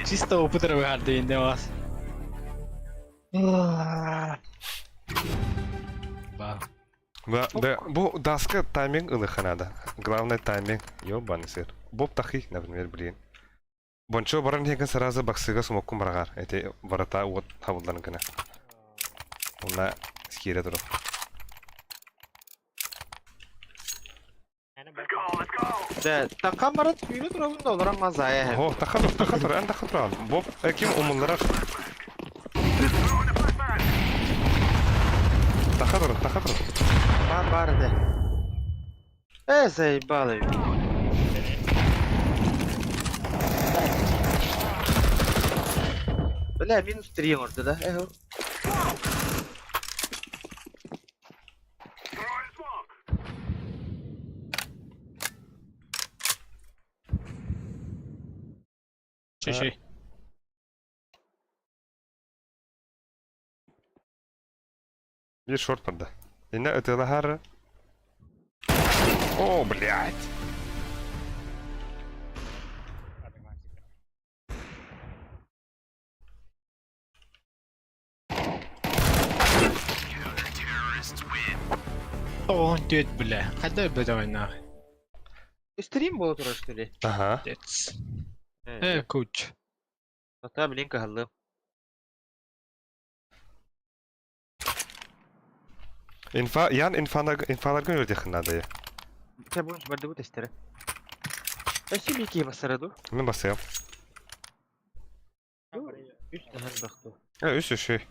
Чисто опыт рварды инде вас. Ба. Да, да, бу даска тайминг ылыханада. Главное тайминг. Ёбаный сыр. Боб тахи, например, блин. Бончо баран хеген сразу баксыга сумоккум барагар. Эти ворота вот хабылдан гына. Онна скире туру. Да, тақан барат түйілі тұрабын да олар мазая. О, таха тур, таха тур, эн таха тур. Боб, ким умунларар. Таха тур, таха тур. Бар бар да. Э, заебало. Бля, минус 3 орды, да? Эх. Шешей. Bir шорт барда. Инна ытылахар. О, блядь. О, дед, бля. Қайда бля давай нахуй. Стрим было тура, что ли? Ага. Дец. Э, куч. Ата, блин, кахаллы. Инфа, ян инфана, инфаларга өлдехин надо я. Sen bunu барды bu testere. Өссө бики басараду. Мен басыям. Үс тахан бакту. Э, үс үшүй.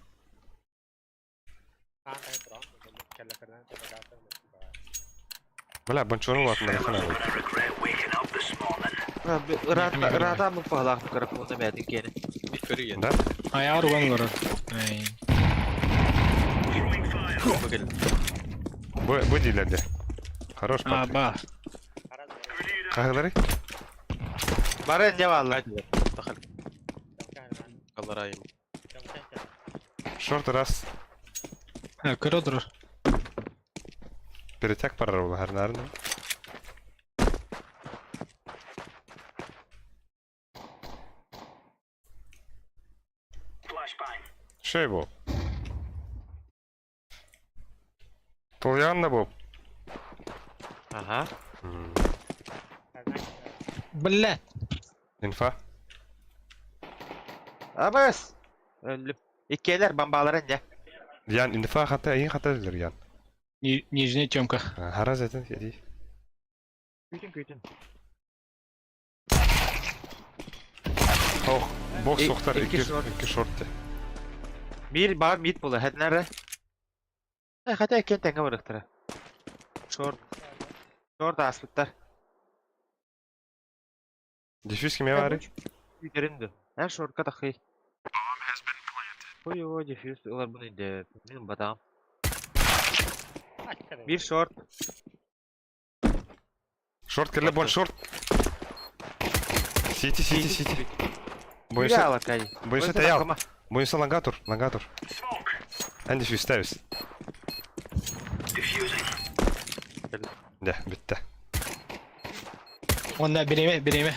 Бля, бончону латында хана. Рата рата мы палах микрофона мәдин кене. Көрген. Да? Аяр уган город. Ай. Бу бу дилерде. Хорош А, Патрик. ба. Кахылары? Бары не валла. Аларайым. Шорт раз. Э, көрө тур. Перетяг парар харнарын. Шей бу. Толянна бу. Ага. Бля. Инфа. Абас. Иккелер бомбаларын не. Ян инфа хата ең хата дилер ян. Нижняя темка. Хара затын еди. Күтін күтін. Ох, бокс соқтар екі екі шорт. екі шорт. Бир бар мид була хәтнәре. Э, хәтә иккен тәңгә барыктыра. Шорт. Шорт аспыттар. Диффюз кеме бар? Үтеринде. Ә шортка тахый. Ой, ой, диффюз улар буны инде. Мин батам. Бир шорт. Шорт керле бон шорт. Сити, сити, сити. Бойынша Бойынша, алакай. бойынша таял. Бойынша лангатур, лангатур. Ән диффюз ставис. Да, бітті. Онда береме, береме.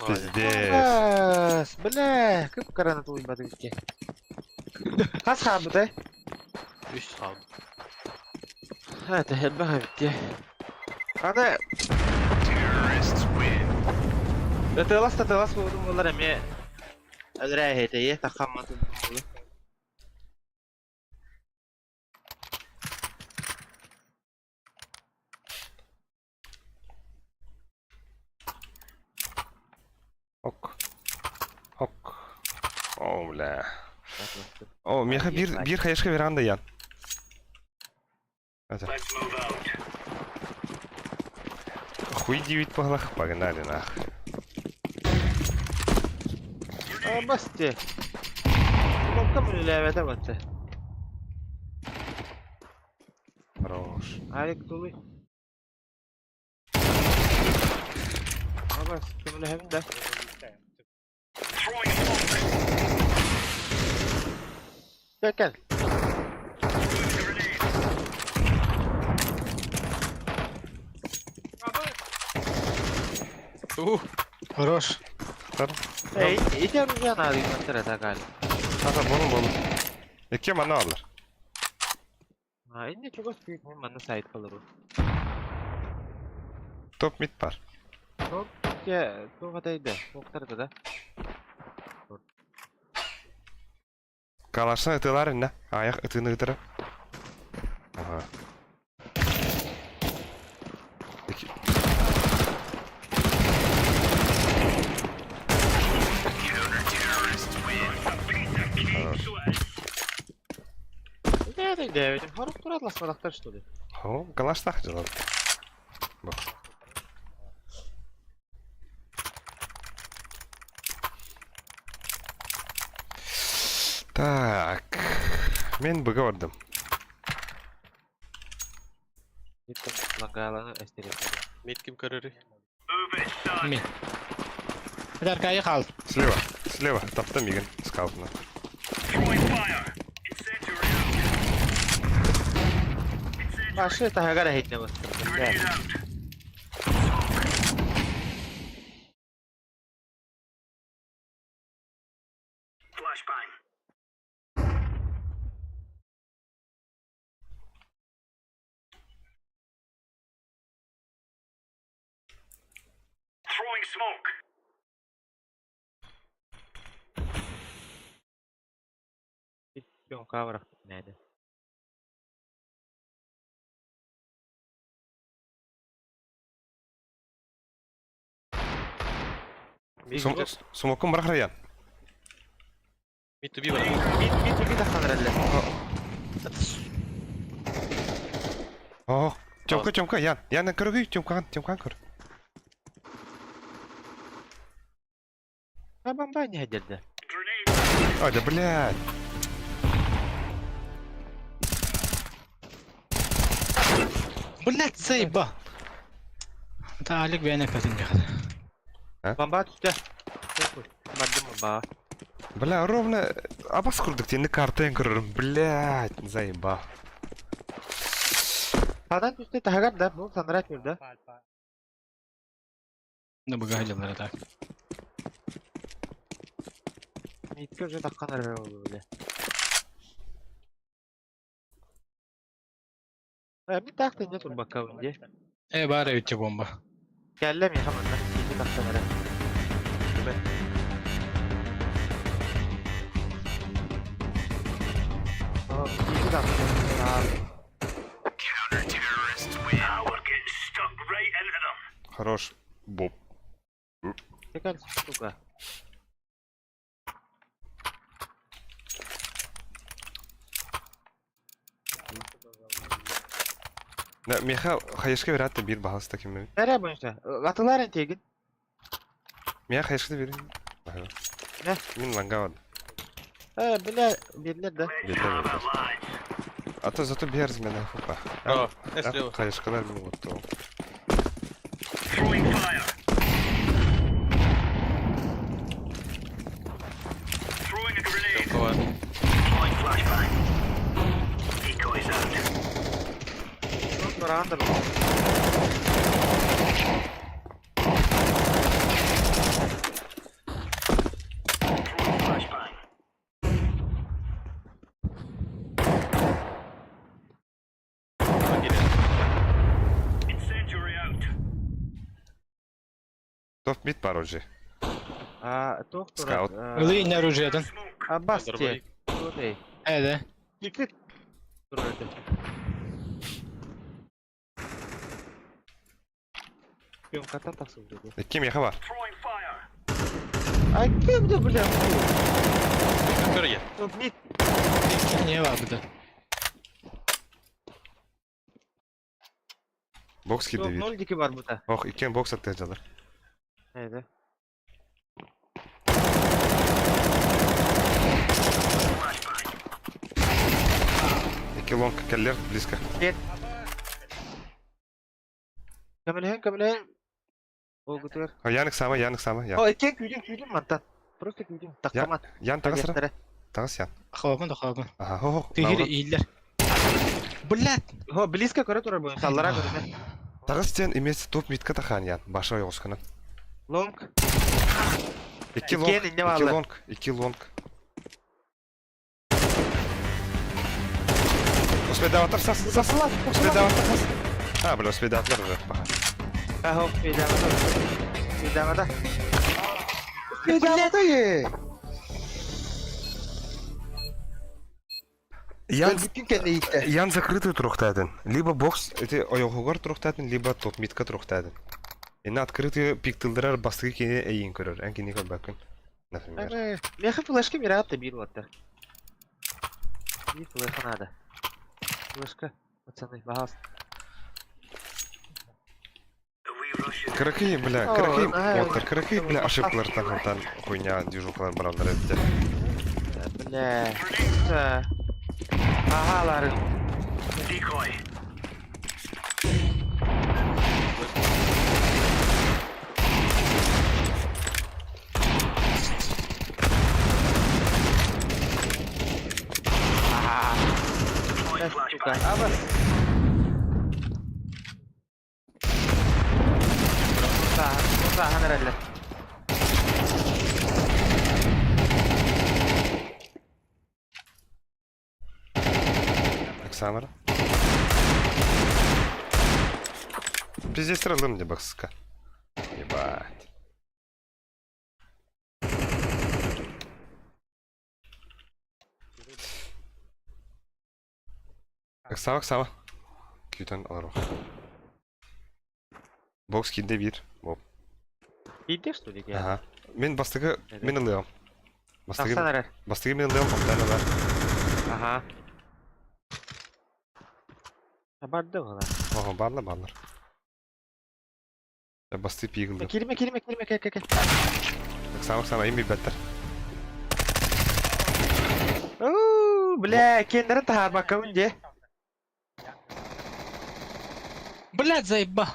Пиздец. Бля, көп гранат ойнады бізге. Қас қабыды. Үш қалды. Это элбэх эбит дии. Аны Ытыалас татыалас буолбутум буоллар эмиэ өлөрөөһүтэйиэ таххамматын буолуо. Ок. Ок. О, бля. О, меха бир, бир хаешка веранда ян. Это. Хуй девять поглах, погнали нах. А, басты. Кнопка үлэлээбэтэ батты. Хорош. Алик тулуй. Абас, көмөлөһөбүн да. Кэл кэл. Ух, Хорош. Эй, ити оружие надо иматтар это гали. Ата, болун болун. Эке мана алар. А, инне чугас күйүк мен манна сайт калыр. Топ мид бар. Топ ке туга тайда, токтарды да. Калашна ытылар инна. Аяк ытыны ытыра. Ага. Эки. Хорош. Не тайда, этим хорук туратласпадактар что ли? О, калаштах дела. Бо. Так. Мен быга бардым. Итим лагаланы эстереп. Мид ким көрөрүй? Ми. Эдер кайы хал. Слева, слева, тапта мигин скаутна. Башы тахагара хитне бастыр. Пионка барах näde. Сумокун барах раян. Мид туби бар. Мид мид туби таххан эрэллэр. О, Тёмка, Тёмка, Ян. Ян, көргүй, Тёмкаан, Тёмкаан көр. А бомба не хадерде. Ой, да блядь. Блять, заеба. Та Алик бэйне көтүн дьахат. Бомба түстэ. Бардым бомба. Бля, ровно абас курдук, тени картен көрөрүм. Блядь, заебал. Хадан түстэ тахагар да, бу санрат да. Да быга дьаллар так. Мидке уже таххан эрэр болду бile. Э, мид тахты не турбакка бинде. Э бар эбитче бомба. Кэллэ ми хаманна сити тахсан эрэ. О, сити тахсан. Хорош. Боб. Текал сука. Да, меха хаешка вератты бир бахас таким. Нere бойынша? Атылар тегин. Меха хаешка бир. Не? Мин лангавад. Э, бля, бирлер да. А то зато берз меня фупа. О, слева. Хаешкалар мин вот то. Тёмка бар. Туран да. Топ мид бар уже. А, туох турар? Скаут. Ылы инне оружиятын. А, бас те. Дробовик. Туотай. Эде. Кикит. Турар этэ. Пимката тахсыбыт этэ. Ким яха бар? А кем да, бля? Көрге. Топ мид. Не бар буда. Бокс Топ кирди бир. 0 дики бар бута. Ох, иккен бокс аттыга жалар. Эде. Икки лонг келлер близко. Көмөлөһөн, көмөлөһөн. Ол гутугар. О, Яник сама, Яник сама, Ян. О, иккен күйдүм, күйдүм мантан. Просто күйдүм. Тактамат. Ян тагыс ра. Тагыс Ян. Хабын да хабын. Ага, хо хо. Тегир наоборот. ииллер. Блядь. Хо, близко көрө турар буын. Саллара көрүнө. Тагыс сен имес топ мидка тахан Ян. Баша йоғусканан. Лонг. Икки лонг, Иккен инне икки баалар. лонг, икки лонг. Успедаватор сас, сас. Успедаватор сас. А, бля, успедаватор уже. Паха. Ахо, пидамада. Пидамада. Пидамада е. Ян Бүтүн кэнне иитте. Ян закрытый турухтадын. Либо бокс, эти ойоғугар турухтадын, либо топ мидка турухтадын. Эне открытый пиктылдырар бастығы кене эйин көрөр. Ән кене көрбәкін. Например. Меха флешка мират бир оттар. И флешка надо. Флешка, пацаны, пожалуйста. Кыракый, бля, О, кыракый, ай, оттар, кыракый, бля, ошибкалар тахантан хуйня движухалар баралар этте. Бля. Да. Ага, лары. Ага. Да, сука. Аба. Да, да, herhalde. Оксамара. Пиздец ралым де бакска. Ебать. Оксама, Оксама. Кютен алар Бокс кинде бир. Боп. Иди, что ли, я? Ага. Мен бастығы мен ылыам. Бастығы Тахсан эрэр. бастығы мен ылыам, оттан алар. Ага. Барды вала. Ого, барлар, барлар. Басты пигілді. Кирме, кирме, кирме, кел, кел, кел. Оксама, Оксама, эми беттер. Уу, бля, кендерин тахар бакабын де. Блядь, заебал.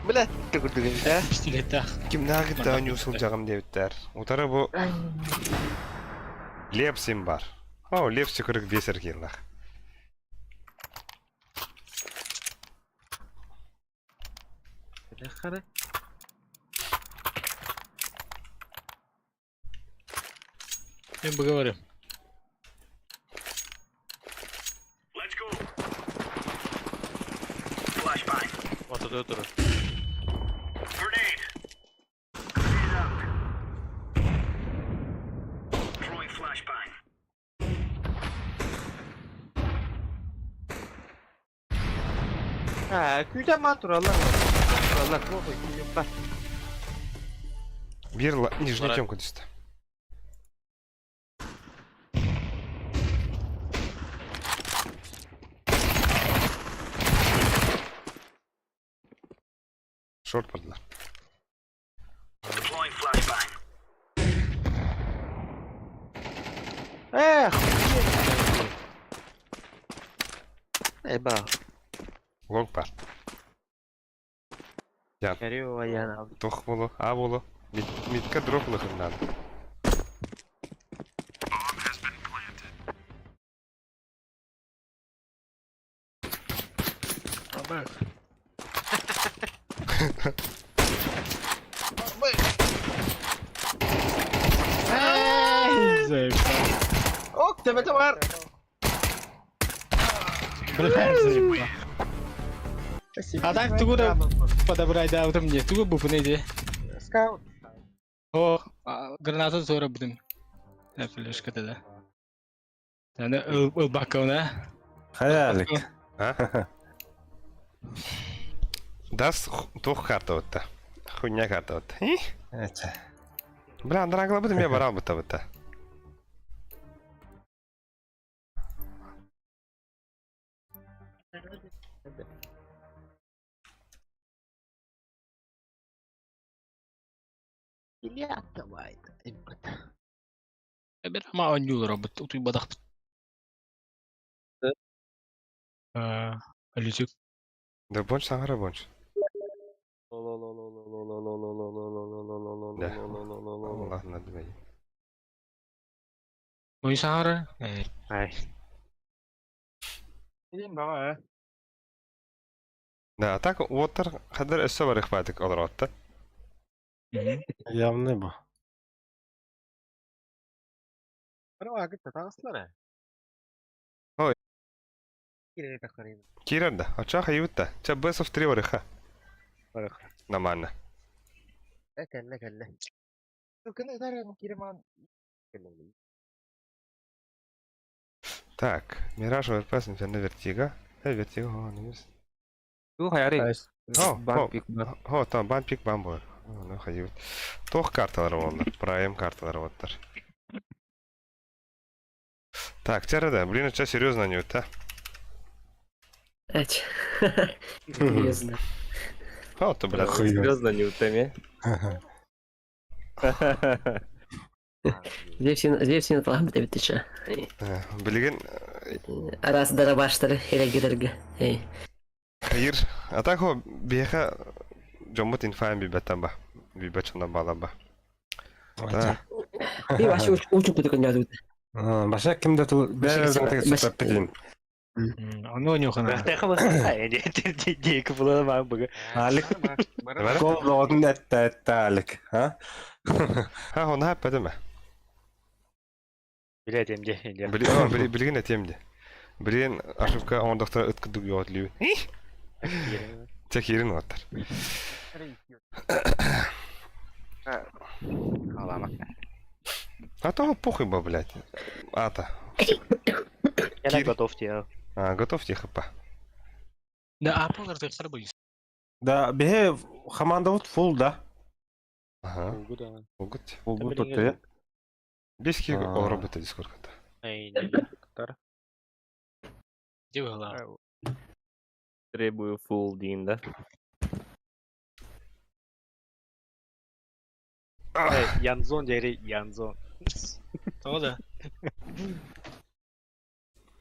Бля, түгүрдүгүн да. Пистолет Ким нагы да нюсыл жағым дебиттер. Утары бу Лепсим бар. О, Лепси 45 эргиллах. Бля, хара. Я поговорим. Ортада турар. Ha, күйден ман туралар. Туралар, плохо, күйден бар. Бир нижний Бара. темку түсті. Шорт бардылар. Эх. Эй, ба. Лонг бар. Көрү аян алды. Тох болу, а болу. Мид, мидка дроп лыхымнан. Заебал. Ок, төбөтө бар. Блядь, заебал. А так тугу да подобрать да вот мне тугу бупны иди. Скаут. О, граната зора будем. Флешка тогда. Аны ылбаккауна. Хаялик. А? Дас тух карта вот Хуйня карта вот. Эче. Бля, драгла бы мне барал бы то вот. Бир ма онньуулар робот утуй бадах. Алисик. Да больше сахара больше. Да. Ладно, давай. Ой сахара. Ай. Билим баҕа. Да, так уоттар хадыр өссө бар ихпатык олоротта. Явный bu. Ой. Кирер да, ача хайютта. Ча best of 3 барыха. Барыха. Нормально. Так, Мираж ОРП, Инферно Вертиго. Вертиго, о, не есть. Ту хаяры. О, Бан о, пик бар. О, там бан пик бан бар. Ну хайют. Тох карталар олар, прайм карталар оттар. Так, да, блин, сейчас серьезно не та. Эч. Серьезно. О, то, блядь. Серьезно, не утоми. Левсин талахым бите битиче. Билген Арас дарабаштары эрегерерге. Эй. Хайыр, а так хо беха жомбут инфайм бибеттан ба. Бибет бала ба. Да. Би башы учуп кеткен жазып. Баша кимде тул бәрін тек сүтіп бітейін. Ону нюхана. Диэки булана баа быгы. Алик. Кол доғын әтті әтті Алик. Ха? Ха, оны хап бәдіме. Билет эмде. Билген әтемде. Билген ошибка оңдақтар ыткыдык yoğurt лүү. Тек ерин оттар. Алама. А то похуй ба, блядь. Ата. Я готов тебе. А, готов тебе хп. Да, аполар ты харбы. Да, бе команда вот фул, да. Ага. Угут. Фул бу tuttu. Бески робота дискордта. Где была? Требую фул дин, да? Янзон дери, Янзон. То да.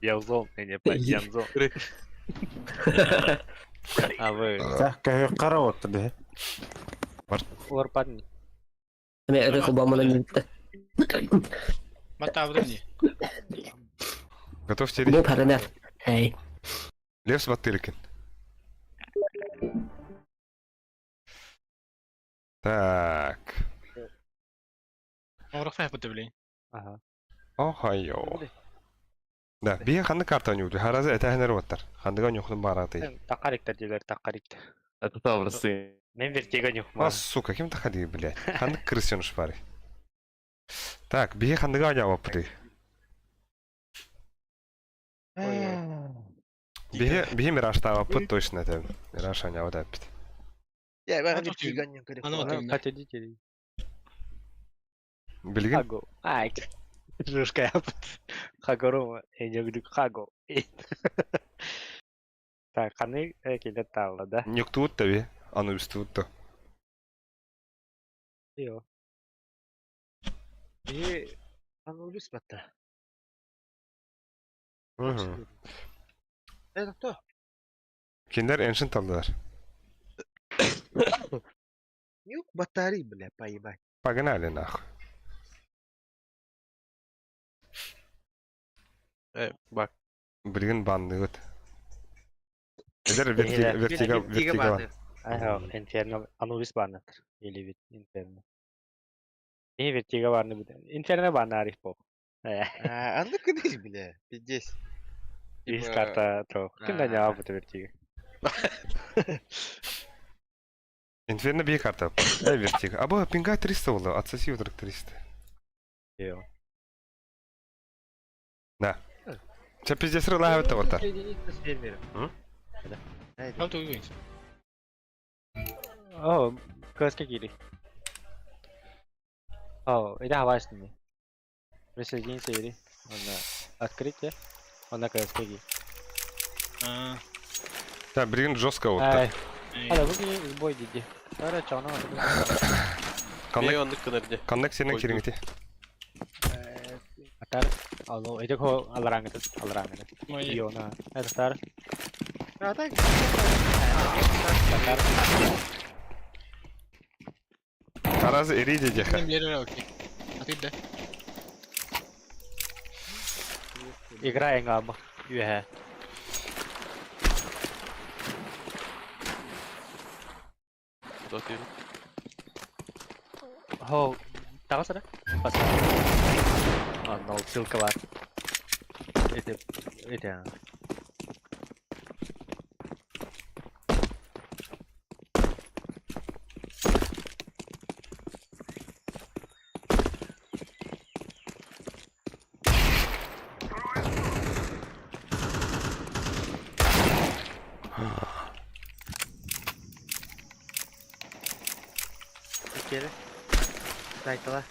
Янзон, не Янзон. А вы... Так, қара отты бе. Олар падни. Мен өрі қылбамына минутта. Мата времени. Готов тебе. Бу паранар. Эй. Лев с Батыркин. Так. Ага. Охайо. Да, бие ханды карта нюду. Харазы этәһенер оттар. Хандыга нюхны бараты. Такариктер дилер, такарикт. Это таврсы. Мен вертига нюхма. А, сука, кем таходи, блядь? Ханды крысёныш бары. Так, бие хандыга жавап ты. Бие, бие мираж тавап точно это. Мираж аня вот опять. Я ben вертига нюхма. Хотя детей. Билген? Хаго. Ай. Жушка. Хагору, я не говорю хаго. Так, ханы келет талла, да? Нюктут таби, аны үстут. Йо. И Анубис батта. Угу. Это кто? Киндер эншин талдылар. Нюк батареи, бля, поебать. Погнали нахуй. Бак. Билген банды Эдер вертига вертига вертига. Ага, инферно, Анубис баннатыр. Или вид инферно. Не вертига барны бит. Инферно банны ариф бо. А ну кыдыш, бля, пиздец. Из карта то. Ким да не бу вертига. Инферно бии карта. Э, вертик. Абы пинга 300 было, отсоси вдруг 300. Йо. Да. Ча пиздец рыла это вот так. Соединиться с фермером. М? Да. How to win? О, каска кири. О, это хавайсный. Присоединиться или? Она открытие. Она каска ки. А, Да, блин, жестко вот так. Ай. Ала бу кини сбой диди. Ара чана. Коннект, Мен оннук гынар дии. коннект сенен Ой, кириңити. Атар. Ало, эти хо алараңыт, алараңыт. Мои. Иона. Это тар. А так? Атар. Таразы эри дедеха. Мен берер окей. А ты да? Игра эңам. Юхэ. Дотыр. Хо, тагасара. Паса. А, но ссылка бар. Это это. Кели. Дайтала.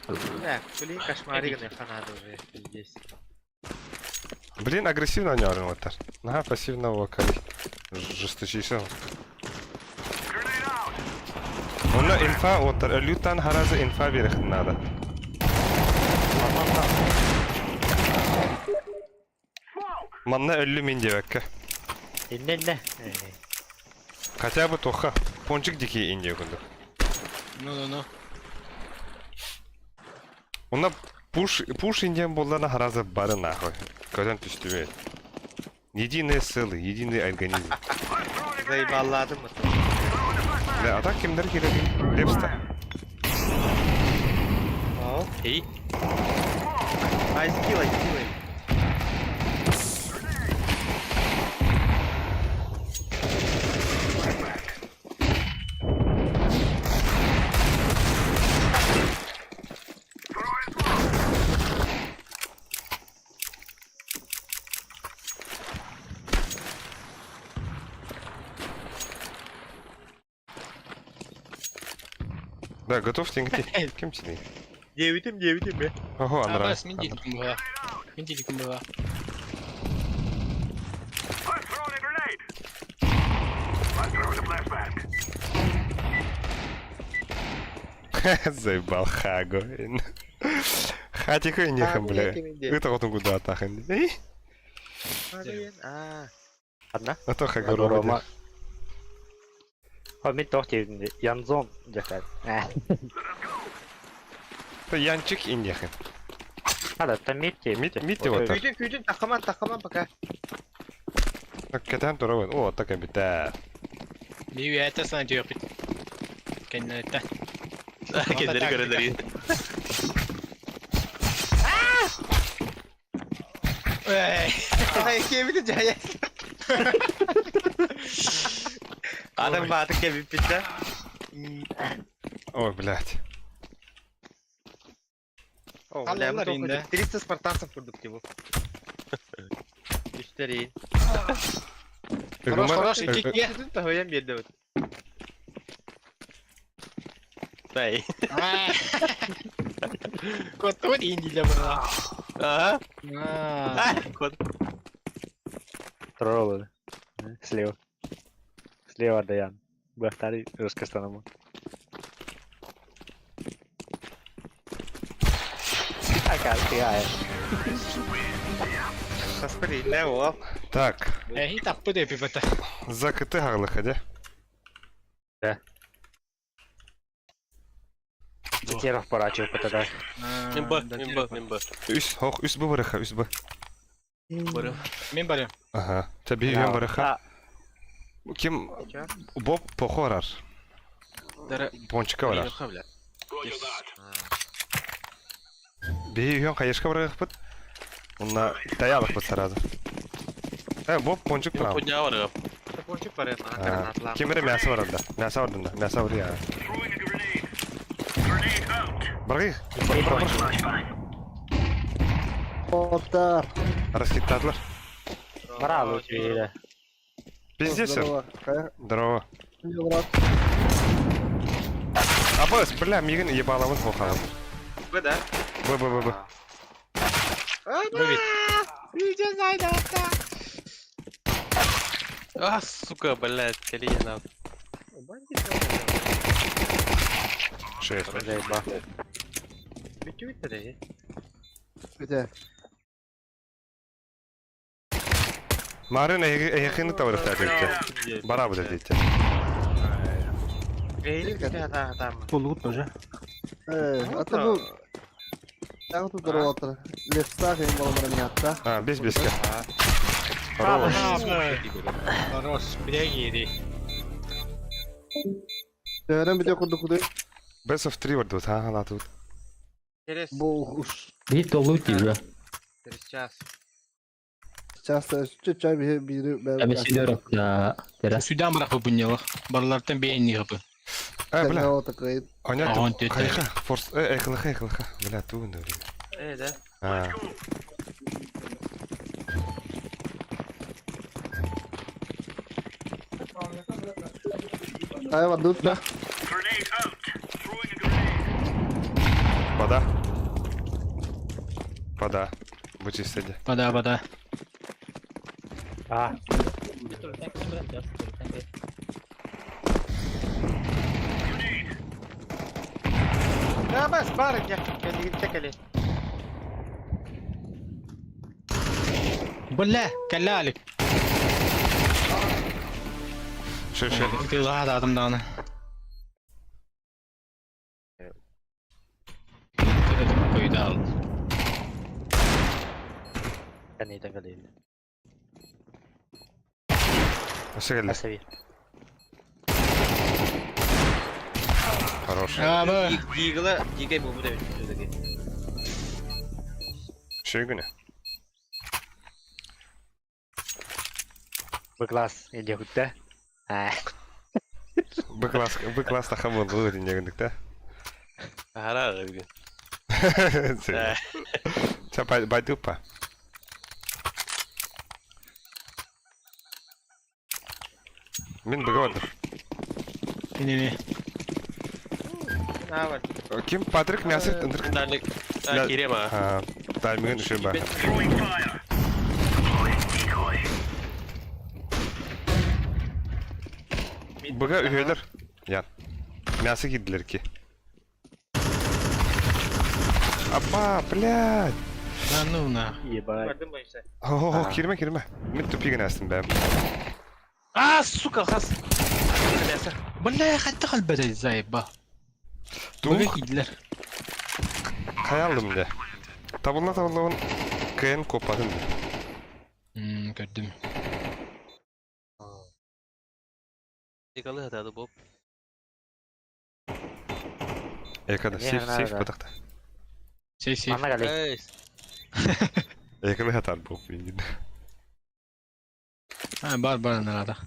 Бля, блин, кошмары гына фанаты уже, пиздец. Блин, агрессивно они вот так. Ага, пассивно вокали. Жесточайший. Онна инфа оттар, лютан харазы инфа берехин надо. Манна өллү мин дебекке. Инне инне. Хотя бы тоха. Пончик дикий инде күндүк. Ну, ну, ну. Онна пуш, пуш индиан болларына харазы бары нахуй. Көзөн түстүбөй. Единые силы, единый организм. Заебалладым mı? Бля, а так кимдер керек? Лепста. О. Эй. Ай, скилай, скилай. Да, готов тингти. Кем тини? Девятим, девятим, бе. Ого, А, Андрей. бас, мен деликім була. Мен деликім була. Заебал Хагу. Хатико и нехам, бля. Это вот он куда атахан. Эй, А, Одна. А то Хагу Рома. Рома. Хо, мен тох тевдинде. Янзон жакар. То Янчик и нехам. Ада, там мид Мид- мид вот так. Күйдін, күйдін, тақыман, тақыман пока. Кетен тура О, так обида. Би это сан жөпит. Кеннетте. Кендери көрөлөр. Эй, Ай, кемidi жая. Адам баты кемip bitti. Ой, блядь. О, бля, мы Алалар только инде. 300 спартанцев курдук типа. Үстери. Хорош, хорош, икки. Түтін тахоям берді вот. Дай. Кот инди була. Ага. А, Кот. Троллы. Слева. Слева Даян. Бахтари Рускастаному. Акар, Саспыри, не о. Так, Эй, таппы деп бата. за КТ гарлыха, де? Тетеров пора чего тогда. Мен Б, мен Б, мен Б. Үс, хох, үс Б барыха, үс Б. Барым. Мен барым. Ага. Таби юн барыха. Ким Боб похорар. Дара. Пончика барар. Бля. Би юн кайышка барыхпыт. Онна таялык бит сразу. Боб пончик прав. Поднял бар. Пончик бар гранатлар. Кемере мясо бар анда. Мясо бар анда. Мясо бар я. Баргы. Оттар. Раскидтадылар. Браво тебе. Пиздец. Здорово. Здорово. Брат. Абас, бля, мигин ебалабын хохалым. Б да? Б, Б, Б, Б. А, сука, блядь, Калинина. Шесть. Заеба. Бүтүбүт Где? Марын эхини таврыхта дейтте. Бара бу дейтте. Бейли там. Болугут тоже. А то бу... Так тут здорово. Левстах им было бронята. А, без беске. Хорош. Хорош, бля, Төрөн бите курду куды. Best of 3 бар тут, ха, ла тут. Через Богуш. Бит толу тиже. через час. Часто чуть-чуть бири Эми сидер да. Терас. Сюда мрах бунялах. Барлартан бейни гапы. Бля. такой. Аня Ага, тут. Хайха, форс, эхлыха, эхлыха. Бля, ту да, блин. Да. А. Ай, вадут да. Вода. Вода. Вычистили. Вода, вода. А. Да, бас, бар, я, я Бля, калялик. Шö, шö. Ты лада адамданы. Койдал. Канита калин. Өсө Асави. Хорош. А, б. Дигла, дигай бу бу все-таки. Шö гүнэ. Б класс иде хутта. А. Б класс, Б класс таха болды дегендик да. Ара, бүгүн. Ча пойду па. Мен б бардым. Не-не. На, Ким Патрик мясо ындырк. Дальник. Кирема. Таймигин үшө ба. Быга үһөлөр. Я. Мясо кидилер ки. Апа, блядь. Да ну на. Ебать. Бардым бойынша. О, кирме, кирме. Мен тупигин астым бәм. А, сука, хас. Бля, хатта қалбада заеба. Тух кидлер. каялдым де. Табылна табылна КН копадым. Көрдүм. Дигалы хатады бу. Экада сейф сейф батакта. Сей сей. Ана калин. Эй, Экада хатар бу мен. А, бар бар нарада.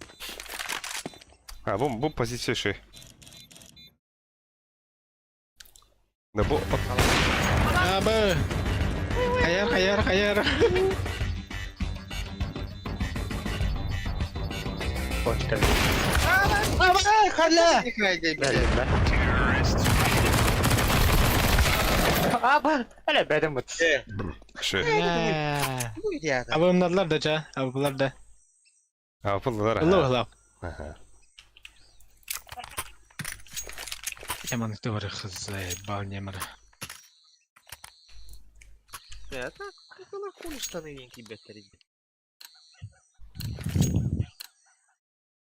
А, бу позиция ши. Да бу А, б. Хаяр, хаяр, хаяр. Кончик. Халя. А, ба. Әле бәдем бут. ши. Абымнадлар да ча, абылар да. А, пуллар. Аллах аллах. Ага. Яман кто заебал немар. Да, так, на хуй штаны енки беттери.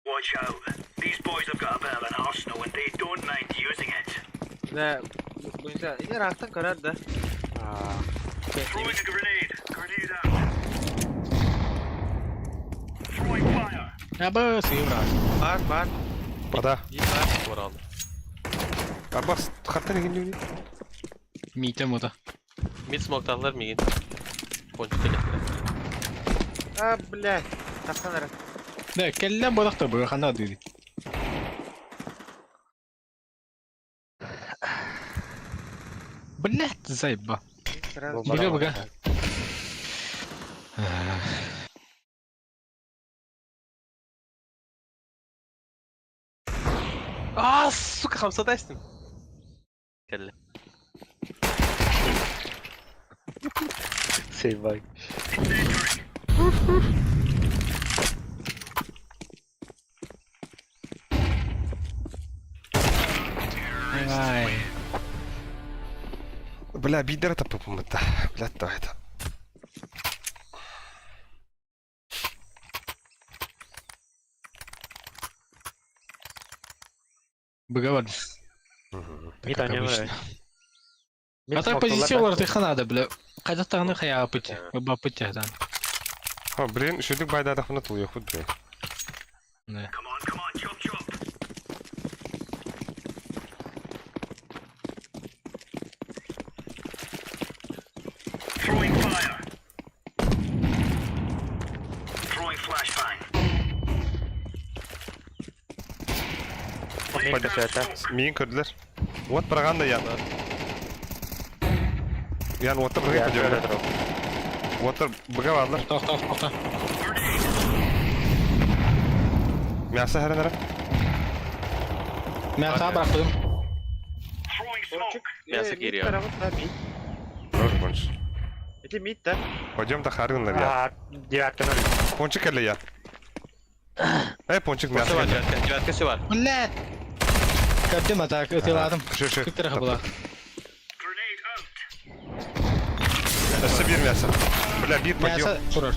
Watch out. These boys have got a bit of an arsenal and they don't mind using it. Да, бойынша, ине рақтан көрер да. Throwing a grenade. Grenade out. Throwing fire. Абы, сыйбра. Бар, бар. Бада. Бар. Орал. Абас, хаттан еген Митем ода. Мид смокталар мигин. Кончик келе. А, блядь. Тахсан эрэ. Да, кэллэ буолахта бу хана дии. Блять, заеба. Сразу. Быга быга. А, сука, хамсата эстим. Кэллэ. Сейвай. Ай. Бля, бидер это попумыта. Бля, то это. Быга бар. Мид Как они обычно. Мид А так позициялар ты ханада, бля. Кайда хая пыть. Ба пыть да. О, блин, шүдүк байдадахпына тулуйохпут, бля. Да. Come on, come on, chop chop. Throwing fire. Throwing flashbang. Миин көрдүлэр. Вот проганда ян. Ян вот быга көдөрөр. Вот быга барлар. Тох тох тох. Мясо хэрэнэрэ. Мен саа бырахтым. Throwing smoke. Мясо Мид кириyor. тарабыт да мид. Тоже конч. Эти мид да. Пойдем до харгынлар я. А, девятка ноль. Пончик эле я. Э, пончик Все мясо. бар, девятка. Девятка все бар. Блять. Көрдүм ата, өтеладым. Шö шö. Күттер була. Grenade out. Өссө бир мясо. Бля, бир пойдем. Мясо турар.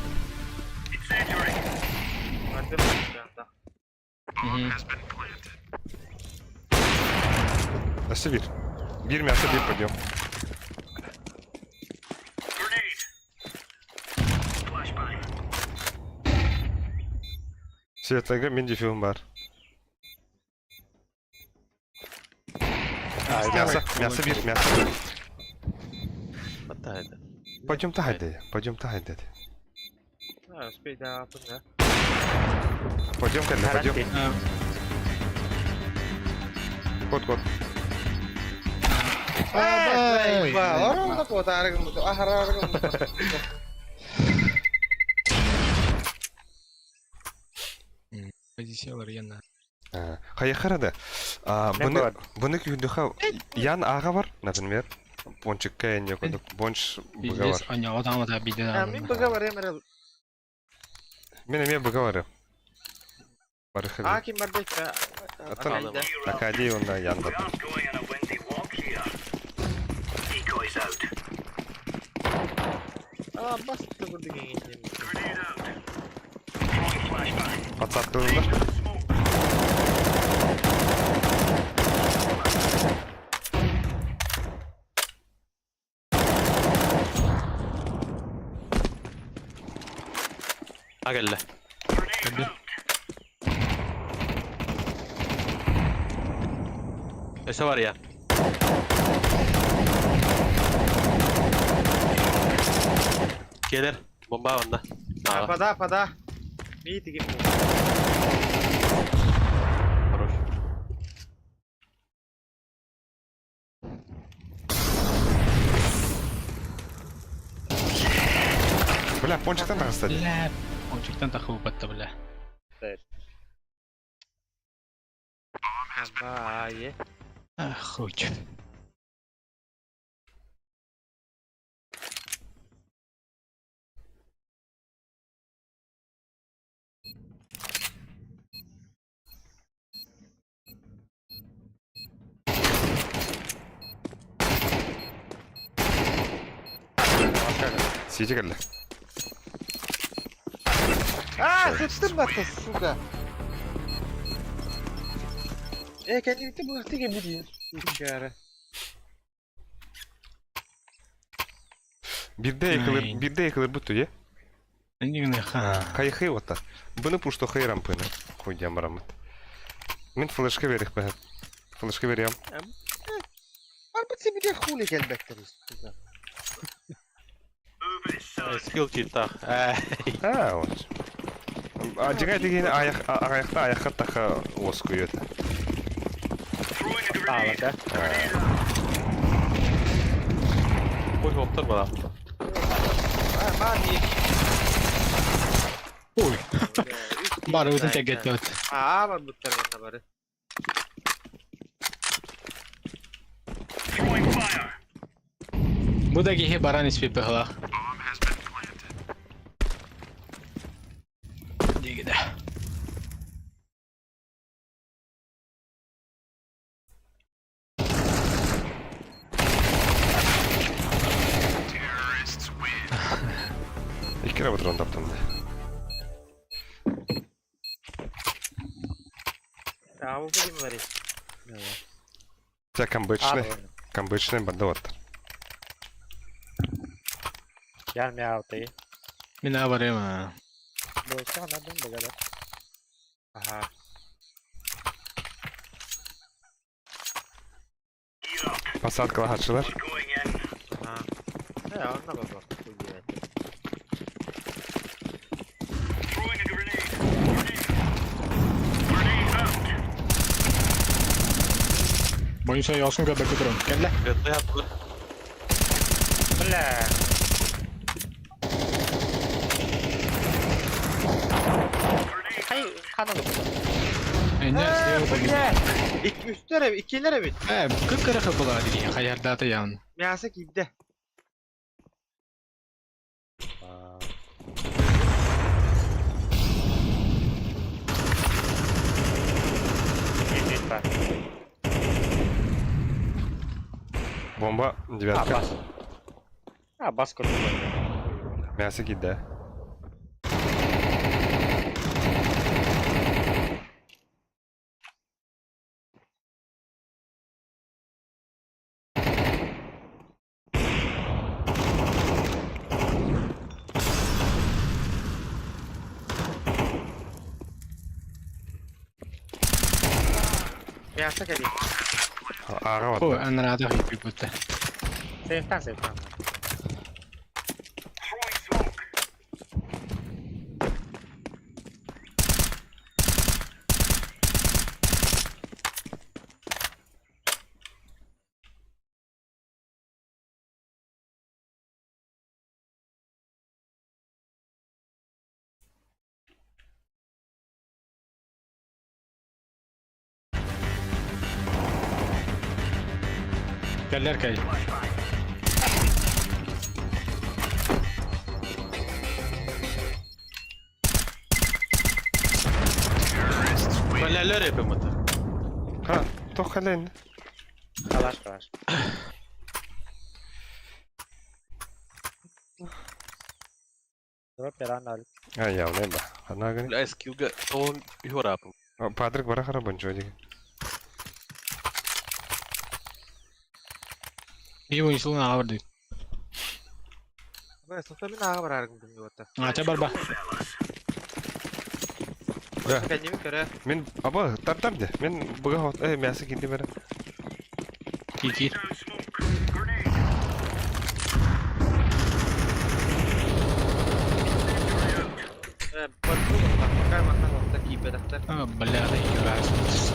Incendiary. Бардым. Да. Өссө бир. Бир мясо, бир пойдем. Grenade. Flashbang. Светлага мен дефюм бар. Мясо, мясо бир, мясо бир. Хватает. Пойдем тахайды, пойдем тахайды. А, успей да, да. Пойдем кэлле, пойдем. Кот, кот. Ай. Орон куотаарыгын ахараарыгын. Позициялар яна. Хайахарада. Бұны бұны күндіха ян аға бар, например. Пончикка не кодок, бонч быга Пиздец, бар. аня одам да биде. А, мин быга бар эмерел. Мен эме быга бар. А, Барыха. ким бар бек. Аттан Акади онда янда. We aren't going on a windy walk here. Decoys out. А, басты көрдүк эң. Grenade out. Throwing flashbang. Подсадкалар. Smoke. А, кэллэ. Grenade out. Өссө бар я. Келер. Бомба онда. А, А, пода, пода. Мид ким. хорош. Бля, пончиктан тағыстады. Бля. Ончиктан тахып батты, бля. Бае. Ах, хуй. Сити кэлле. А, сыттым батты, сука. Э, кәдімгі бұл деген мид. Кәрі. Бирде екілер, бирде екілер бүтті, е? Нигне ха. Кайхы ота. Бұны пушто хайрам пыны. Хуйдям барамыт. Мен флешка берих бәһәт. Флешка берем. Барбыт себеде хули келбектер, сука. Move it, son. Скилл читах. А, вот. Дьиҥэ тигиини аҕайахта айахха таха уоскуйуо этэ. Таалата. Ой, оптор бара. Ой. Барыбытын тегеттебит. Аа барбыттар манна бары. Бу да киһи баран испит быһылаах. Дигиде. Икки эрэ патрон таптым дии. Аа бу ким барый? Це камбичний. Камбичний бандот. Gel mi altayı? Мин аа барыам аа. Бойса надо богада. Аха. Посадкалаһаччылар. Аха. Э, онно бар. Хуй Боюнча ясын көбөккө турам. Кэллэ. Бетли yaptı. Бля. Хай хана Эне слева погиб. Икки үстер эбит, иккилер эбит. Э, кып-кыра была дии. Хаярдата ян. Мясо киирдэ. Бомба девятка. Абас. Абас курдук. Мясо киирдэ. Мясо кэлин. Ааҕа О, барда. анарада хиппит бутта. Сейфтан сейфтан. Кэллэр кэл. Калялер yapamadı. Ха, туох кэлэн. Калаш калаш. Дроп рано. А, явно ба. Ханна гыны. Бля, скилга тоон юрапым. Патрик бара хара бончо диги. И буйсулун аа барды. Бэ, сото мин ааҕа барааргын күннү батта. А, ча барба. Бля, Кэнними көрө. мин аба тартар де. Мин быга хот э мясо киирдэ бара. Кики. Э, барбы бакай манна хопта кииппэтэхтэр. А, бля, да юрас.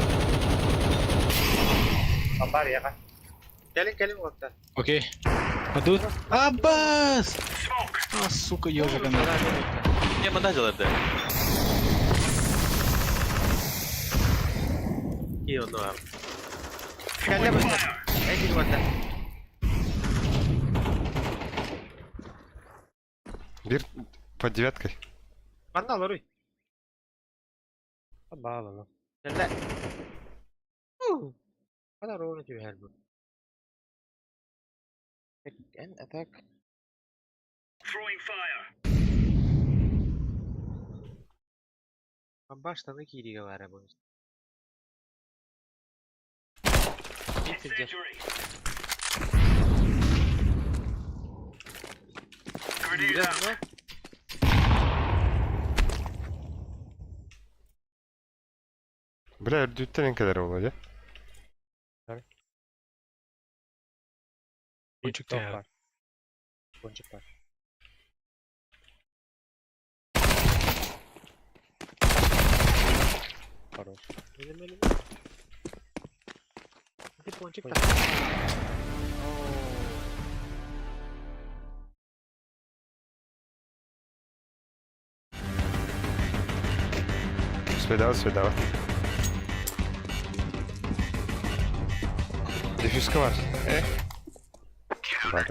Амбар яга. Кэлин кэлин хопта. Окей. А тут? Аббас! А, сука, ежика на. Не мандажалар да. И оно. Кэллэ бытта. Эдил батта. Бир под девяткой. Манна олоруй. Баалала. Кэллэ. Хана ровно түһэр бу. Эн атак. Баштаны киириге бара бу. Битирдер. Киирэн, Бля, үрдүттэн энкелер буолла дии. Бончук Топ та. бар. Бончук бар. Хорош. Ты пончик так. Свидава, свидава. Дефюзка var. Э? Бар.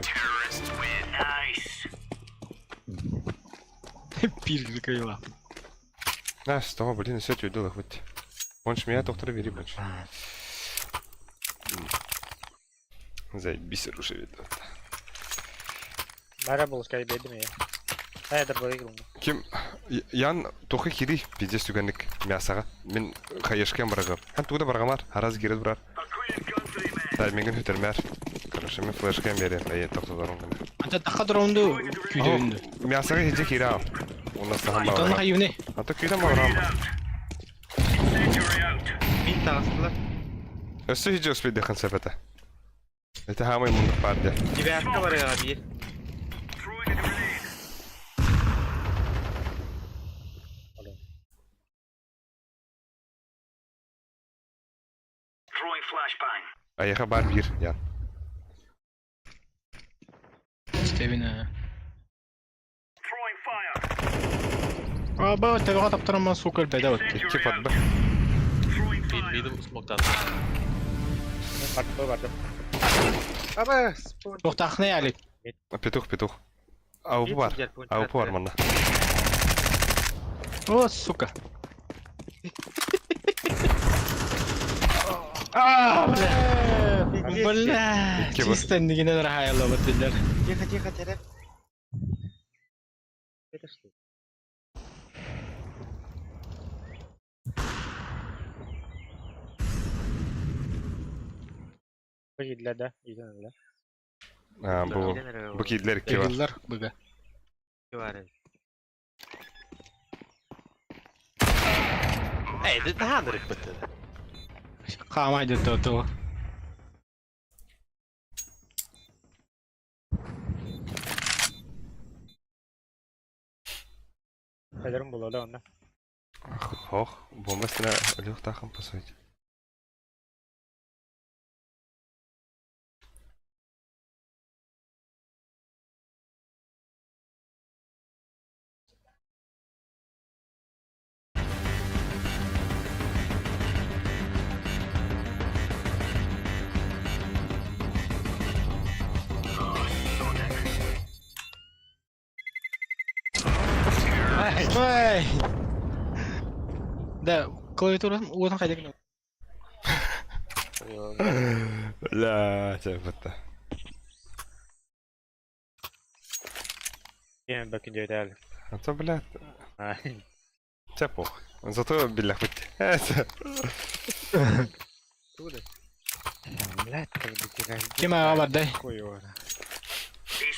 Nice. Пир крыла. А, что, блин, все, тюдила хоть. Понч меня, доктор, бери, понч. Заебись, оружие видно. Мара булскай бедим я. Хайдар барыгылны. Ким Ян тохы кири пиздец түгәнлек мясаға. Мин хаешкән баргам. Һәм тугда баргамар, араз кирет барар. Таймингын хөтәрмәр. Короче, мин флешкән берем, әйе, токтодарым гына. Anta takka drone'du kүйдө. Мясаға хеҗе кире ал. Уннан саһам Антон баргам. хайвне. Ата көйдән баргам. Мин тағыстылар. Өссө хеҗе успейді хан сәпәтә. Это хамай мундык бар де. Девятка бар я бир. Throwing flashbang. Аяға бар бир, Ян. Стебине. Throwing fire. Аба төбөҕө таптараман сука элбэдэ бат. Икки подбы. Throwing fire. Bilmiydim smoke'tan. Барды барды. Аба, Туохтаахны ялик. Петух, петух. Ауп бар. Ауп бар мында. О, сука. А, бля. Бля. Икки бар. Чисто нигинен рахайла баттылар. Тихо, тихо, тихо. Это что? Бу да, иден А, бу. Бу кидлер икки бар. Йыллар быга. Бар. Ey, det här är riktigt. Хаамай дето то. Хайдарым булады онда. Хох, бомба стена лег тахом посадить. Ой. Да, клавиатура уотан хайдак. Бля, тебя Мен бакын жөйдәл. А то, бля, тебя похуй. Зато биллях бит. Блядь, Кем ага бардай.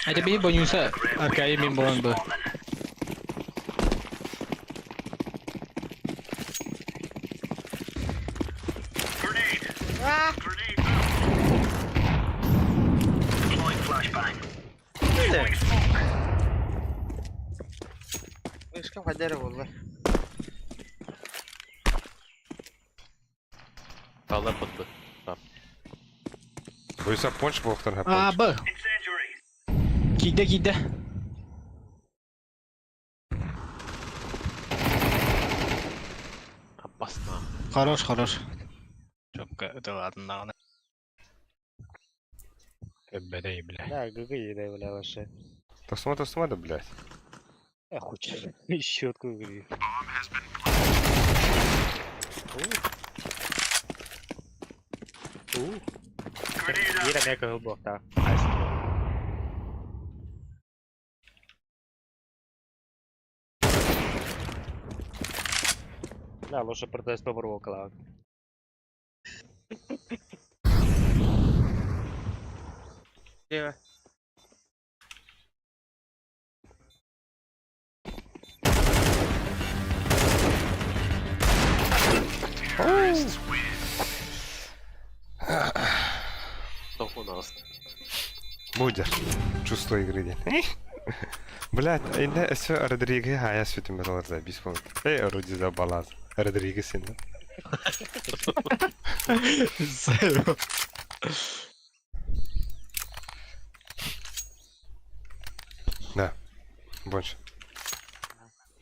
Это би бонуса аркай мен болан бу. Grenade. Grenade out. Deploying flashbang. Throwing smoke. Слишком хадера болды. Kallar patlı. Буйса понч бохтар А, понч. б. Incendiary. Кийде кийде. Опасно. Хорош, хорош. Чопка, это ладно, нагана. Бэдэй, бля. Да, гг едай бля вообще. Тосма, тосма да, блядь. Охуч. Щетку игри. Grenade out. Ира мека глубок, да. Да, лучше протест попробовал клав. Лево. Что у нас? Будешь. Чувство игры день. Блядь, инде все Родриго хая сүтүм металлар забис болот. Эй, Руди за баланс. Родриго сен. Да. Больше.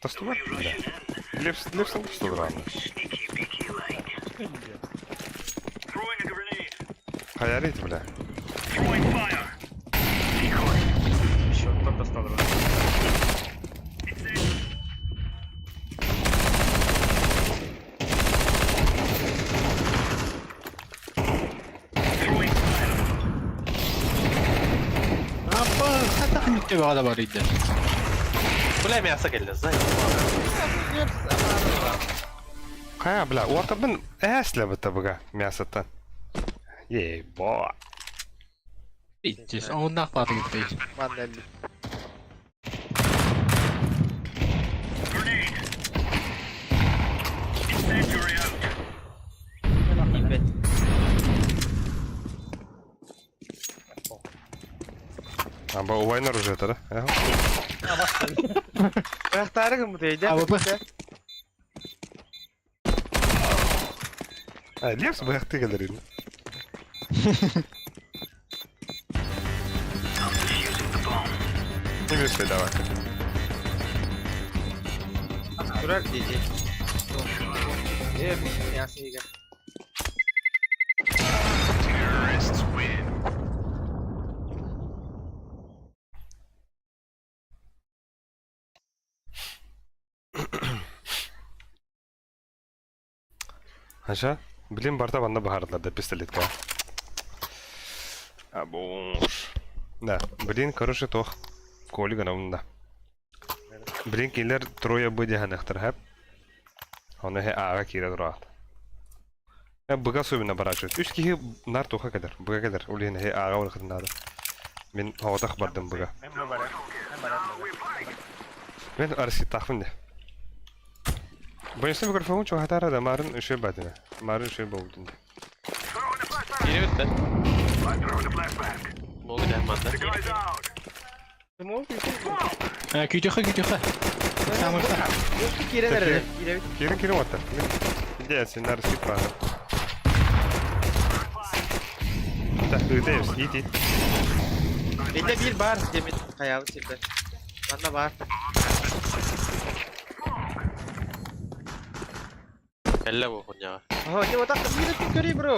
Тостуга? Да. Лепс, лепс, тостуга. Хаярить, бля. Счеттан достал. Апа, хата ханыкты бағада бар иді. Бля, мясо келді, зай. Хая, бля, уотабын эсле бытабыга мясоттан. Ебо. Иттес, оннақ бар иді. Манна өлбүт. Тиийбэт. Аба убайнар уже это, да? Ага. Бырахтаары гыммыт өйдө. А, бу- А, лепс быхты келер. Не бесте, давай. Турар диэти. Ээ, мясо игэ. Аша, блин, барта ванна бахарлар да пистолетка. Абуш. Да, блин, короче, тох. Коли гана да. Блин, киллер трое были ханахтар хэп. Он хэ ага кира дурат. Э, быга особенно барачивает. Үс кихи нар тоха кадar, быга кадar. Улин хэ ага ол надо. Мен хаватах бардым быга. Мен арси тахмин. Бойынша микрофон чоғатара да марын үші бәдіні. Марын үші болдын. Кире бітті. Могу да, манда. Күйтіқі, күйтіқі. Самырса. Киирэн эрэр. Киирэбит. Кирин кирин оттар. Иде сен арси па. Так, үдейс, ит ит. Инде биир баар диэмит хайаабыт сирдэр. Манна баар. Әллә бу хуняға. Оһо, не отак биир өттүн көрүй бро.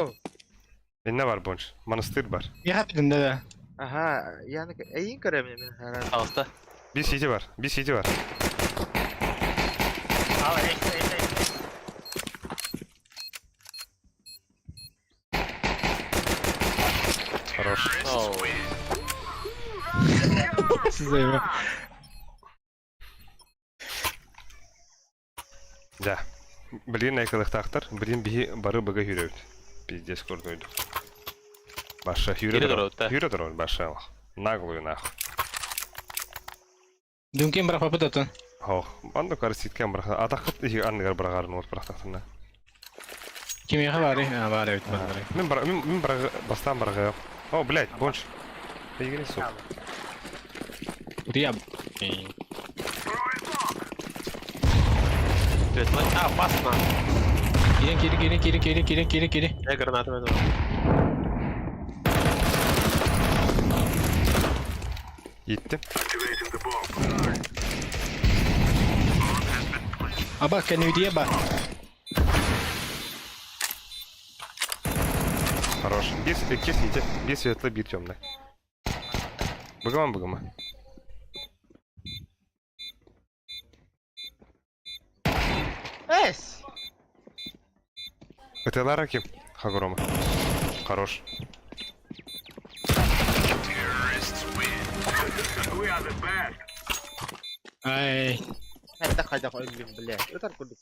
Инне бар бонш. Монастырь бар. Яхаппидин да. Аха, яны эйин көрөмүн мен харан. Алыста. Би сити бар, би сити бар. Ал, эй, эй, эй. Хорош. Оу. Сіз Да. Блин, айкалықтақтар. Блин, бихи бары быга хүрөбүт. Пиздец көрдөйдү. Баша хүрө Кире дорог. дорог, да. Хүрө дорог, баша. Наглую нахуй. Дүнкен бірақ папа датын. Хох, анда карситкен бірақ атақыт ихи анныгар бірағарын от бірақтақтына. Кимеға бар, а, бар, өт бар. Мен бар, мен, мен бірақ бастан барғы. О, блядь, бонш. Егер сук. Урия. А, опасно. Кирен, кирен, кирен, кирен, кирен, кирен, кирен, кирен. Я гранату возьму. Еттім. Аба, кәнеудие ба. Хорош. Бес, кес ете. Бес светлый, бир темный. Быгама, быгама. Эс! Это Лара кем? Хагрома. Хорош. Ай, Хайда хайда өллүм бля. Ытар курдук.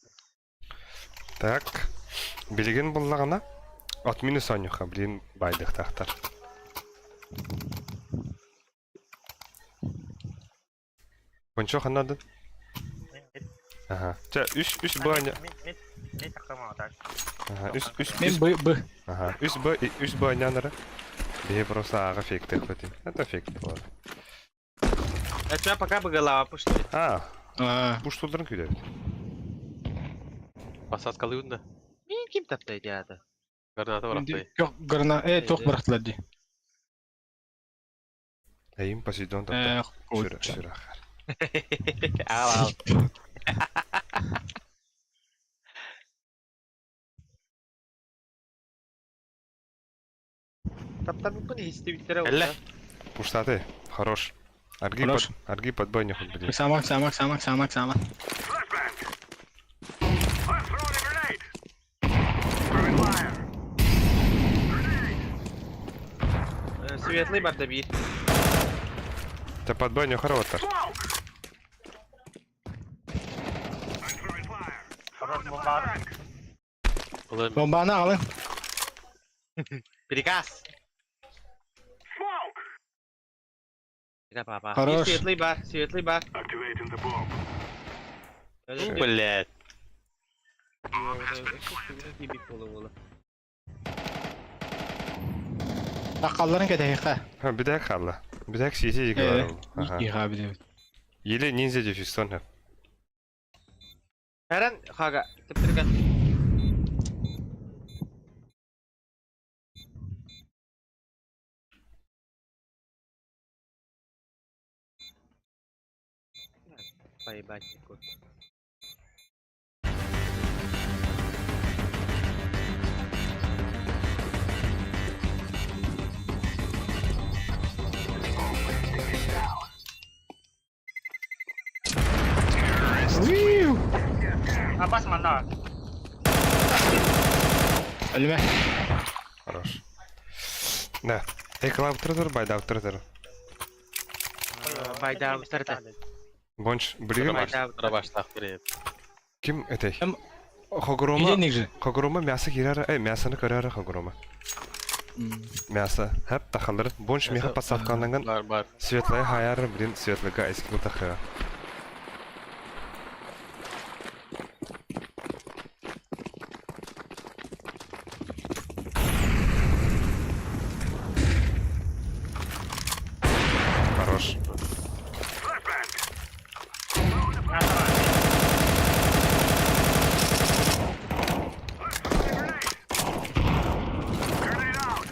Так. Билеген буллагана. От минус анюха, блин, байдых тахтар. Пончо ханнадын? Ага. Ча, үш, үш б аня. Ага, үш, үш, мен үш. б, б. Ага, үш б, и- үш б анянара. Бе просто ага фейк тыхвати. Это фейк было. А тебя пока бы голова пушили. А, А, буш тулдырын күйдәбит. Посадка лыгында. Ким таптай диата? Граната бырахтай. Грана, э, туох бырахтылар дии. Эйим Посейдон Э, тапта. Сүрэ, сүрэ ахар. Ал ал. Таптаммыппын иһистибиттэрэ Элле. Пуштаты. Хорош. Арги Хорош. под, арги подбой не хоть блин. Самак, самак, самак, самак, самак. I'm throwing a grenade. Throwing fire. Grenade. Светлый барда биир. Та подбой не хорош. Smoke. I'm throwing fire. Хорош бомба. Олар Бомбаны алың. Приказ. Smoke. Да, папа. Хорош. Светлый бар, светлый бар. Activating the bomb. Блядь. Таққалларын кәтәйіққа. Ha bir dakika kaldı. Bir dakika CC Э, yıkılar. Aha. Иға білемін. Yeli ninja defüsyon hep. Эрен хага типтирген. Поебать, кот. Абас манна. Өліме. Хорош. Да. Эклав тротор, байдав тротор. Байда устарта. Бонч, блин, Рабаштах привет. ким этой? Эм, Хогрома, Иде негже. хогрома мясо кирара, э, мясоны көрәрі хогрома. Мясо. Хәп тахалыр. Бонч меха подставкаланган Бар бар. светлая хаяр, блин, светлыга эскил тахыра. Хорош. Grenade out.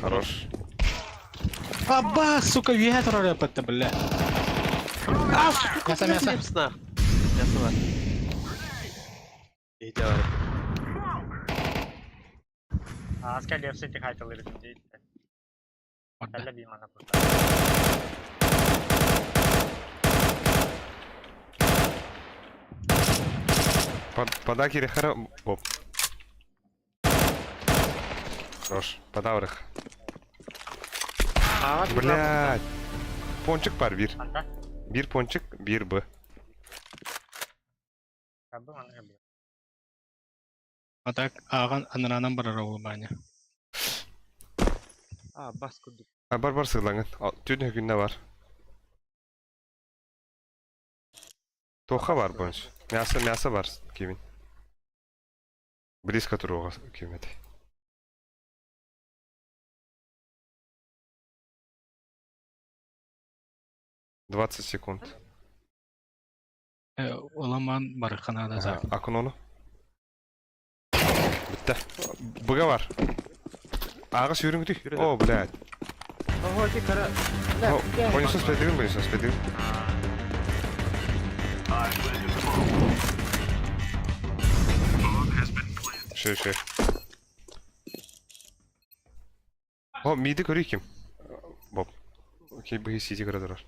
Хорош. Аба, сука, виһә торар япатты, бля. Мясо, мясо. Лепсна. Мясо бар. Иди бар. Аска лепси тихайтылыр дейді. Барда. Әлі беймана бұлта. Пода кирехара... Оп. Хорош. Подаврых. Блядь. Пончик бар bir. Анда? Bir ponчик, bir Б. Кабы мана бі. Атак аған аныранан барар ол баня. А, бас курдук. А бар бар сыйлаңын. Түн күнне бар. Тоха бар понч. Мясо, мясо бар кимин. Близко туруга кимет. 20 секунд. Оламан бар қанада Ага, Акын оны. Бітті. Бұға бар. Ағы сүйріңді. О, блядь. Ого, ти кара. Понесу спедігін, понесу спедігін. Шö, шö. О, миді көрейік кім? Боб. Окей, бұғы сити көрі тұрар.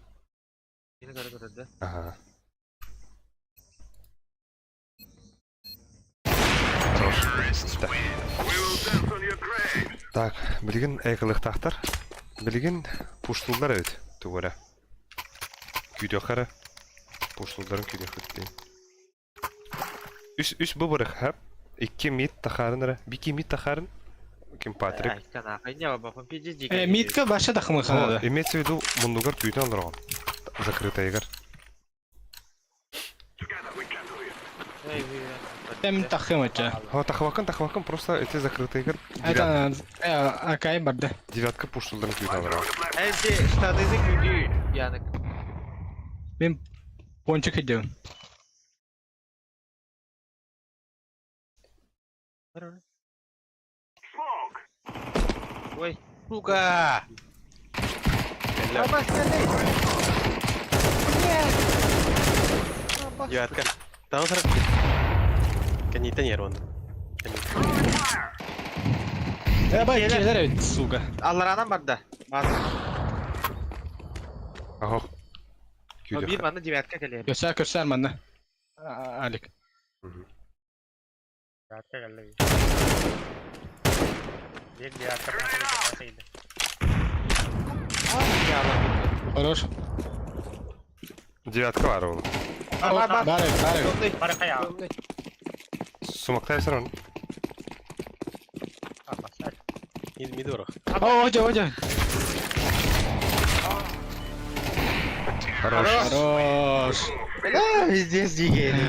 Мени кара көрөдө да. Ага. Хорош. Да. We will dance on your graves. Так, билигин экылыктаахтар. Билигин пуштулдар эбит тугура. Күйдөхөрө. Пуштулдарын күйдөхөттейм. Үс үс быбырых хап. Икки мит тахарын ара. Бики мит тахарын. Ким Патрик. Э, митка баша да хымы О, ханада. имеется в виду мундугар күйдөн алырган. Закрытая игр. Together we can do it. Тем тахым ача. О, тахвакын, тахвакын, просто эти закрытые игр. Это, э, акай барды. Девятка пуштулдарын күйдөн алырган. Энти штанызы күлүү янык. Мен пончик идем. Ой. Сука! Абас, кэлэй! Девятка. Там сразу. Кенитен ер онда. Э, бай, келер эбит, сука. Алларанан барда. Бар. Ах. Бир манна девятка кэлэр. Көрсөр, көрсөр манна. Алик. Девятка кэллэ. Биир девятка кэллэ. Хорош. Девятка бар ол. Бар, бар, Бар, бар. Бар хайа. Сумактай сарон. Мид мид орох. О, ожо, ожо. Хорош. Хорош. Бля, везде сдигели.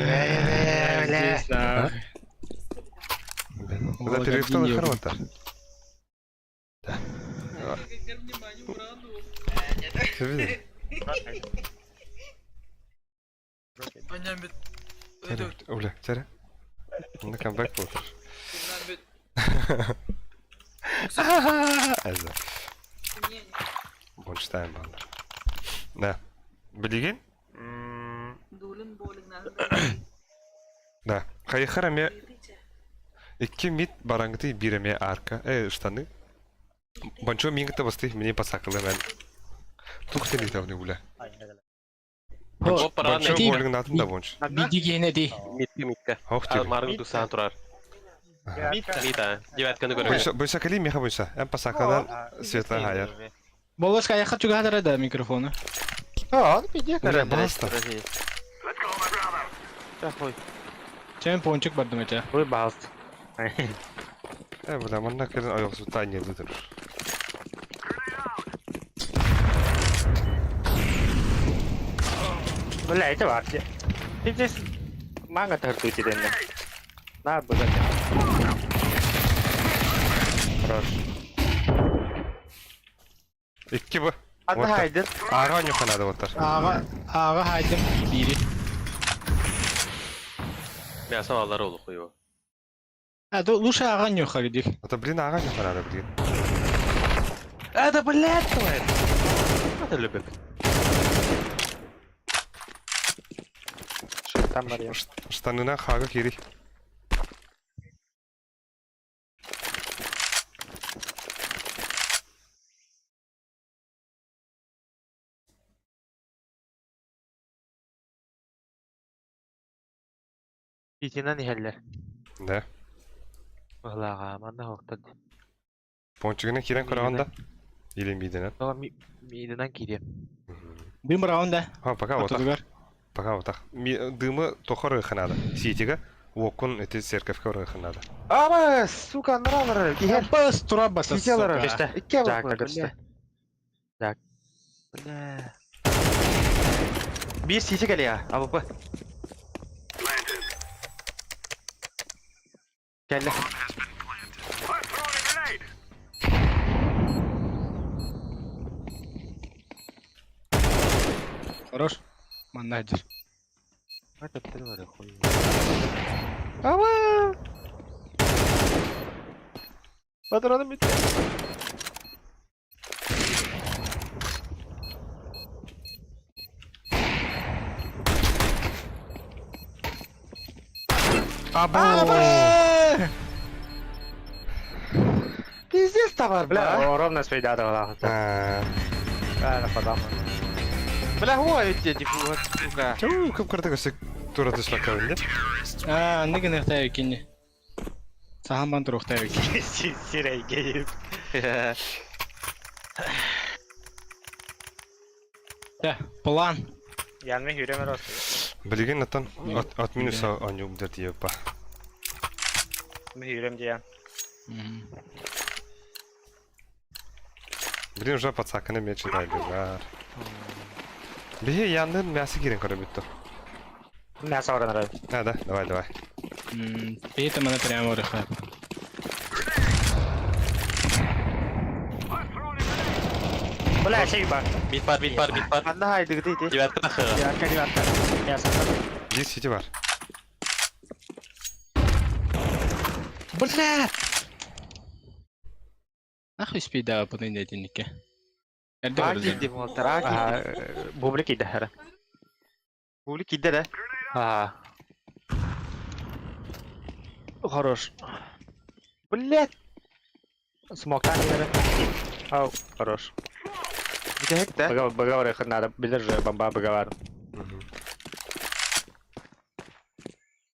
Бля. Здесь, да. Когда перевтал хорош. Да. Оля, царя. На камбэк болтыр. Аза. Бонштайн балдар. Да. Билигин? Да. Хайхар эме икки мит барангты биреме арка. Э, штаны. Бончо мингта басты мне пасакалы мен. Тух тени тавны гуля. Опа, Бончо Ти- болинг натын да бонч. Биди гене ди. Митка, митка. Ох ты. Маргу тусан турар. Мита. Девятканы көрөм. Бойса, бойса кали меха бойса. Эм пасакадан светла хаяр. Болоска я хочу гадара да микрофона. А, он пиде Бля, кэлэр. баста. Хуй. Чем пончик бардым эте. Ой, балст. Э, бля, манна кэлен аяк сутан елдыр. Бля, это бар. Пиздец. Манга тартуйте дэнне. На, бля. Хорош. Икки бу. Анда хайдын. Ага нюханады оттар. Ага, ага хайдым бири. Мясо алар олу хуйо. А, то лучше ага нюха гидик. Это блин ага нюханады блин. Это блядь, тварь! Это любит. Там бар. Штанына хага кири. Итинен иһэллэр. Да. Быһылааҕа, манна хоқтан. Пончигына кирен көрөгөн да. Или миденен. Тоҕо миидинэн киириэм. Дым раунда. А, пока вот так. Отодугар. Пока вот так. Дымы тохор ыханады. Ситига. Окун эти церковка ыханады. Аба, сука, нравы, киһэр. Бас тура баса. Кисэлэр. Көстө. Икки Жак, абы, көстө. бля. Жак. Бля. Биир сити кэлиэ, абы. Кэллэ. Хорош. Маннадер. Это тварь хуй. Аба! Патроны бит. Або! Пиздец товар, бля. Бля, ровно свейдада была. А, А, нападам. Бля, хуй ведь тебе, сука. Чу, көп кырдык өсек тура түспәк кәвінде. А, ныгы нехтай кине. Сахан бан турухтай ки. Сирей гейп. Да, план. Янме хүрэмэр осы. Билген аттан от минуса анюм дер тиепа. Мен хүрөм диэн. Блин, уже пацаканы мечи дайдылар. Бихе яндын мясы кирен көрө бүттү. Мясо оранар. А, да, давай, давай. Это мы прямо орыха. Бля, сей бар. Мид бар, мид бар, мид бар. Манна хайдыгы дейdi. Девятка тахы. Девятка, девятка. Мясо. Здесь сити бар. Бля! Нахуй спидапын инники. Эрдэ А көрдүм. киирдим уолаттар, А киирдим. Бублик киирдэ эрэ. Бублик киирдэ эрэ. Аа. Хорош. Блять! Смоктан эрэ. Ау, хорош. Бүтэһик да. Быга быга барыахха надо. Билэр же бомба быга бар.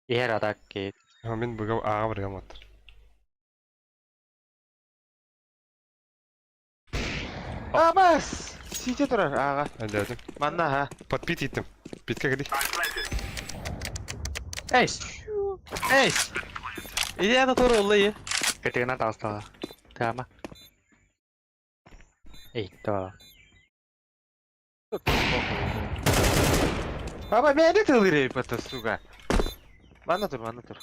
Иһэр атак киит. Мин быга ааҕа барыам оттор. Абас! Сити турар ааҕа. Өйдөөтүм. Манна ха. Подпит иттим. Питке кели. Эйс! Эйс! Иди ата тура улла Кытыгынан таҕыстаҕа. Тама. Эй, то. Аба мени тылырый это, сука. Манна тур, манна тур.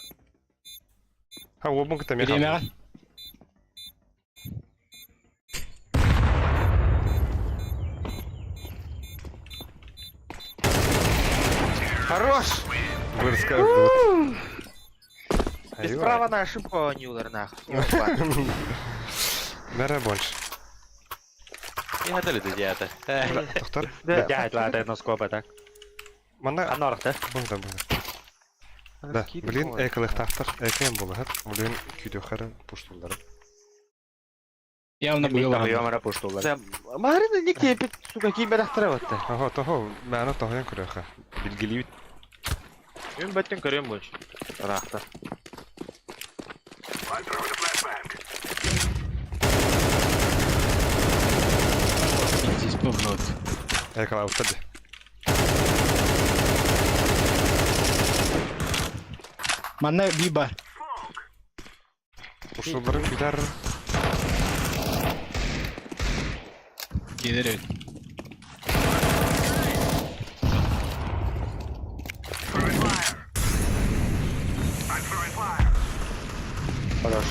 Ha уобун кытта мен Бириэмэҕэ. Хорош! Вырска. Без права на ошибку они улар нахуй. Мәрә больше. Не хотели ты ата. Тоқтар. Да. Дядь, ладно, носкопа так. Манна Анна орохта. Бұнда бұнда. Да, блин, экілік тақтыр, экем болы хат, блин, күйдөхәрі пуштулары. Явно быга бар. Йомара пуштулар. Да, Марина не кепит, сука, ким бәрәхтірі батты. Ого, того, мәні тоғыян көрөха. Билгилибит. Мен бәттен көрем больше. Рахта. I'm throwing a flashbang. Здесь поворот. Экала уттады. Манна би бар. Пуштуларын күдәр. Келер эбит. Throwing fire. I'm throwing fire. Хорош.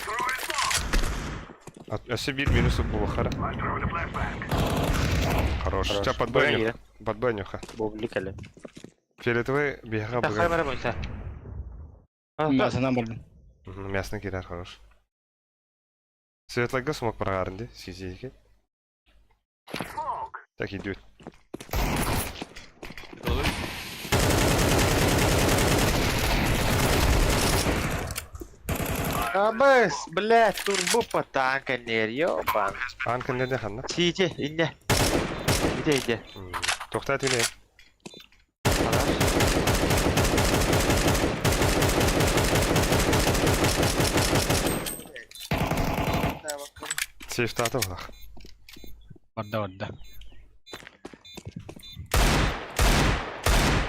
Throwing smoke. Өсі бір минусы болы хара. I'm throwing a flashbang. Хорош. Хорош. Ча подбойнюха. Подбойнюха. Бублик әле. Фиолетовый бега Да, быга. хаймара бойса. Мясынан бардым. Мясны кирер хорош. Светлыга смок баргарынды, сизиге. Smoke. Так идет. Абас, блядь, турбо по танка нер, ёбан. Анкын неде ханна? Сити, инне. Иде, иде. Тоқтат иле. Хорош. Сейфтаты бұлақ. Барда барда.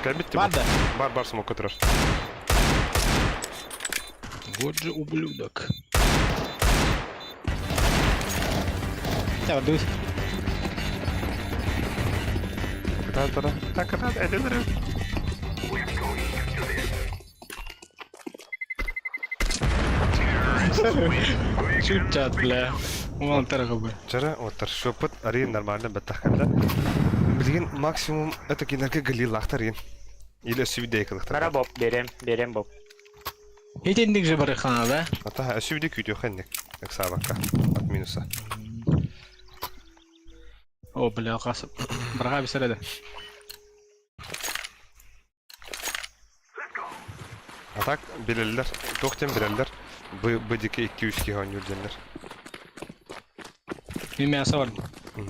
Кәбітті Барда. Бар, бар смок көтірер. Вот же ублюдок. Давай, дуй. Кытатыра. Так, кытат, әділдірі. Чуть бля. Умал таргабы. Чара, оттар, шөпіт, арин нормально бәттақ кәлі. Білген максимум это кинерге галил лақтар ен. Или өсі виде екіліктар. Мара боб, берем, берем боб. Этендик же бар хана, да? Ата, өсі виде күйді хәннек. Эксабаққа. От минуса. О, бля, қасып. Барға бісіреді. А так, билеллер, тоқтен билеллер. Б, БДК 200 ге ойнюрденлер. Мен мясо бар. Мин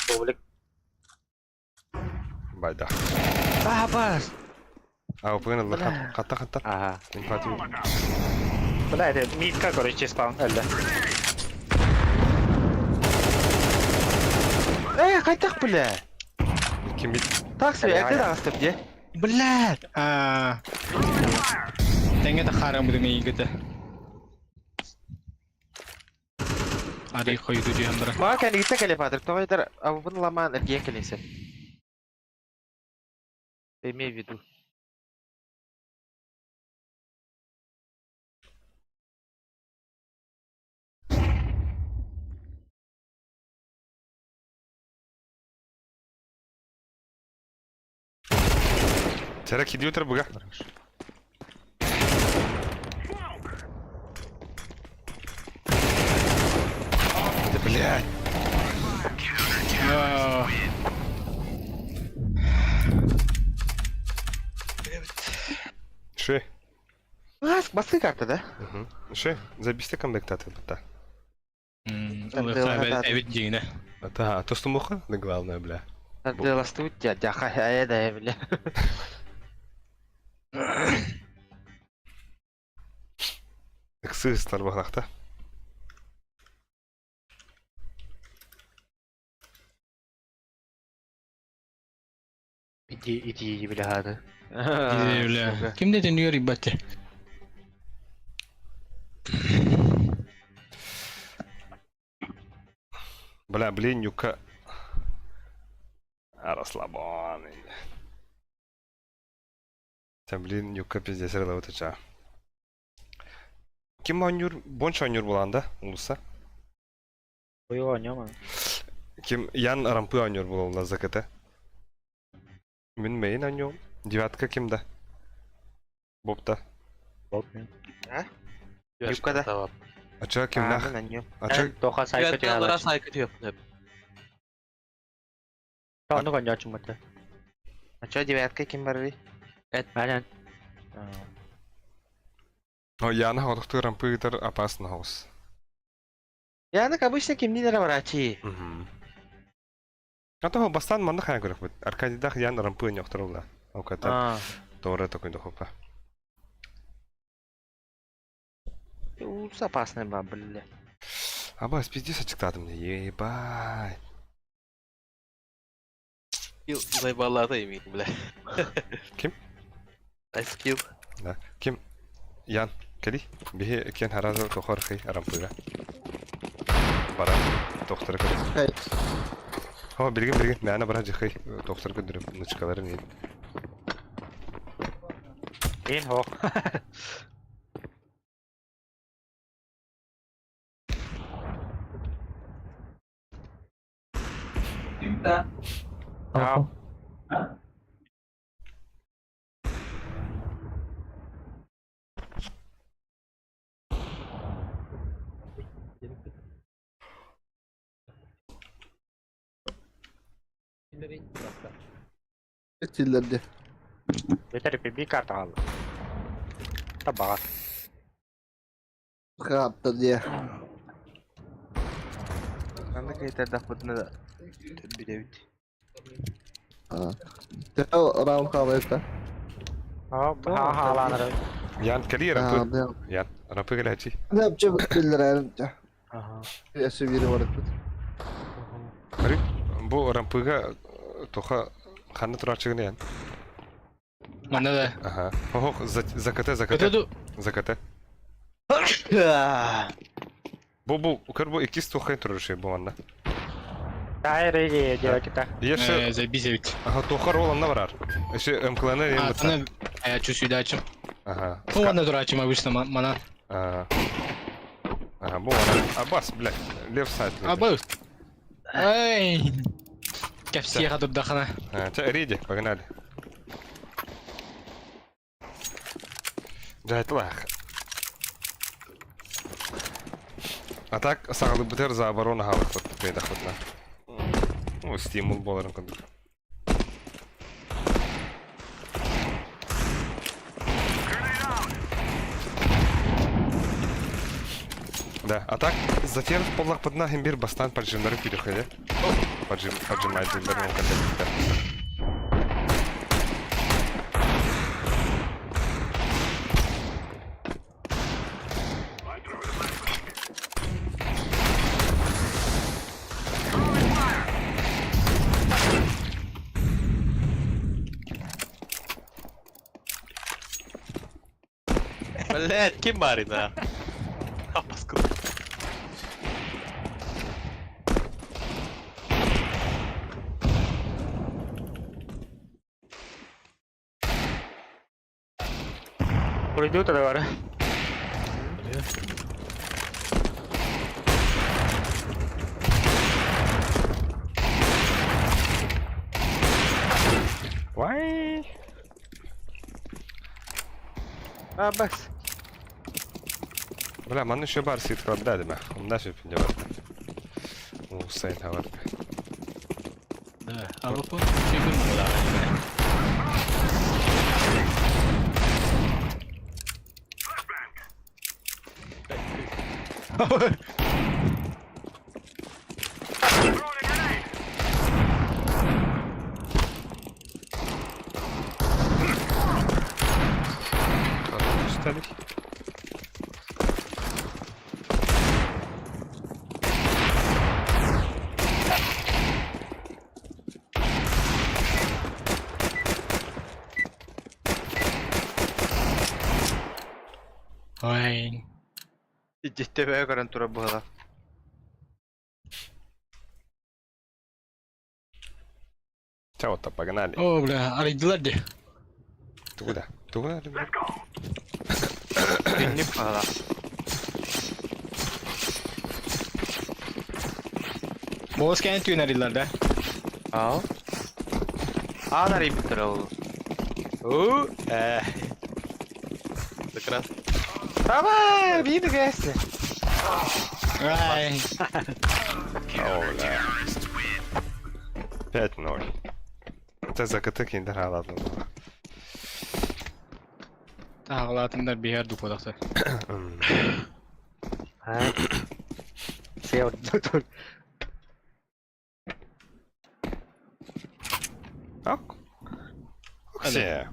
Бублик. Байда. Абас! А, опыгын алла хатта хатта. Ага. Инфати. Бля, это митка, короче, спаун. Әлде. Эй, қайтақ, бля. Ким бит? Так себе, әкті дағыстып, де. Бля! А. Теңге да харам будем игіті. Ари қойды жиындыра. Маған кәнігітті кәлеп атыр, тоғайдар, абыбын ламан ірген кәлесі. Имей в виду. Чара кидиотер буга. Да блядь. Ши. Баскы карта да? Ши, забисте камбэктаты бата. Эбит дьиҥинэ. Да, то что муха, да главное, бля. Деластут дяха, а да, бля. Ыксыыстар баһлахта. Иди, иди, бля, хады. Бля. Ким де төнүгэр ибатте. Бля, блин, юка. Расслабон. Та, блин, юка пиздец релавытыча. Ким анюр, бонча анюр буланда, улуса. Ой, оонньома. Ким Ян рампы анюр булалла ЗКТ. Мин мейн анюр. Девятка кимда? Бобта. Боб мен. Юкка да. Ача ким нах? Ача Тоха сайка Девятка түһэ. сайка түһэ. Тону коньячуммата. А чё, девятка ким барри? Мэнэн. О, Яна хотохту рампы гитар опасно хаус. Яна, обычно ким не врачи. А то бастан манна хая көрөх бит. Аркадийдах Ян рампы ньохторула. Оката. Тора такой дохопа. Ус опасная ба, бля. Абас, пиздец очктадым мне, ебать. Скилл заебала имеет, бля. Ким? Айскилл. Да. Ким? Ян, кели? Бихи кен харазы тохор хи рампыга. Бара, доктор көр. О, билген билген, мәне бара жихи, доктор көндүрүп, нычкаларын не. Ин хо. Да. Тиллерди. Бетер би карта алды. Табаҕа. Хапта дии. Надо какая-то доходная. Билебит. Тел раунд хаалайта. Ха Ян, кели рампы? Ян, рампы келечи. Да, чё биллерер. Эсэ бири бар эпит. Кари, бу рампыга тоха ханна турачыгын ян. Манна да. Ага. Ох, за КТ, за КТ. За КТ. Бу бу көр бу иккис тухайн туруши бу манна. Тайры девакита. Еше Забить. Ага, тухар ол анна барар. Эше МКЛН А, аны я чувствую дачым. Ага. Ну ладно, дурачим обычно мана. Ага. Ага, бу ана. Абас, блядь, лев сайт. Абас. Эй. Кәпсия кадып дахана. Ча, реди, погнали. Жайтлах. А так, сағалы бітер за оборона халық вот бейдахотна. Ну, стимул боларын күндік. Да, а так, затем поллах подна химбир бастан поджимнары күйдіхеді. Поджим, поджимай дилдер Блять, ким барина? А, паскуда. Пройдут тогда. Вай! А, бас. Бля, манна еще бар сит кладда деме. Онда шөп инде бар. Усайн хабар. Да, а bu şey görmüyorlar. Üstelik. Ой. Җиттебе көрөн тура була. Чао-то, погнали. О, бля, арыйдылар де. Туда. Туда, ребят. Күннүк була. Болос кәне түйін арыйлар да. Ау. Анар иптер ол. У, э. Как раз. Давай, бийди гәсе. Ай. О, бля. 5-0. Это за КТ киндер аладны. Тағылатындар бейер дукодақта. Ha. Сел. Ок. Все.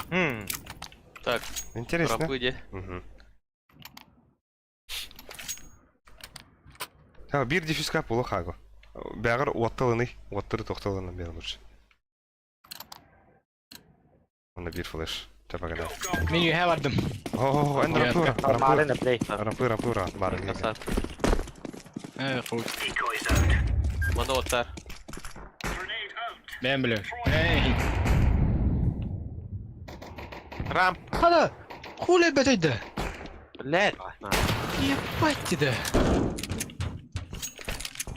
Хм. Так, Интересно. рампы где? Мгм. А, бир диффюзка полу хагу. Бәгір оттылыны, оттыры тоқтылыны бер лучше. Онда бир флеш. Чапагана. Мен үйе бардым. О, энэ рампы, рампы. Марын плей. Рампы, рампы, рампы. Барын. Красав. Э, қой. Decoys out. Мана оттар. Grenade out. Мен білем. Эй. Рамп. Қала. Хули бәтейді. Блядь. Ебать деді.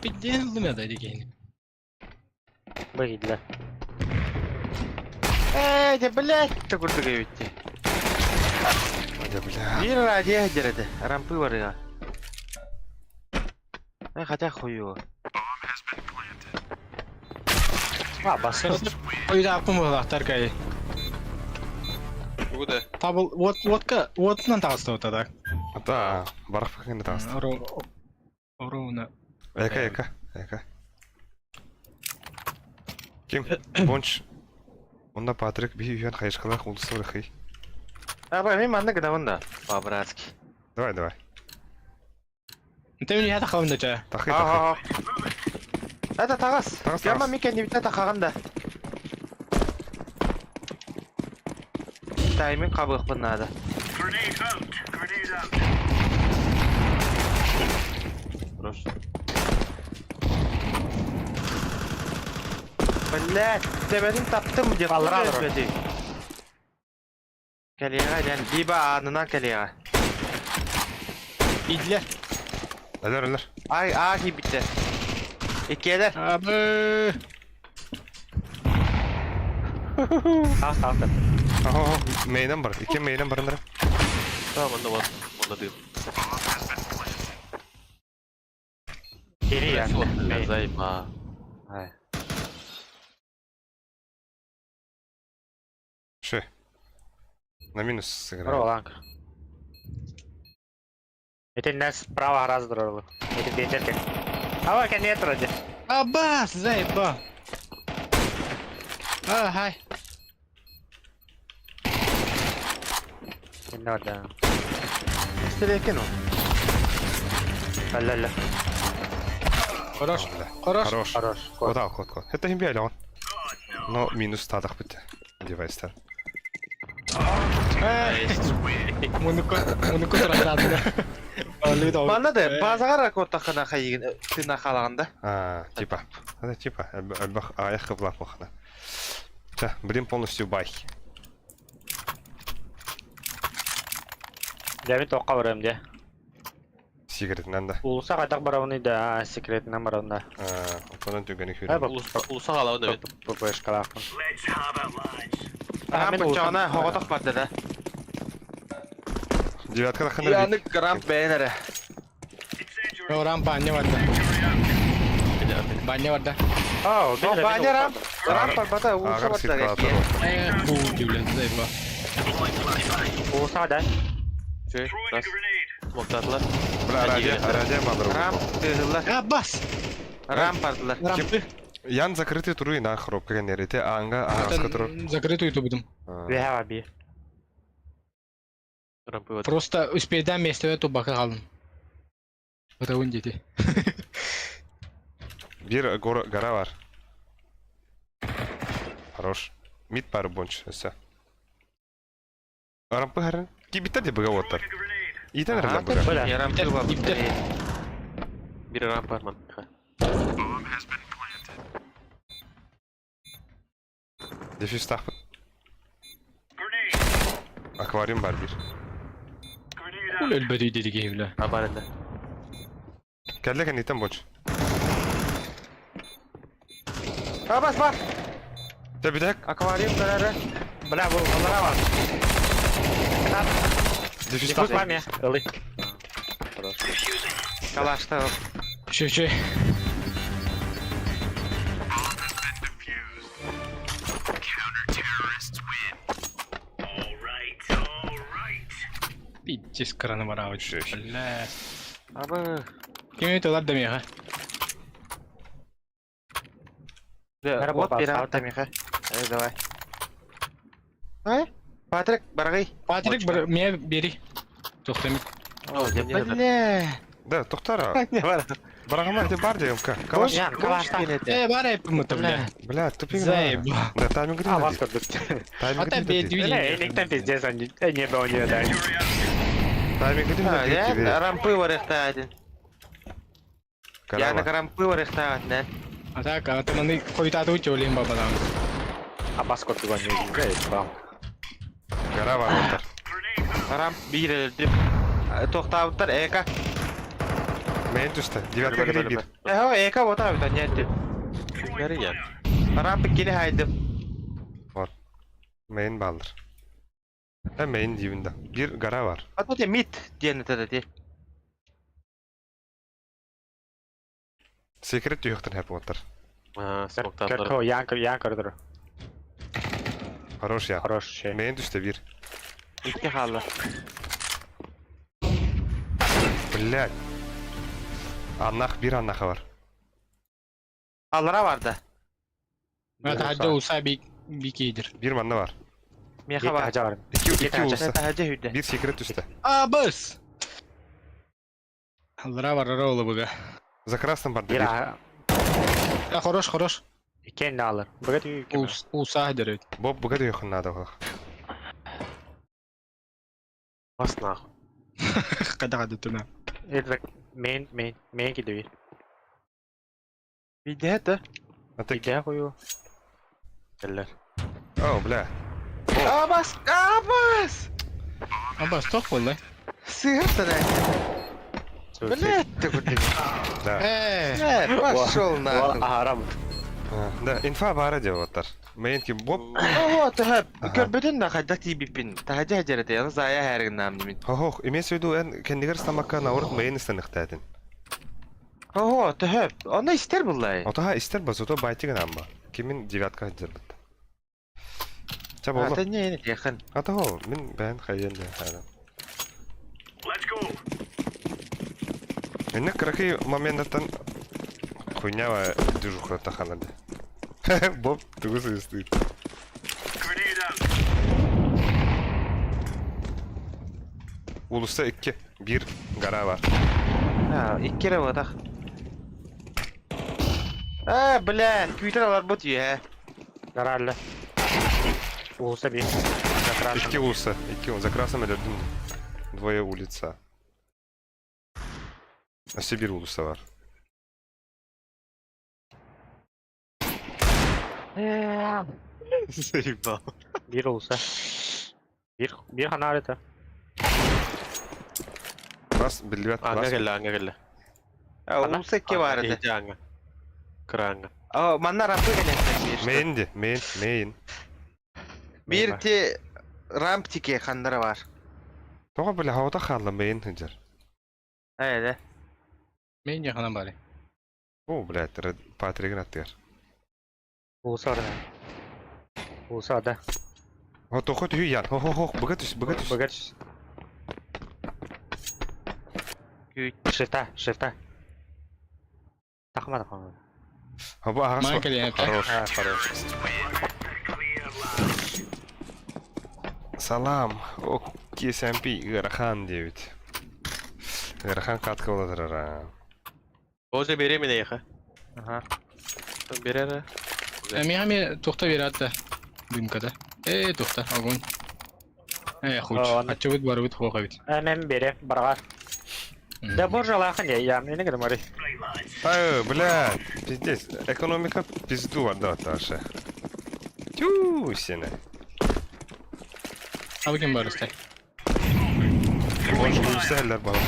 Биден лымада деген. Бігідлер. Эй, да блядь, ты курдук эбитти. Бля, бля. Бир радио дереді. Рампы бар я. Э, хотя хуёво. А, бас. Ойда апым болақтар кай. Куда? Табыл, от, отка, отынан тағысты отада. Да, барах пакын тағысты. Оруна. Эка, эка, эка. Ким? Бонч. Онда Патрик би үйен хайышкалах улысы бар хый. Аба, мен манна гынамын да. По-братски. Давай, давай. Ты мне тахалым да ча. Тахы, тахы. Ага. Это тагас. Тагас, Яма тагас. микен не тахаган да. Тайминг кабык надо. Grenade out. Grenade out. Хорош. Блядь, тебедин таптым где Алра, алра. Калега, дян, либо анына калега. Идлер. Әлер, әлер. Ай, а, битте. Икелер. Абы. Тағыс, тағыс. Ого, мейнен бар. Ике мейнен барындыр. Да, манда вот. Манда дым. Кири я. Бля, займа. Ай. Ши. На минус сыграли. Роланг. Это нас справа раз дролы. Это бензерки. А вот нет вроде. Абас, заеба. А, хай. Не надо. Истелекен ол. Ля-ля. Хорош. Бля. Хорош. Хорош. Хорош. Кот ал, кот, кот. Это имбе он. Но минус тадах бітті. Девайстар. Муну кот разады. Манна да, базага ракоттахына хайыгын, тына халаганда. А, типа. Это типа. Альбах аяқ қыблақ махна. Ча, блин, полностью бай. Жамин тоққа барам де. Сигаретінен да. Улуса қайтақ барауны да, секретінен барауында. Опанан түгені Ай, хүрім. бап. Улуса алауын да бит. ППшкалақпын. Let's have it, lads. Рампы чана хоготох барды да. Девятка таххан Яны рамп бэйэн эрэ. Рампа анне барда. Баня барда. Аа, О, баня рамп. Рамп барбата, уулса Агар барда. ситуация. Э, бу удивлен, заеба. Уулса да. Чөй, раз. Смоктатылар. Бля, радио, радио мадыр. Рамп тыгылар. А, бас! Рамп бардылар. Рампы. Ян закрытый туру на хробка нерете, анга аска турур. Закрытую тубудум. Веха би. Рампы вот. Просто успейдан местеве тубака қалдым. Бытауын дети. Бир гора, гора бар. Хорош. Мид бар бонч, все. Рампы харын. Кибитте де быга оттар. Итен Ага, рада быга. Бля. Я рампы бар. Ипте. Бир рамп бар ман. Дефис тахпыт. Аквариум бар бир. Кул өлбөдүй деди кейбілі. А бар энде. Кәллеген итен бонч. А, бас, бар. Те бидек. Аквариум көрәрі. Бля, бу алара бар. Дефис Дефус тахпыт. бар ме? Ылы. Калашта. Шö, шö. Пиздец, краны бар абы. Шö, шö. Бля. Абы. Ким өтө олар демеға? Вот бар, бир сау. рамп миха. Э, давай. Ай? Патрик, баргай. Патрик, бір ме бери. Тоқтамит. Бля. Да, тоқтара. Не бар. Барагама де бар дегем ка. Калаш. Ян, калашта. Э, бар эпім бля. Бля, тупик. Заеба. Да, тайминг А, вас деді. көрдүк. Тайминг Ата деді. бедүй. Бля, электен пиздец, они не было не да. Тайминг А, деді. я рампы барыхта один. Я на Карава. рампы барыхта один. А так, а там аны койтаты өте олейін бабадан. А бас көрдүк они. Бля, Гора бар оттар. Рамп бир элдим. Тоқтабыттар эка. Мен түсті. Девятка Бөле, кіре бөле, бир. Эхо, эка бота бит не әттім. Бери я. Рампы келе хайдым. Мейн балдыр. Ә мейн деймін да. Бир гора бар. А тут мид диэн это де. Секрет түйіқтен хәп оттар. А, смоктатылар. Көркө, ян ян көрдүр. Хорош я. Хорош шö. Мейн түсті бир. Икки халла. Блядь. Аннах бир аннаха бар. Аллара барды. Ата хадда уса би бикейдир. Бир манна бар. Меха бар. Хажа бар. Ики Ики ики хажа. улса. Тахажа хүдде. Бир секрет түсті. А, бас! Аллара бар ара олы бұға. За красным бар Бир бир. а А, хорош, хорош. кен алыр. Бага түй. Уса дер өт. Боб бұға түйіқтен нада олақ. Бас нахуй. Қада қада түна. Это мейн мейн мейн киди. Биде это. Ата Иде кою. Келлер. О, бля. Абас, абас. А, бас, тоқ болды. Сыгыр сана. Блядь, ты куда? Да. Э, Э, пошел нахуй. Арам. А, Да, инфа бара деп оттар. Мейн ки боб. Ого, таха, Ага. көрбөтүн да хайда тибиппин. Тахажа хажарате, аны зая хэрэг нам немин. Хохох, имеется в виду эн кендигер стамакка наурыт мейн истенихтәдин. Ого, таха, аны истер буллай. Отаха истер базото байтиган амма. Кимин девятка хаджар бит. Ча Ата болду. не не яхын. Атахо, мин бән хайен де хайдан. Энне крахи моменттан хуйнява движуха таханады. Боб тугусы стоит. Улуста 2 1 гора бар. Ha, иккере батах. А, блядь, күйтер алар бут е. Гаралла. Улса би. 2 улуса, 2 за красным элердим. Двое улица. А Сибирь улуса бар. Заебал. Бир улса. Бир бир ханарыта. Бас билбет Анга бас. келле, анга келле. А, улса икки бар edi. Ити анга. Кыра анга. А, манна рампы келен бир. Мейн де, мейн, мейн. Бир те рамп тике хандара бар. Тоҕо бile хавата хаалла мейин сылдьар. Эйде. Мен yakına bari. О, блядь, Патригин аттыгар. Уусар. Уусар да. Хо тохо түһүй ян. Хо хо хо, быга түс, быга түс. Быга түс. Шифта, шифта. Тахма тахма. Хо бу аҕас. Ман кэлиэн эптэ. Хорош. А, хорош. Салам. О, KSMP ыарахан диэбит. Ыарахан катка буолатарара. Боже беременна еха. Ага. Берера. Михами тухта бератта. Дымкада. Э, тухта, огонь. Э, хуч. Ладно. Ачыбыт барыбыт хуохабит. Мен бере, барга. Да боже лахан я, я мне не говори. Ай, блядь, пиздец. Экономика пизду отдала вообще. Тю, сене. Абы ким бар истер. Бонж үлсәлләр бала.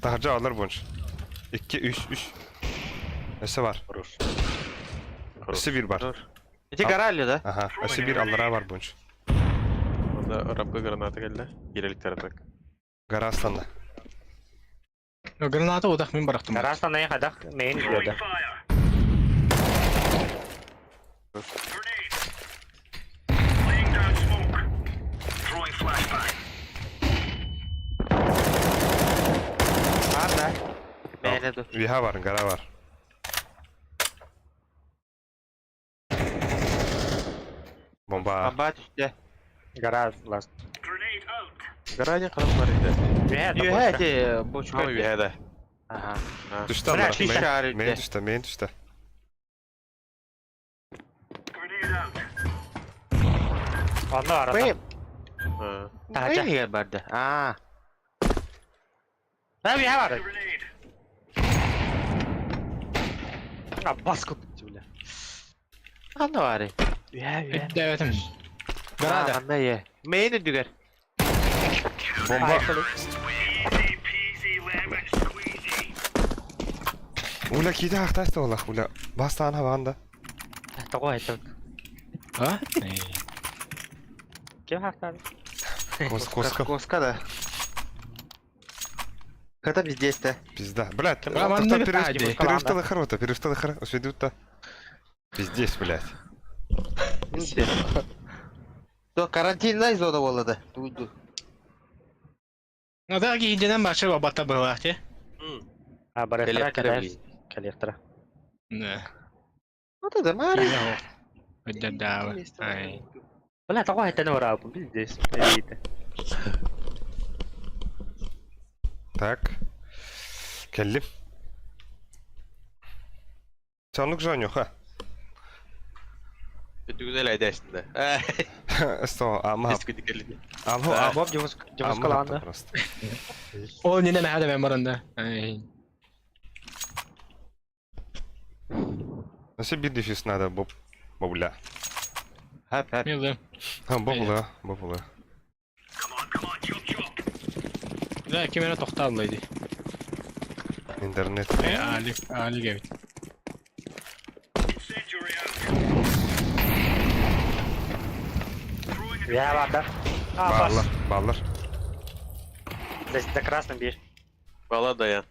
Тахаржа алар бонж. 2 3 3. Өсө бар. Хорош. Өсө бир бар. Эти горали, да? Аха, өсө бир аллара бар бонж. Онда рабы граната келді. Ереліктер атак. Гара асланда. Граната удах мен барахтым. Гараждан не хадах, мейн диyordu. Laying down smoke. Throwing flashbang. Бар да. Мейне ду. Виха бар, гара бар. Бомба. Бомба түстэ. Гараж ласт. Grenade out. Гараня қарап бар еді. Юхэ эти бочка. Ой, бәді. Ага. Түштө Бля, аллара. шиша Мен арыйды. түштө, мен түштө. Grenade out. Онда арада. Бэй. Тахаржа. Бэй барды. А. Да, я бар. Grenade. А, бас көп, бля. Анда бары. Я, я. Эттебетим. Гарада. Анда е. Мейне дүгер. Бомба. Easy peasy lemon squeezy. Уля киде ахтайсты олах, уля. Бастан хаванда. Того айтып. А? Ким хактады? Кос коска. Коска да. Это пиздец да. Пизда. Блядь, Бля, манны битади. перевталы хорота, перевталы хор... Усведут-то. Пиздец, блядь. То карантинная зона болады. Туйду. Ну да, гиденен башы бабата была, те. А, барахтара Коллектора, калеш. блин. Коллектора. Не. Вот это Мари. Да, Ай. Бля, того айтаны барап, пиздец. Элита. Так. Келдим. Чанлык жаню, ха. Дүгізел әйдәшінде. Сто, ама. Ама, Боб димускаланды. просто. О, не не хада мен баранда. Ай. Ну себе дефис надо, боб. Бобля. Хап хап. Милды. А, бобула, бобула. Come on, come on, chop chop. Да, кимере тоқталды. Интернет. Э, али, али гебит. Incendiary out. Throwing a Я барда. А, бас. Баллар, баллар. Да, да красным бир. Бала даян.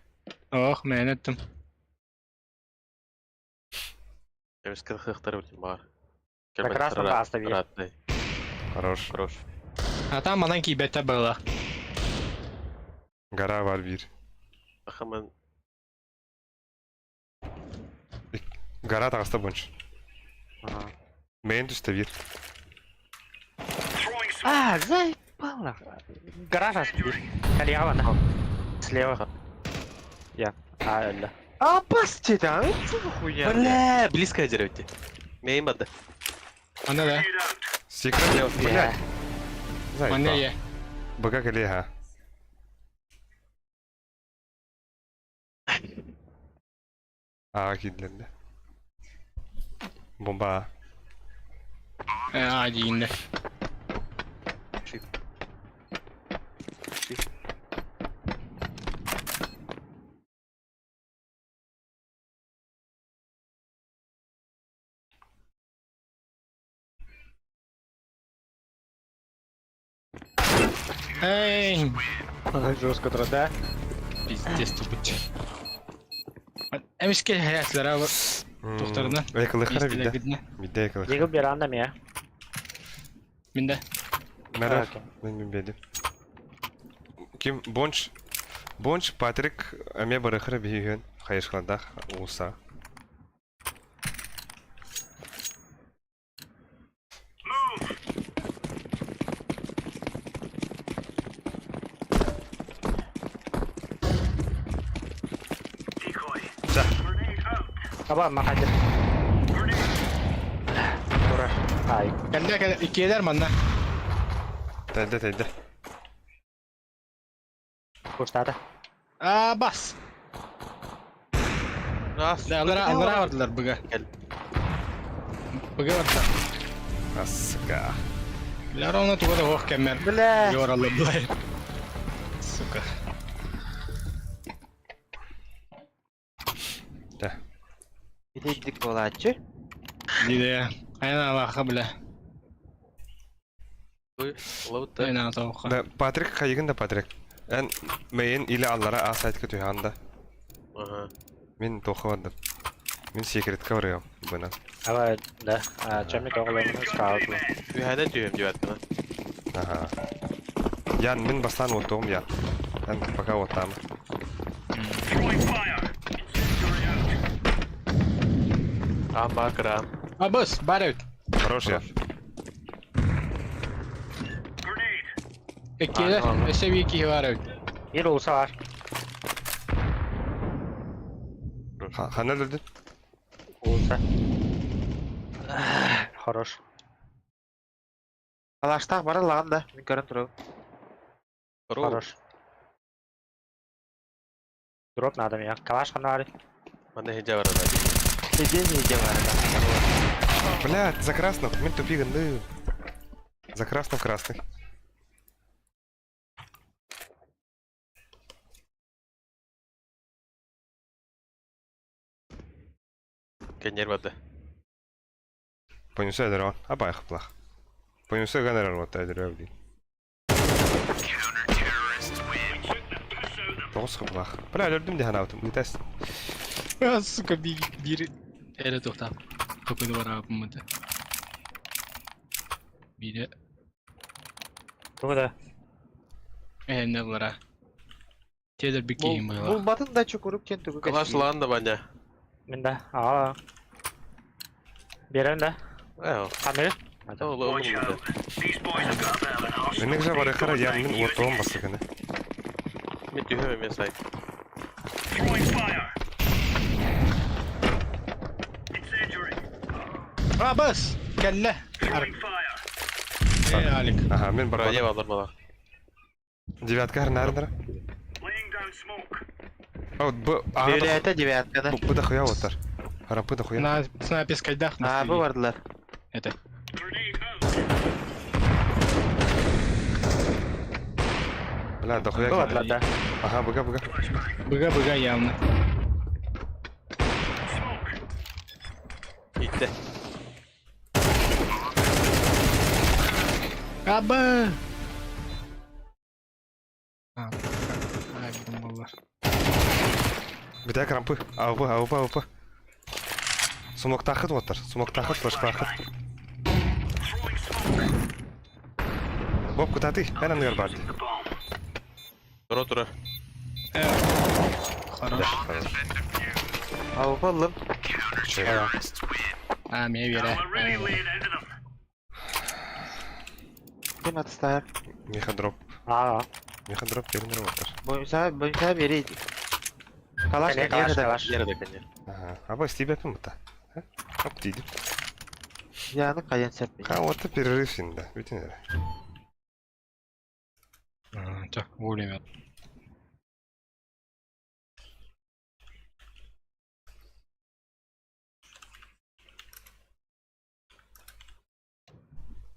Ох, мен еттим. Еміскен қықтар білім бар. Да красным баста бир. Хорош. Хорош. А там манан кибетте была. Гора бар бир. Ахаман Гора тағыста бонч. Ага. Мен түсті бир. throwing smoke. А, заебало. Гараж ас бир. Калиява на. Слева. Я. А, эле. А бас деді, а? Что за хуйня? Бля, близко деревте. Мейін бады. Анда да. Grenade out. Секрет, блядь. Манне Заебал. е. Бага келе, ха. А, кидлерде. Бомба. А, дейінде. Эй! Жестко турар, да? Пиздец тупить. Эмиске хайатлара тухтарына. Экылыхара бидде. Бидне. Бидде экылых. Дигл беранда мия. Минде. Мәрәр. Мен мен бедим. Ким Бонч Бонч Патрик әме барыхара бийген хайышкладах уса. Аба махадыр. Тура. Ай. Кәлдә кәлдә икеләр манна. Тәлдә тәлдә. Курстата. А бас. Раз. Да, алара алара бардылар быга. Кел. Быга бардылар. Асыка. Билар оны тугада ох кемер. Бля. Yoralım былай. Сука. Да. Идик болачы. Диде. Айна Аллаха бля. Лабытта. Айна тоққа. Да, Патрик хайыгын да Патрик. Эн мейін или аллара а сайтка түйханда. Ага. Мен тоқы бардым. Мен секретка барыям бына. Аба, да. Чами тоғылайын скаут. Үйәне түйем деп аттына. Ага. Ян, мен бастан оттоғым ян. Ян пока оттамы. Ама крам. А бас, бар эбит. Хорош ян. Иккилер, өсө бии бар эбит. Бир улса бар. Хана өлді? Улса. Хорош. Алаштақ бара лаған да. Мен көрін тұру. Хорош. Дроп надо мне. Калаш ханары. Манда хеджа бар ада. Неде неде бар да. Блядь, за красных. Мен тупиган, За красным красный. Кенер барды. Понесу әдір он. Абай қыплақ. Понесу генерал вот әдір әвди. Тоғыз қыплақ. Бля, өлдім де ханаутым. Үтәс. А, сука, бир бир эле тоқтап. Топыды бар абымды. Бири Тугда. э не булара. Тедер бир кийим Бұл була. батын да чукуруп кен түгі Калаш лан да баня. Мен да. Аа. Берем да. Э, Ханыр. ол ол Менің жа барықара ян мен оттоғым басы күні. Мен түйем мен сайт. А бас, келле. Э, Алик. Ага, мен Броня барбадым. бар бала. Девятка харнарындыра. А, вот б... Ага, Бөләті девятканы. б да хуя оттар. Харампы да хуя. На снайпер скайдах А, бұл бардылар. Это. Бля, да хуя. Бу да. Ага, быга, быга. Быга быга явно. Итте. Аба. А, ай, бомбалар. Битә крампы. АВП, АВП, АВП. Смок тахыт оттар. Смок тахыт, флеш тахыт. Боб, куда ты? Ән ангар барды. Тура тура. Хорош. Ауып алым. А, мне веря. Кем атыстар? Миха дроп. Аа. Миха дроп берінер оттар. Бойынса, бойынса берейді. Калаш Кәне, калаш, калаш. Жерде кенер. Ага. Аба истейбеппін бұта. Оп дейді. Яны қайдан сәтпей. Ха, отты перерыв енді. Бүтін әрі. Так, вовремя.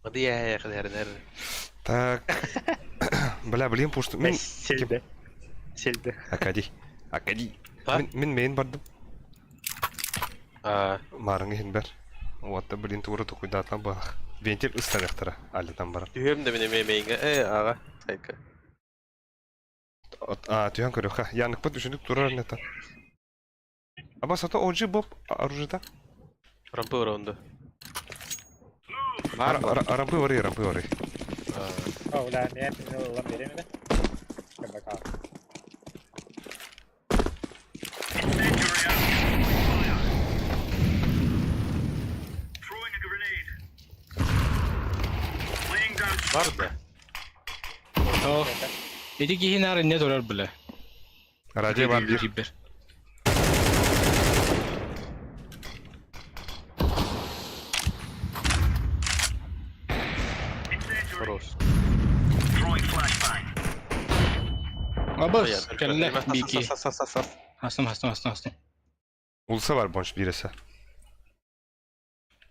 Мады я я Так. Бля, блин, пушты. Мен... Селді. Селді. Акади. Акади. А? Мен, мен мейін бардым. А, Марың ехін бер. Отты, блин, тура тұқуйдатан балақ. Вентиль ұстанықтыра. Әлі там бар. түйем де мене мейінге. Э, ага. Сайка. А, түһэн көрүөххэ. Яныкпыт үчүнүк турар нета. Аба сато OG Bob оружиета. Рампы раунда. Рампы вары, рампы вары. Бля, мен улам беремин да. Кабака. Throwing a grenade. Laying down Бар да. О. Эти киһи наар инне турар бля. Радио бар бир. Кибер. Хорош. Throwing flashbang. Абас, кэллэ бики. Сас. Астым, астым, астым, астым. Улса бар бонш биресе.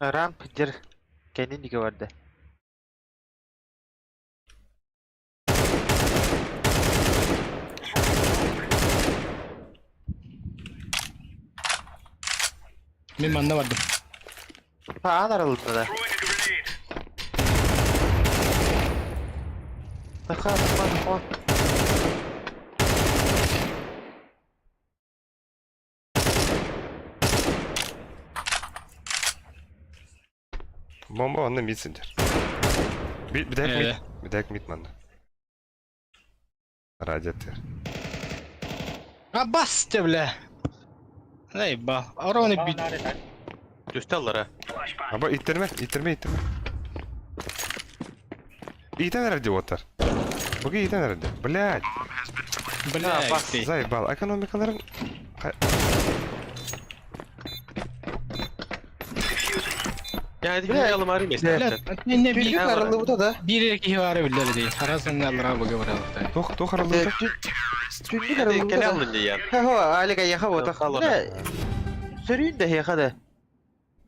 Рамп дер. Кэннин диге барды. Мен манна бардым. Паан аралында да. Throwing a grenade. Таха, таха, таха. Бомба онна мид сендер. Бидек мид. Бидек мид манна. Радио тер. Абас те, бля. Заебал. Ароны бит. Түстә алар, а. Аба иттерме, иттерме, иттерме. Итен радио оттар. Буги итен радио. Блядь. Бля, ты. Заебал. Экономикаларын Я эти алым арым Бля, не Түнлүк бик. арылыбыта да. Бир киһи бары билер ди. Харасын аллара буга баралыкта. Тох тох арылыбыта. Түнлүк Кэлэ арылыбыта да. алын я. Ха, Алика яха вот. Халлар. Сөрүүн да яха да.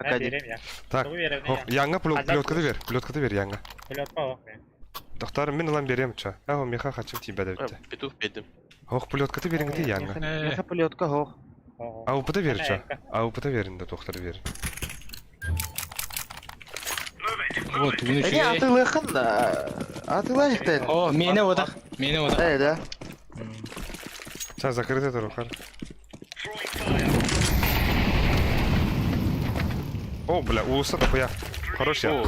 Мен берем я. Так. Тугу берем Хох, я. яңа плетканы бер, плетканы бер яңа. Плетка ох мен. Доктор, мен улан берем ча. Аго меха хачым тибе битте. Петух педим. Хох, плетканы бериң ди яңа. Яха плетка хох. Аупыта бер ча. Аупыта берин да доктор бер. Вот, тугуну Эне үчүгэй. атылыхын атылайыктан. О, мени одах. Мени одах. Э, да. Ча закрыты турухар. О, бля, улуса дохуя. Хорош я.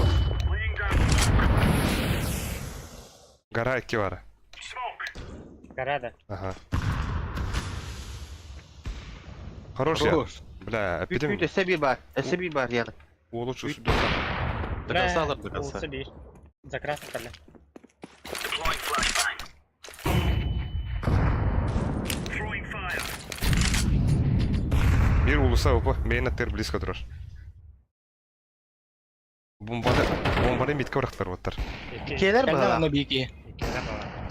Гора Кивара. Карада. Ага. Хорош я. Бля, Бүт эпидем. эсеби бар. Эсеби бар яны. Улучшу сюда. До конца алар, до конца. Улсы бир. За красный бля. Deploying flashbang. Throwing fire. Бир улуса опа, мейн аттер близко турар. Бомбаны, бомбаны митке барахтар оттар. Келер Кэллэ бала. онно бики.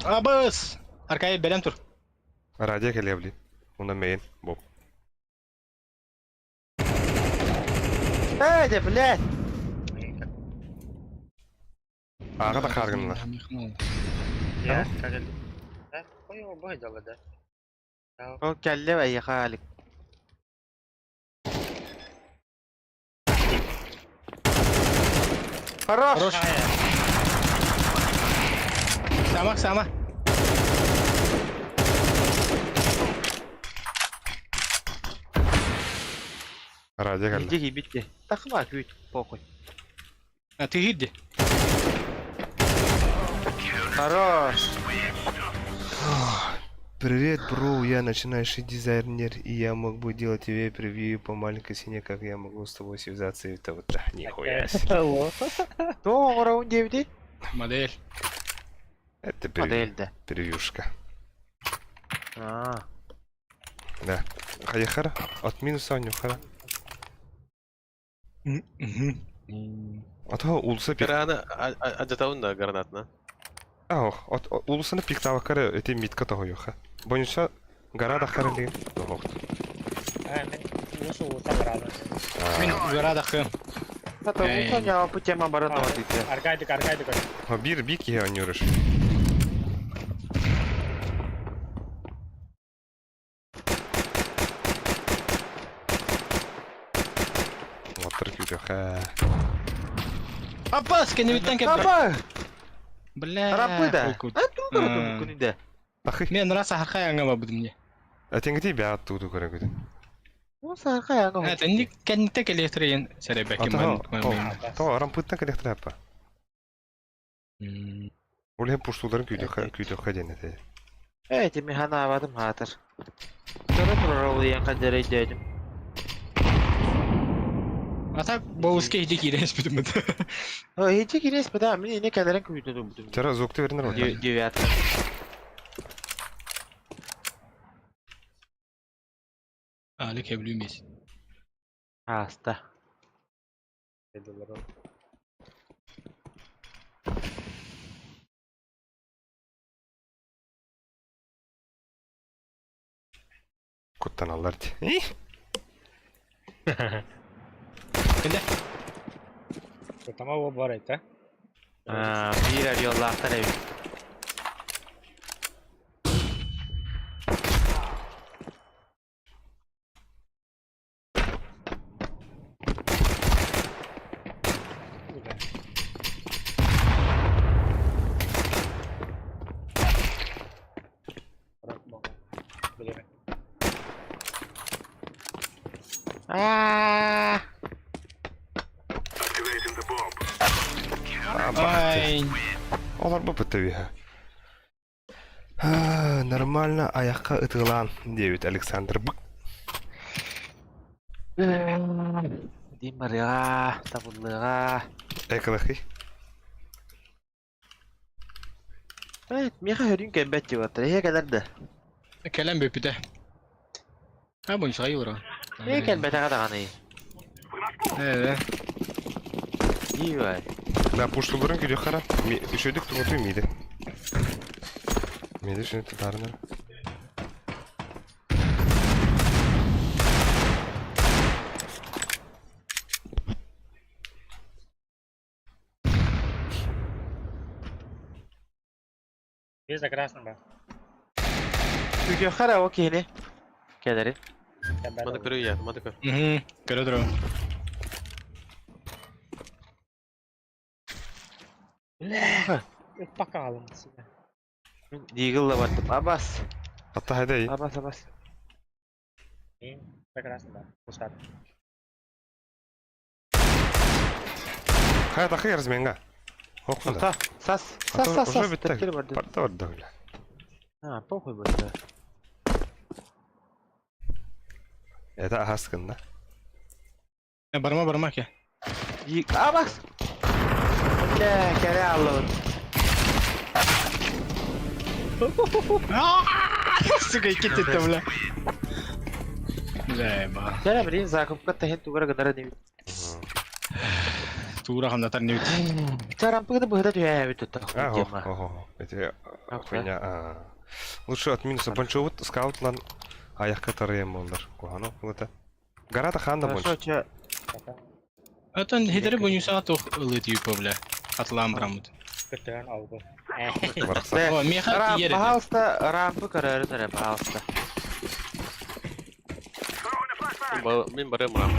Абас! Аркай белем тур. Радио келебли. Уна мейн, боб. Э, де, блядь. Ага да харгынлар. Я, кагел. Да, кой о бой дала да. О, келле бай яха Алик. Хорош. Хорош. Сама, сама. Радио келди. Иди битте. Тахма күт, похуй. А ты гидди. Хорош. Привет, бро, я начинающий дизайнер, и я мог бы делать тебе превью по маленькой стене, как я могу с тобой связаться, и это вот, да, нихуя себе. То раунд 9. Модель. Это превью, Модель да. превьюшка. А. Да. Хаяхара, от минуса нюхара. Ата улуса пик. Грана, аджатаун да гранатна. Ах, от улусаны пиктавакары эти митка того юха. Бойынша гора да хары деген. Ох. А, мен улсы улса барады. Мен гора хым. Ата Эй. улса нява по тема барана дите. Аркайдык, аркайдык. Бир бик я нюрыш. Оттыр күтө ха. Абас, кенебиттен кеп. Апа, Бля. рапы да. Ой, А ту Тугу күнүдэ? Мен раз сахархай аңа барбытым не. Этиңити бэҕэт тууту көрөгүтүн. Ол сахархай аңа. Это не кэнниттэ кэлиэхтэрин сэрэбэккин Тоҕо рампыттан кэлиэхтэрэ аппа. Ол иһин пуштууларын күүтүөххэ күүтүөххэ диэн этэ. Ээ, тими ханаабатым хаатыр. Көрө турар ол иэн хаддары өйдөөтүм. А так боуска иһди киирэн испитим быта. Иһди киирэн испитэ, мин ине кэлэрин күүтэ турбутум. Чара звукты вернер вот. Девятка. Али кэблүү мес. Ааста. Куттаналлар дии. Тамам ол бар айта. Биир ореллаахтар эбит. Аа! Ай, Олар бу бытты Нормально аяққа ытылан, диэбит Александр Бык. Дим барыга, табыллыга. Эколохи. Э, миэхэ хөрүн кэлбэт диэбэттэр, эһиэ кэлэр да. Кэлэн бүппүтэ. А, бу ньусай ура. Эһиэ кэлбэтэҕэ даҕаны. Э, Дии Да, пуштуларын күдү хара. Үшөдүк тугуту миде. Миде шүнү тутарынар. Без за красным ба. Күдү хара о киһини. Кэлэрин. Маны көрү я, маны көр. Угу, көрө турабын. Пока алым. Дигыл бардым. Абас. Атта хайдай. Абас, абас. За красным ба. Пускат. Хай тахы разменга. Хокунда. Сас, сас, сас, сас. Уже барды. Барда барды. А, похуй барды. Это агаскын да. Барма барма ке. Абас. Бля, кэлэ аллабын. Сука, икки бля. Бля, Кэлэ билин закупка таһын тугара гынара дебит. Тура хамнатар не бит. Чарампыгы быһыта түһээбит тутта. А, ого, Эти хуйня. Лучше от минуса большого скаут лан аяққа тарыйым олар. Кухану это. Гарата ханда больше. Атан хедере бу нюса тух ылыт юпа бля. Атлам брамут. Көтөн алгы. О, меха тиер. Пожалуйста, рампы көрөрүн эрэ, пожалуйста. Мин барым рам.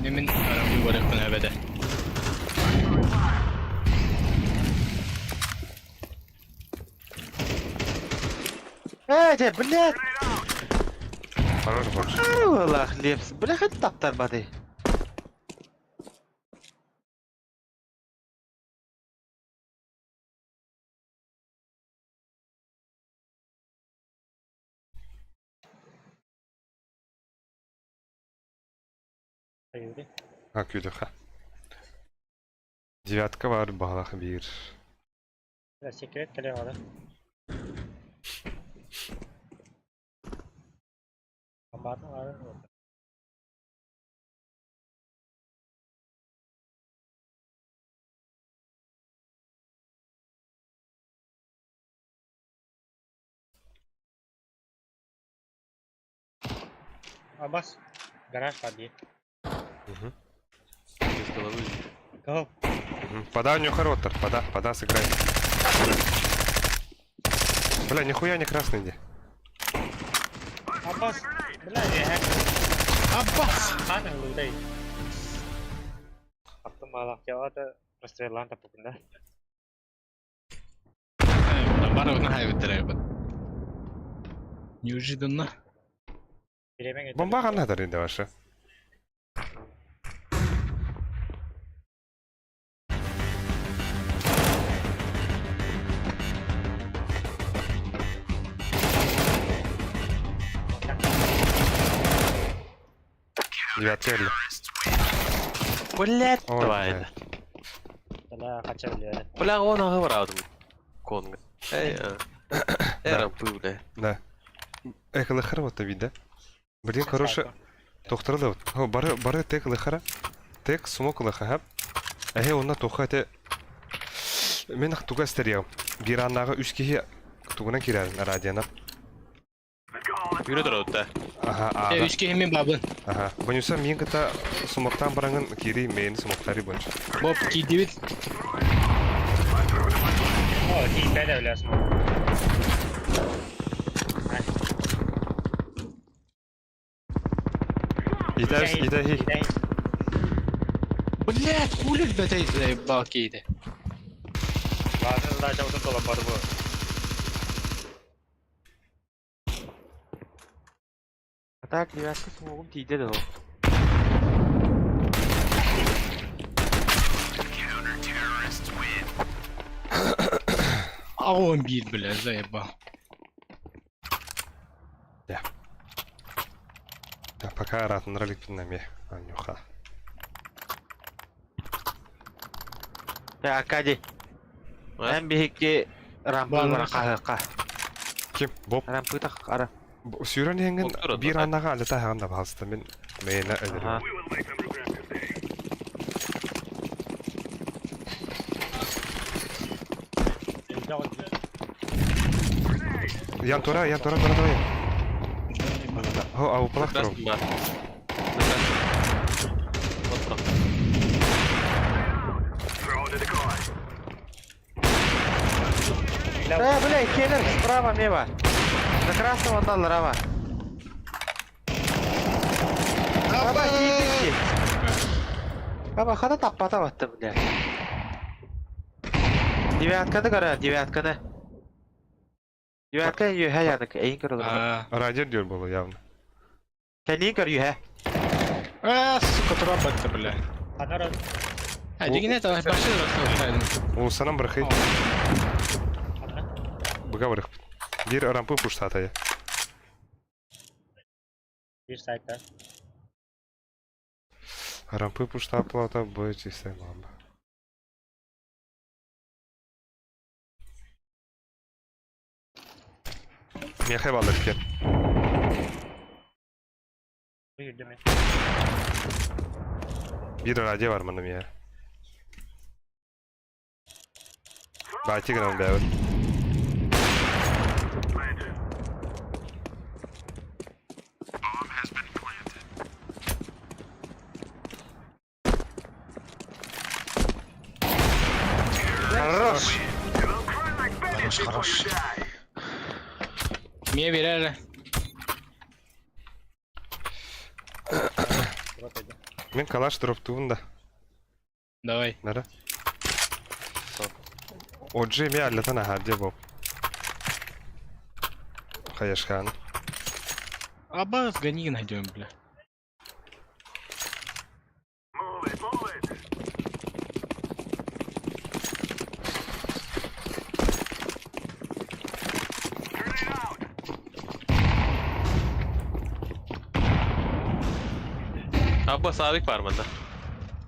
Мен арамы барып әбәдә. Э, те, блядь. Хорош больше. Аллах, лепс. Бля, хоть таптар бады. А, күдіха. Девятка бар, балах бир. Секрет келе алды. Амбардың арын Абас, гараж пади. Угу. Без головы. Го. Пода у него хорош, пода, пода сыграй. Бля, нихуя не красный где. Абас, бля, я Абас. Хана лудай. Аттым балак я да расстрелан тапып да. Бары хайбыттар эбит. Неожиданно. Бомба ханна хатар инде ваша? Девятка эле. Блять, Ой, давай. блядь. Бля, хотя бля. Бля, он ага бараудым. Конго. Эй, э. Рампы, бля. Да. Эх, лыхара вот вида. Блин, хорошая. Тохтарда вот. О, бары, бары тек лыхара. Тек смок лыха. Эхе, онна тоха те. Мен туга стерео. Бираннага үс киһи тугунан кирер радионан. Yürü да. Аха, Э, ага. үс киһи мин бабын. Аха. Бонюса мин кыта сумоктан барангын кири мен сумоктари бонч. Боб кийдибит. О, кийбе бля, смог. Итәс, итәхи. Блять, хули бәтәй заебал кейди. Ладно, задача вот это борьбу. А так, девятка смогу тиийдэ да. А он бит, бля, заебал. Да, пока аратын ролик нами. Анюха. Э, Аркадий. Эн биһикки рампы Баар. бар хаһыка. Ким? Боб. Рампы так ара. Сүүрэн хэнген Боб турар, бир да. аннага алата хаганда баалста мен мейна өдөрүм. Аха. Ян тура, ян тура, тура, тура. Хо, ау плах тура. Красный бар. Вот так. Э, бля, келер справа мева. На красного дал рава. Аба, тиийдэ. Аба, хата таппата батты, бля. Девятканы көрө, девятканы. Девятка юһэ янык, эйин көрө. А, Радио дер было явно. Кэнин көр юһэ. А, сука, тура батты, бля. Анара А, дигине это башы да Улсанан бырхый. Быга бырых. Бир рампы пуштата я. bir сайтта. Рампы пушта плата б чистая мама. Мехай балдар кен. Үйрдү Бир радио бар мында мия. Бати грам бәбір. Хорош. Хорош, хорош. Мне берер. Мен калаш дроптуын да. Давай. Нара. Оджи ме аллатан ахадде боб. Хаяшхан. Аба, сгони найдем, бля. Абба сабик бар мында.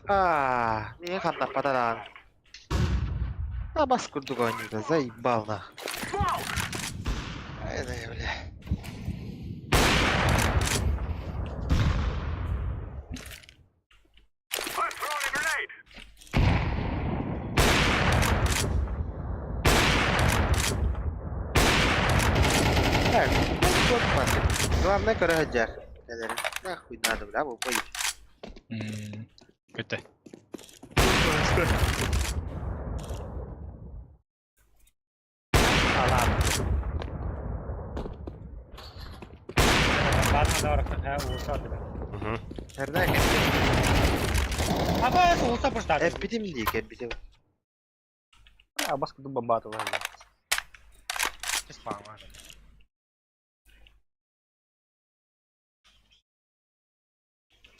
А, не ханнаппата даҕаны. Абас курдук оонньуута, заебал нах. Ай, да, бля. Так, ну, вот, пацаны. Главное, короче, Нахуй надо, бля, вы поедете. Көтө. Алам. Барна да баракта ха улса дип. Nereden Аба, улса пуштады. Эппитим дии, кэлбитим. Абас курдук бомба атылар. Спама.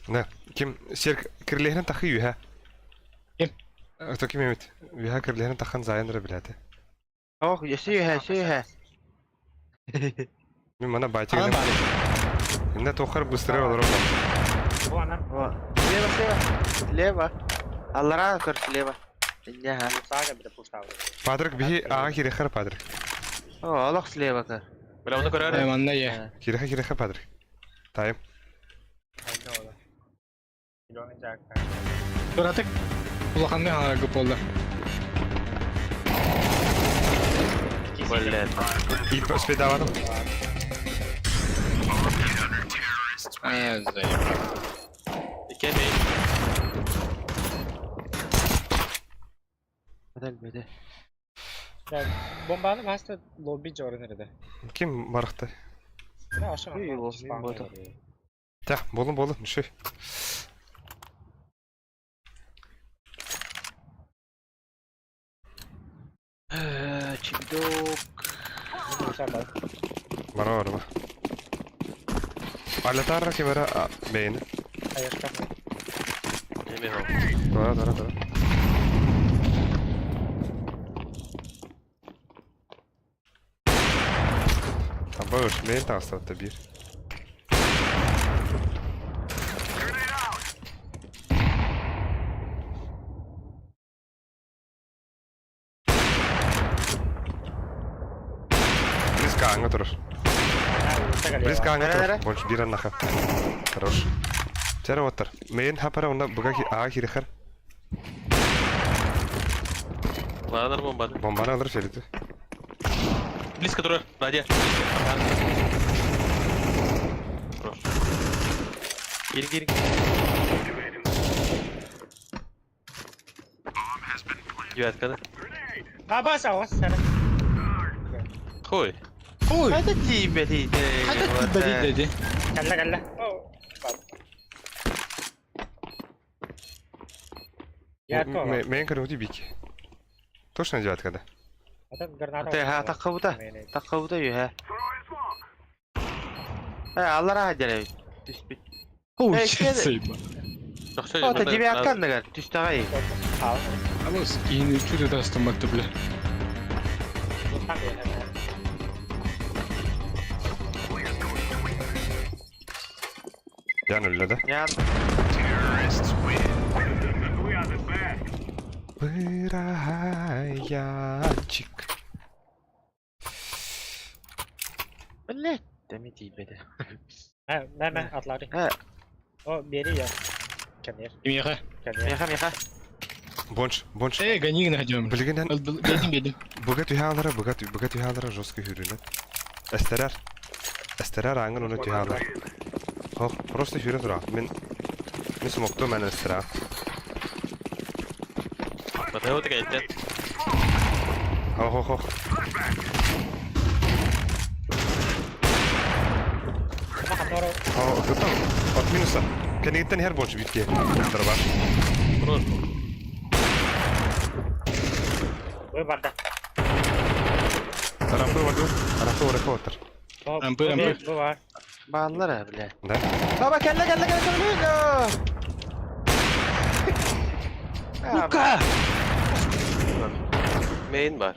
Да. Ким сер кирлehин тахы юха. Ким? То ким эмит? Юха кирлehин тахан зайынры билете. Ох, сүйе, сүйе. Мен мана байтик. Ана бар. Инде тохар быстрее олор. Бу анан Слева, слева. Слева. Аллара көр слева. Инне сага бир пуштабы. Падрык бихи ага кирехер падрык. О, олох слева көр. Бля, оны көрөр. Э, манна е. Киреха киреха падрык. Тайм. Айда ола. Миллион жак. Туратык. Улаханны ханара көп болды. Бля. И спедавадым. Э, заеб. Ике мейн. Бедел, бедел. Бомбаны басты лобби жорын эрде. Ким барыкты? Аша. Үй, болсын, болды. Та, болун болун, нүшүй. Чимдок. Бара бар ба. Алатарра кемера бейни. Аякка. Эме хо. Дора дора дора. Абыш, мен тастатты бир. Близко аңа турur. Близко аңа турur. Больше бир аннаха. Хорош. Тера оттар. Мен хапара онда буга ага кирехер. Ладно, бомбаны. Бомбаны алыр фелиди. Близко турар. Радия. Хорош. Кири, кири. Девятка, да? Аба сагос сара. Хуй. Ой, Қайда тиіп дейді? қайда тиіп деді? Калла калла. Ярко. Мен кіргіді бик. Точно девятка, да? Атын граната. Те, ха, таққыбыта. Таққыбыта үйе. Э, аллара хаджара. Түспүт. Ой, Э, кеді. заеб. Жакшы. О, та девятка ндагар. Түстагай. Алыс, кейін чудо тастаматты, бля. Ян өлді да? Ян. Выраянчик. Блять, дәме тиіп еді. Мә мә атлары. Э. О, бери я. Кемер. Меха. Кемер. Меха, меха. Бонч, бонч. Э, гони найдем. Билгенен Бедим, бедим. буга түйалары, буга буга түйалары жестко хүрүнө. Эстерер. Эстерер аңын оны түйалар. Хох, просто хүрө тура. Мен мен смокто мен эстера. Батай вот кетти. Хох, хох, хох. О, готов. От минуса. Кенигиттен хер бонч битке. Бар. Хорош. Ой, барда. Рампы варду. Рампы варду отыр. Ампы, ампы. Бу бар. Баллар, бля. Да. Баба, кәллә, кәллә, кәллә, кәллә. Лука! Мейн бар.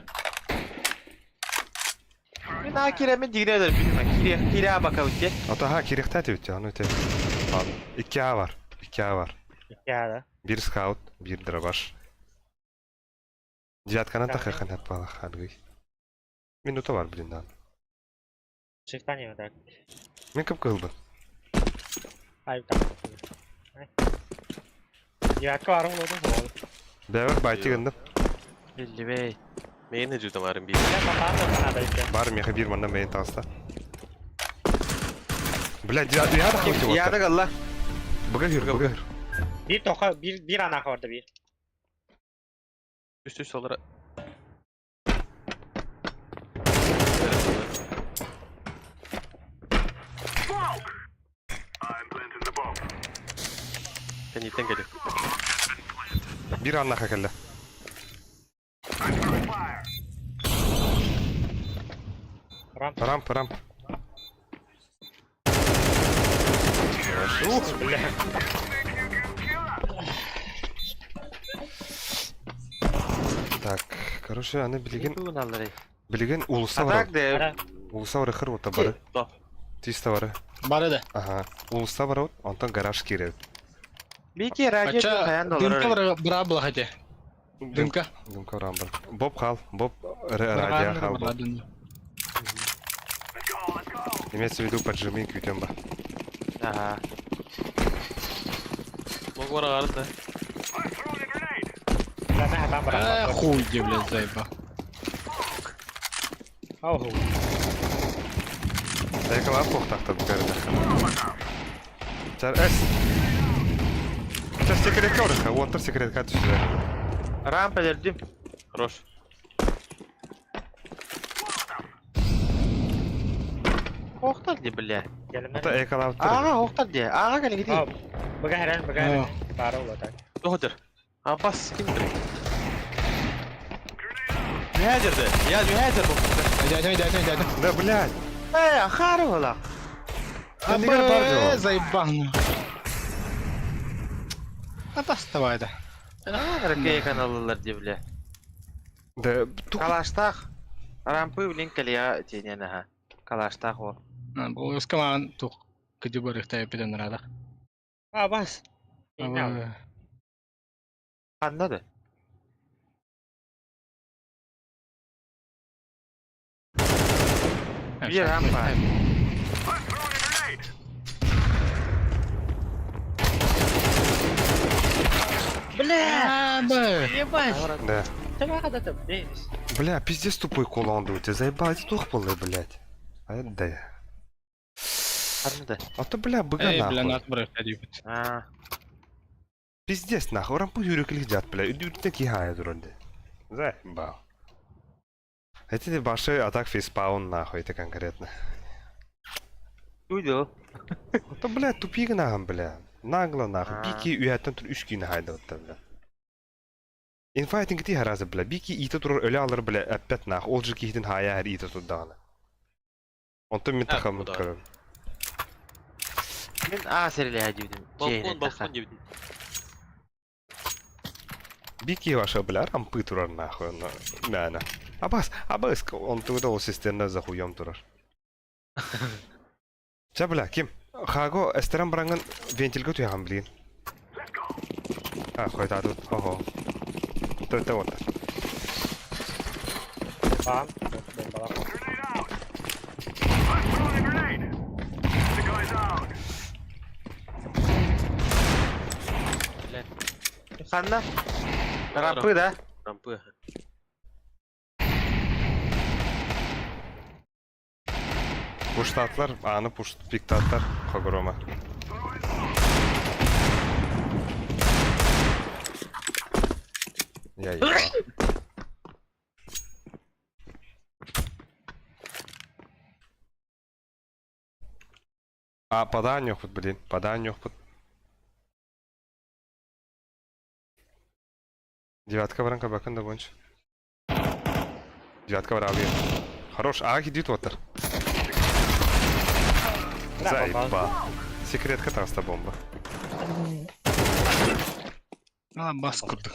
Мен а киремен дигре bilmem. Kire, kire bakalım ki. Ата ха кирехте тибит аны өте. Ладно. 2 А бар. 2 А бар. Я да. Bir скаут, bir дробаш. Девятканы тахы ханат бала хангый. Минута бар блин дан. Шифтани так. Мен кім кылды? Ай, так. Девятка бар болду. Болду. Бәбір байтик ындым. Билли бей. Мейн жүдүм арын бир. Я бомбаны надо идти. Бар меха бир манна мейн таста. Бля, я да хотел. Яды алла. Буга хүр, буга хүр. Bir тока bir bir ана орда bir. Үст үст алара. Кенеттен келет. Бир анна хакалла. Рамп. Рамп, рамп. Ух, бля. Так, короче, аны билигин билигин уулусса А бар. так да. Уулусса бар хыр ота бары. Тиста бары. Бары да. Ага. Уулусса бар онтон гараж киирэр. Бики радио Ача хайан дымка доллар. бара была хотя. Дымка. Дымка рамбар. Боб хал, Боб радио хал. Боб. Имеется в виду поджими күтем ба. Ага. Мог бар да. Э, хуй где, блядь, заеба. Ау. Тайкалап тохтахта букарда. Чар эс. Чар секретка орыха, уонтар секретка түсүрэ. Рампа дердим. Хорош. Охтар ди, бля. Ата экалап Ага, охтар ди. Ага, кали гиди. Бага хэрэн, бага хэрэн. Бара ула так. Доходер. А бас ким бир? Mühacirdi. Ya mühacir bu. Дядя, дядя, дядя. Да, блядь. Э, ахары була. Да нигер бар Абэ, дьо. заебал. А доставай да. Ракей каналлар ди, бля. Да, тух. Калаштах. Рампы блин калия тенен аха. Калаштах ол. Бұл өскеман тух кыды барыхта эпиден рада. А, бас. Аннады. Bir rampa. Бля! Бля! Ебать! Да. Бля. Бля, пиздец тупой кулон у тебя заебал, эти тух полы, блядь. А это да. Аннады. А то, бля, быга Эй, бля, нахуй. нат барыхта дипит. А. Пиздец нахуй, рампу юрюклих дят, бля, үдүртен кихая дуранды. Заебал. Это большой атак фейспаун нахуй, это конкретно. Уйду. А то, бля, тупик нахуй, бля. Нагло нахуй. А. Бики үйәттен тур үш күйін хайда отта, бля. Инфайтинг ти харазы, бля. Бики ите турар өлі алыр, бля, әппәт нахуй. Ол же кихтин хая әр ите турдағаны. Онтон мен А, тахам куда? көрім. Мен А сериле дибдим. Балкон, балкон дибдим. Бики ваша, бля, рампы турар нахуй. Мәна. Абас, абас, он туда ол системна за хуем турар. Ча, бля, ким? Хаго, эстеран баранган вентильга туяган, блин. А, хуй тут, хо-хо. То это вот. Бам. Бомбалар. Ханна. Рампы, да? Рампы. Пуштатлар, аны пуш пиктатлар, хогрома. Я ебал. А, подай нюхпут, блин, подай нюхпут. Девятка воронка бакын да бойынша. Девятка вара алый. Хорош, а идит отыр. Заебал. Секретка таста бомба. А, бас курдук.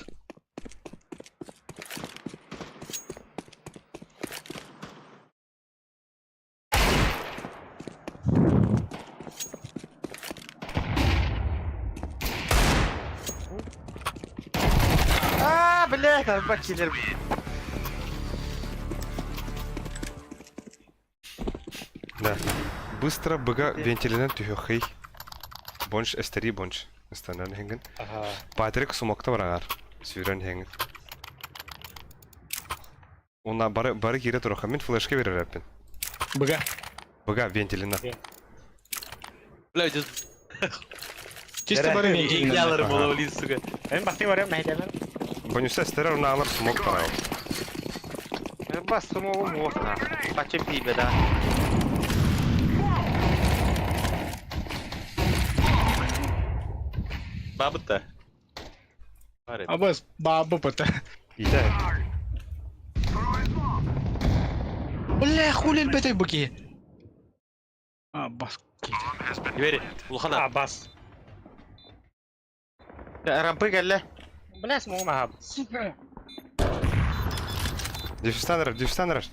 А, блядь, арба киллер. Да. Быстро быга вентиленен түхөхей. Бонш эстери бонш. Эстанан хенген. Ага. Патрик сумокта барагар. Сүйрен хенген. Уна бары бары кире тураха. Мен флешке берер әппин. Быга. Быга вентилена. Бля, здесь Чисто бары вентилин. Ялар было, сука. Мен басты барам, найдемін. Бонюса эстери уна алар смок барау. Бас сумогу мохна. Бачы пибе, да. Бабыта. Абас, бабы пата. Иде. Бля, хули элбэтэй бу киһи. А, бас. Двери. Улхана. А, бас. Рампы кэллэ. Бля, смог махаб. Сука. Дефистанер, дефистанер.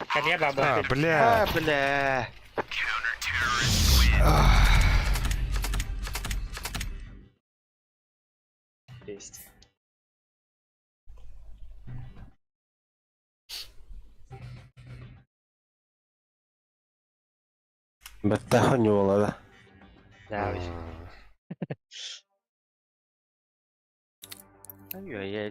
Кадья баба. А, бля. А, бля. Есть. Баттаха не да. Да, А. Ай-яй-яй,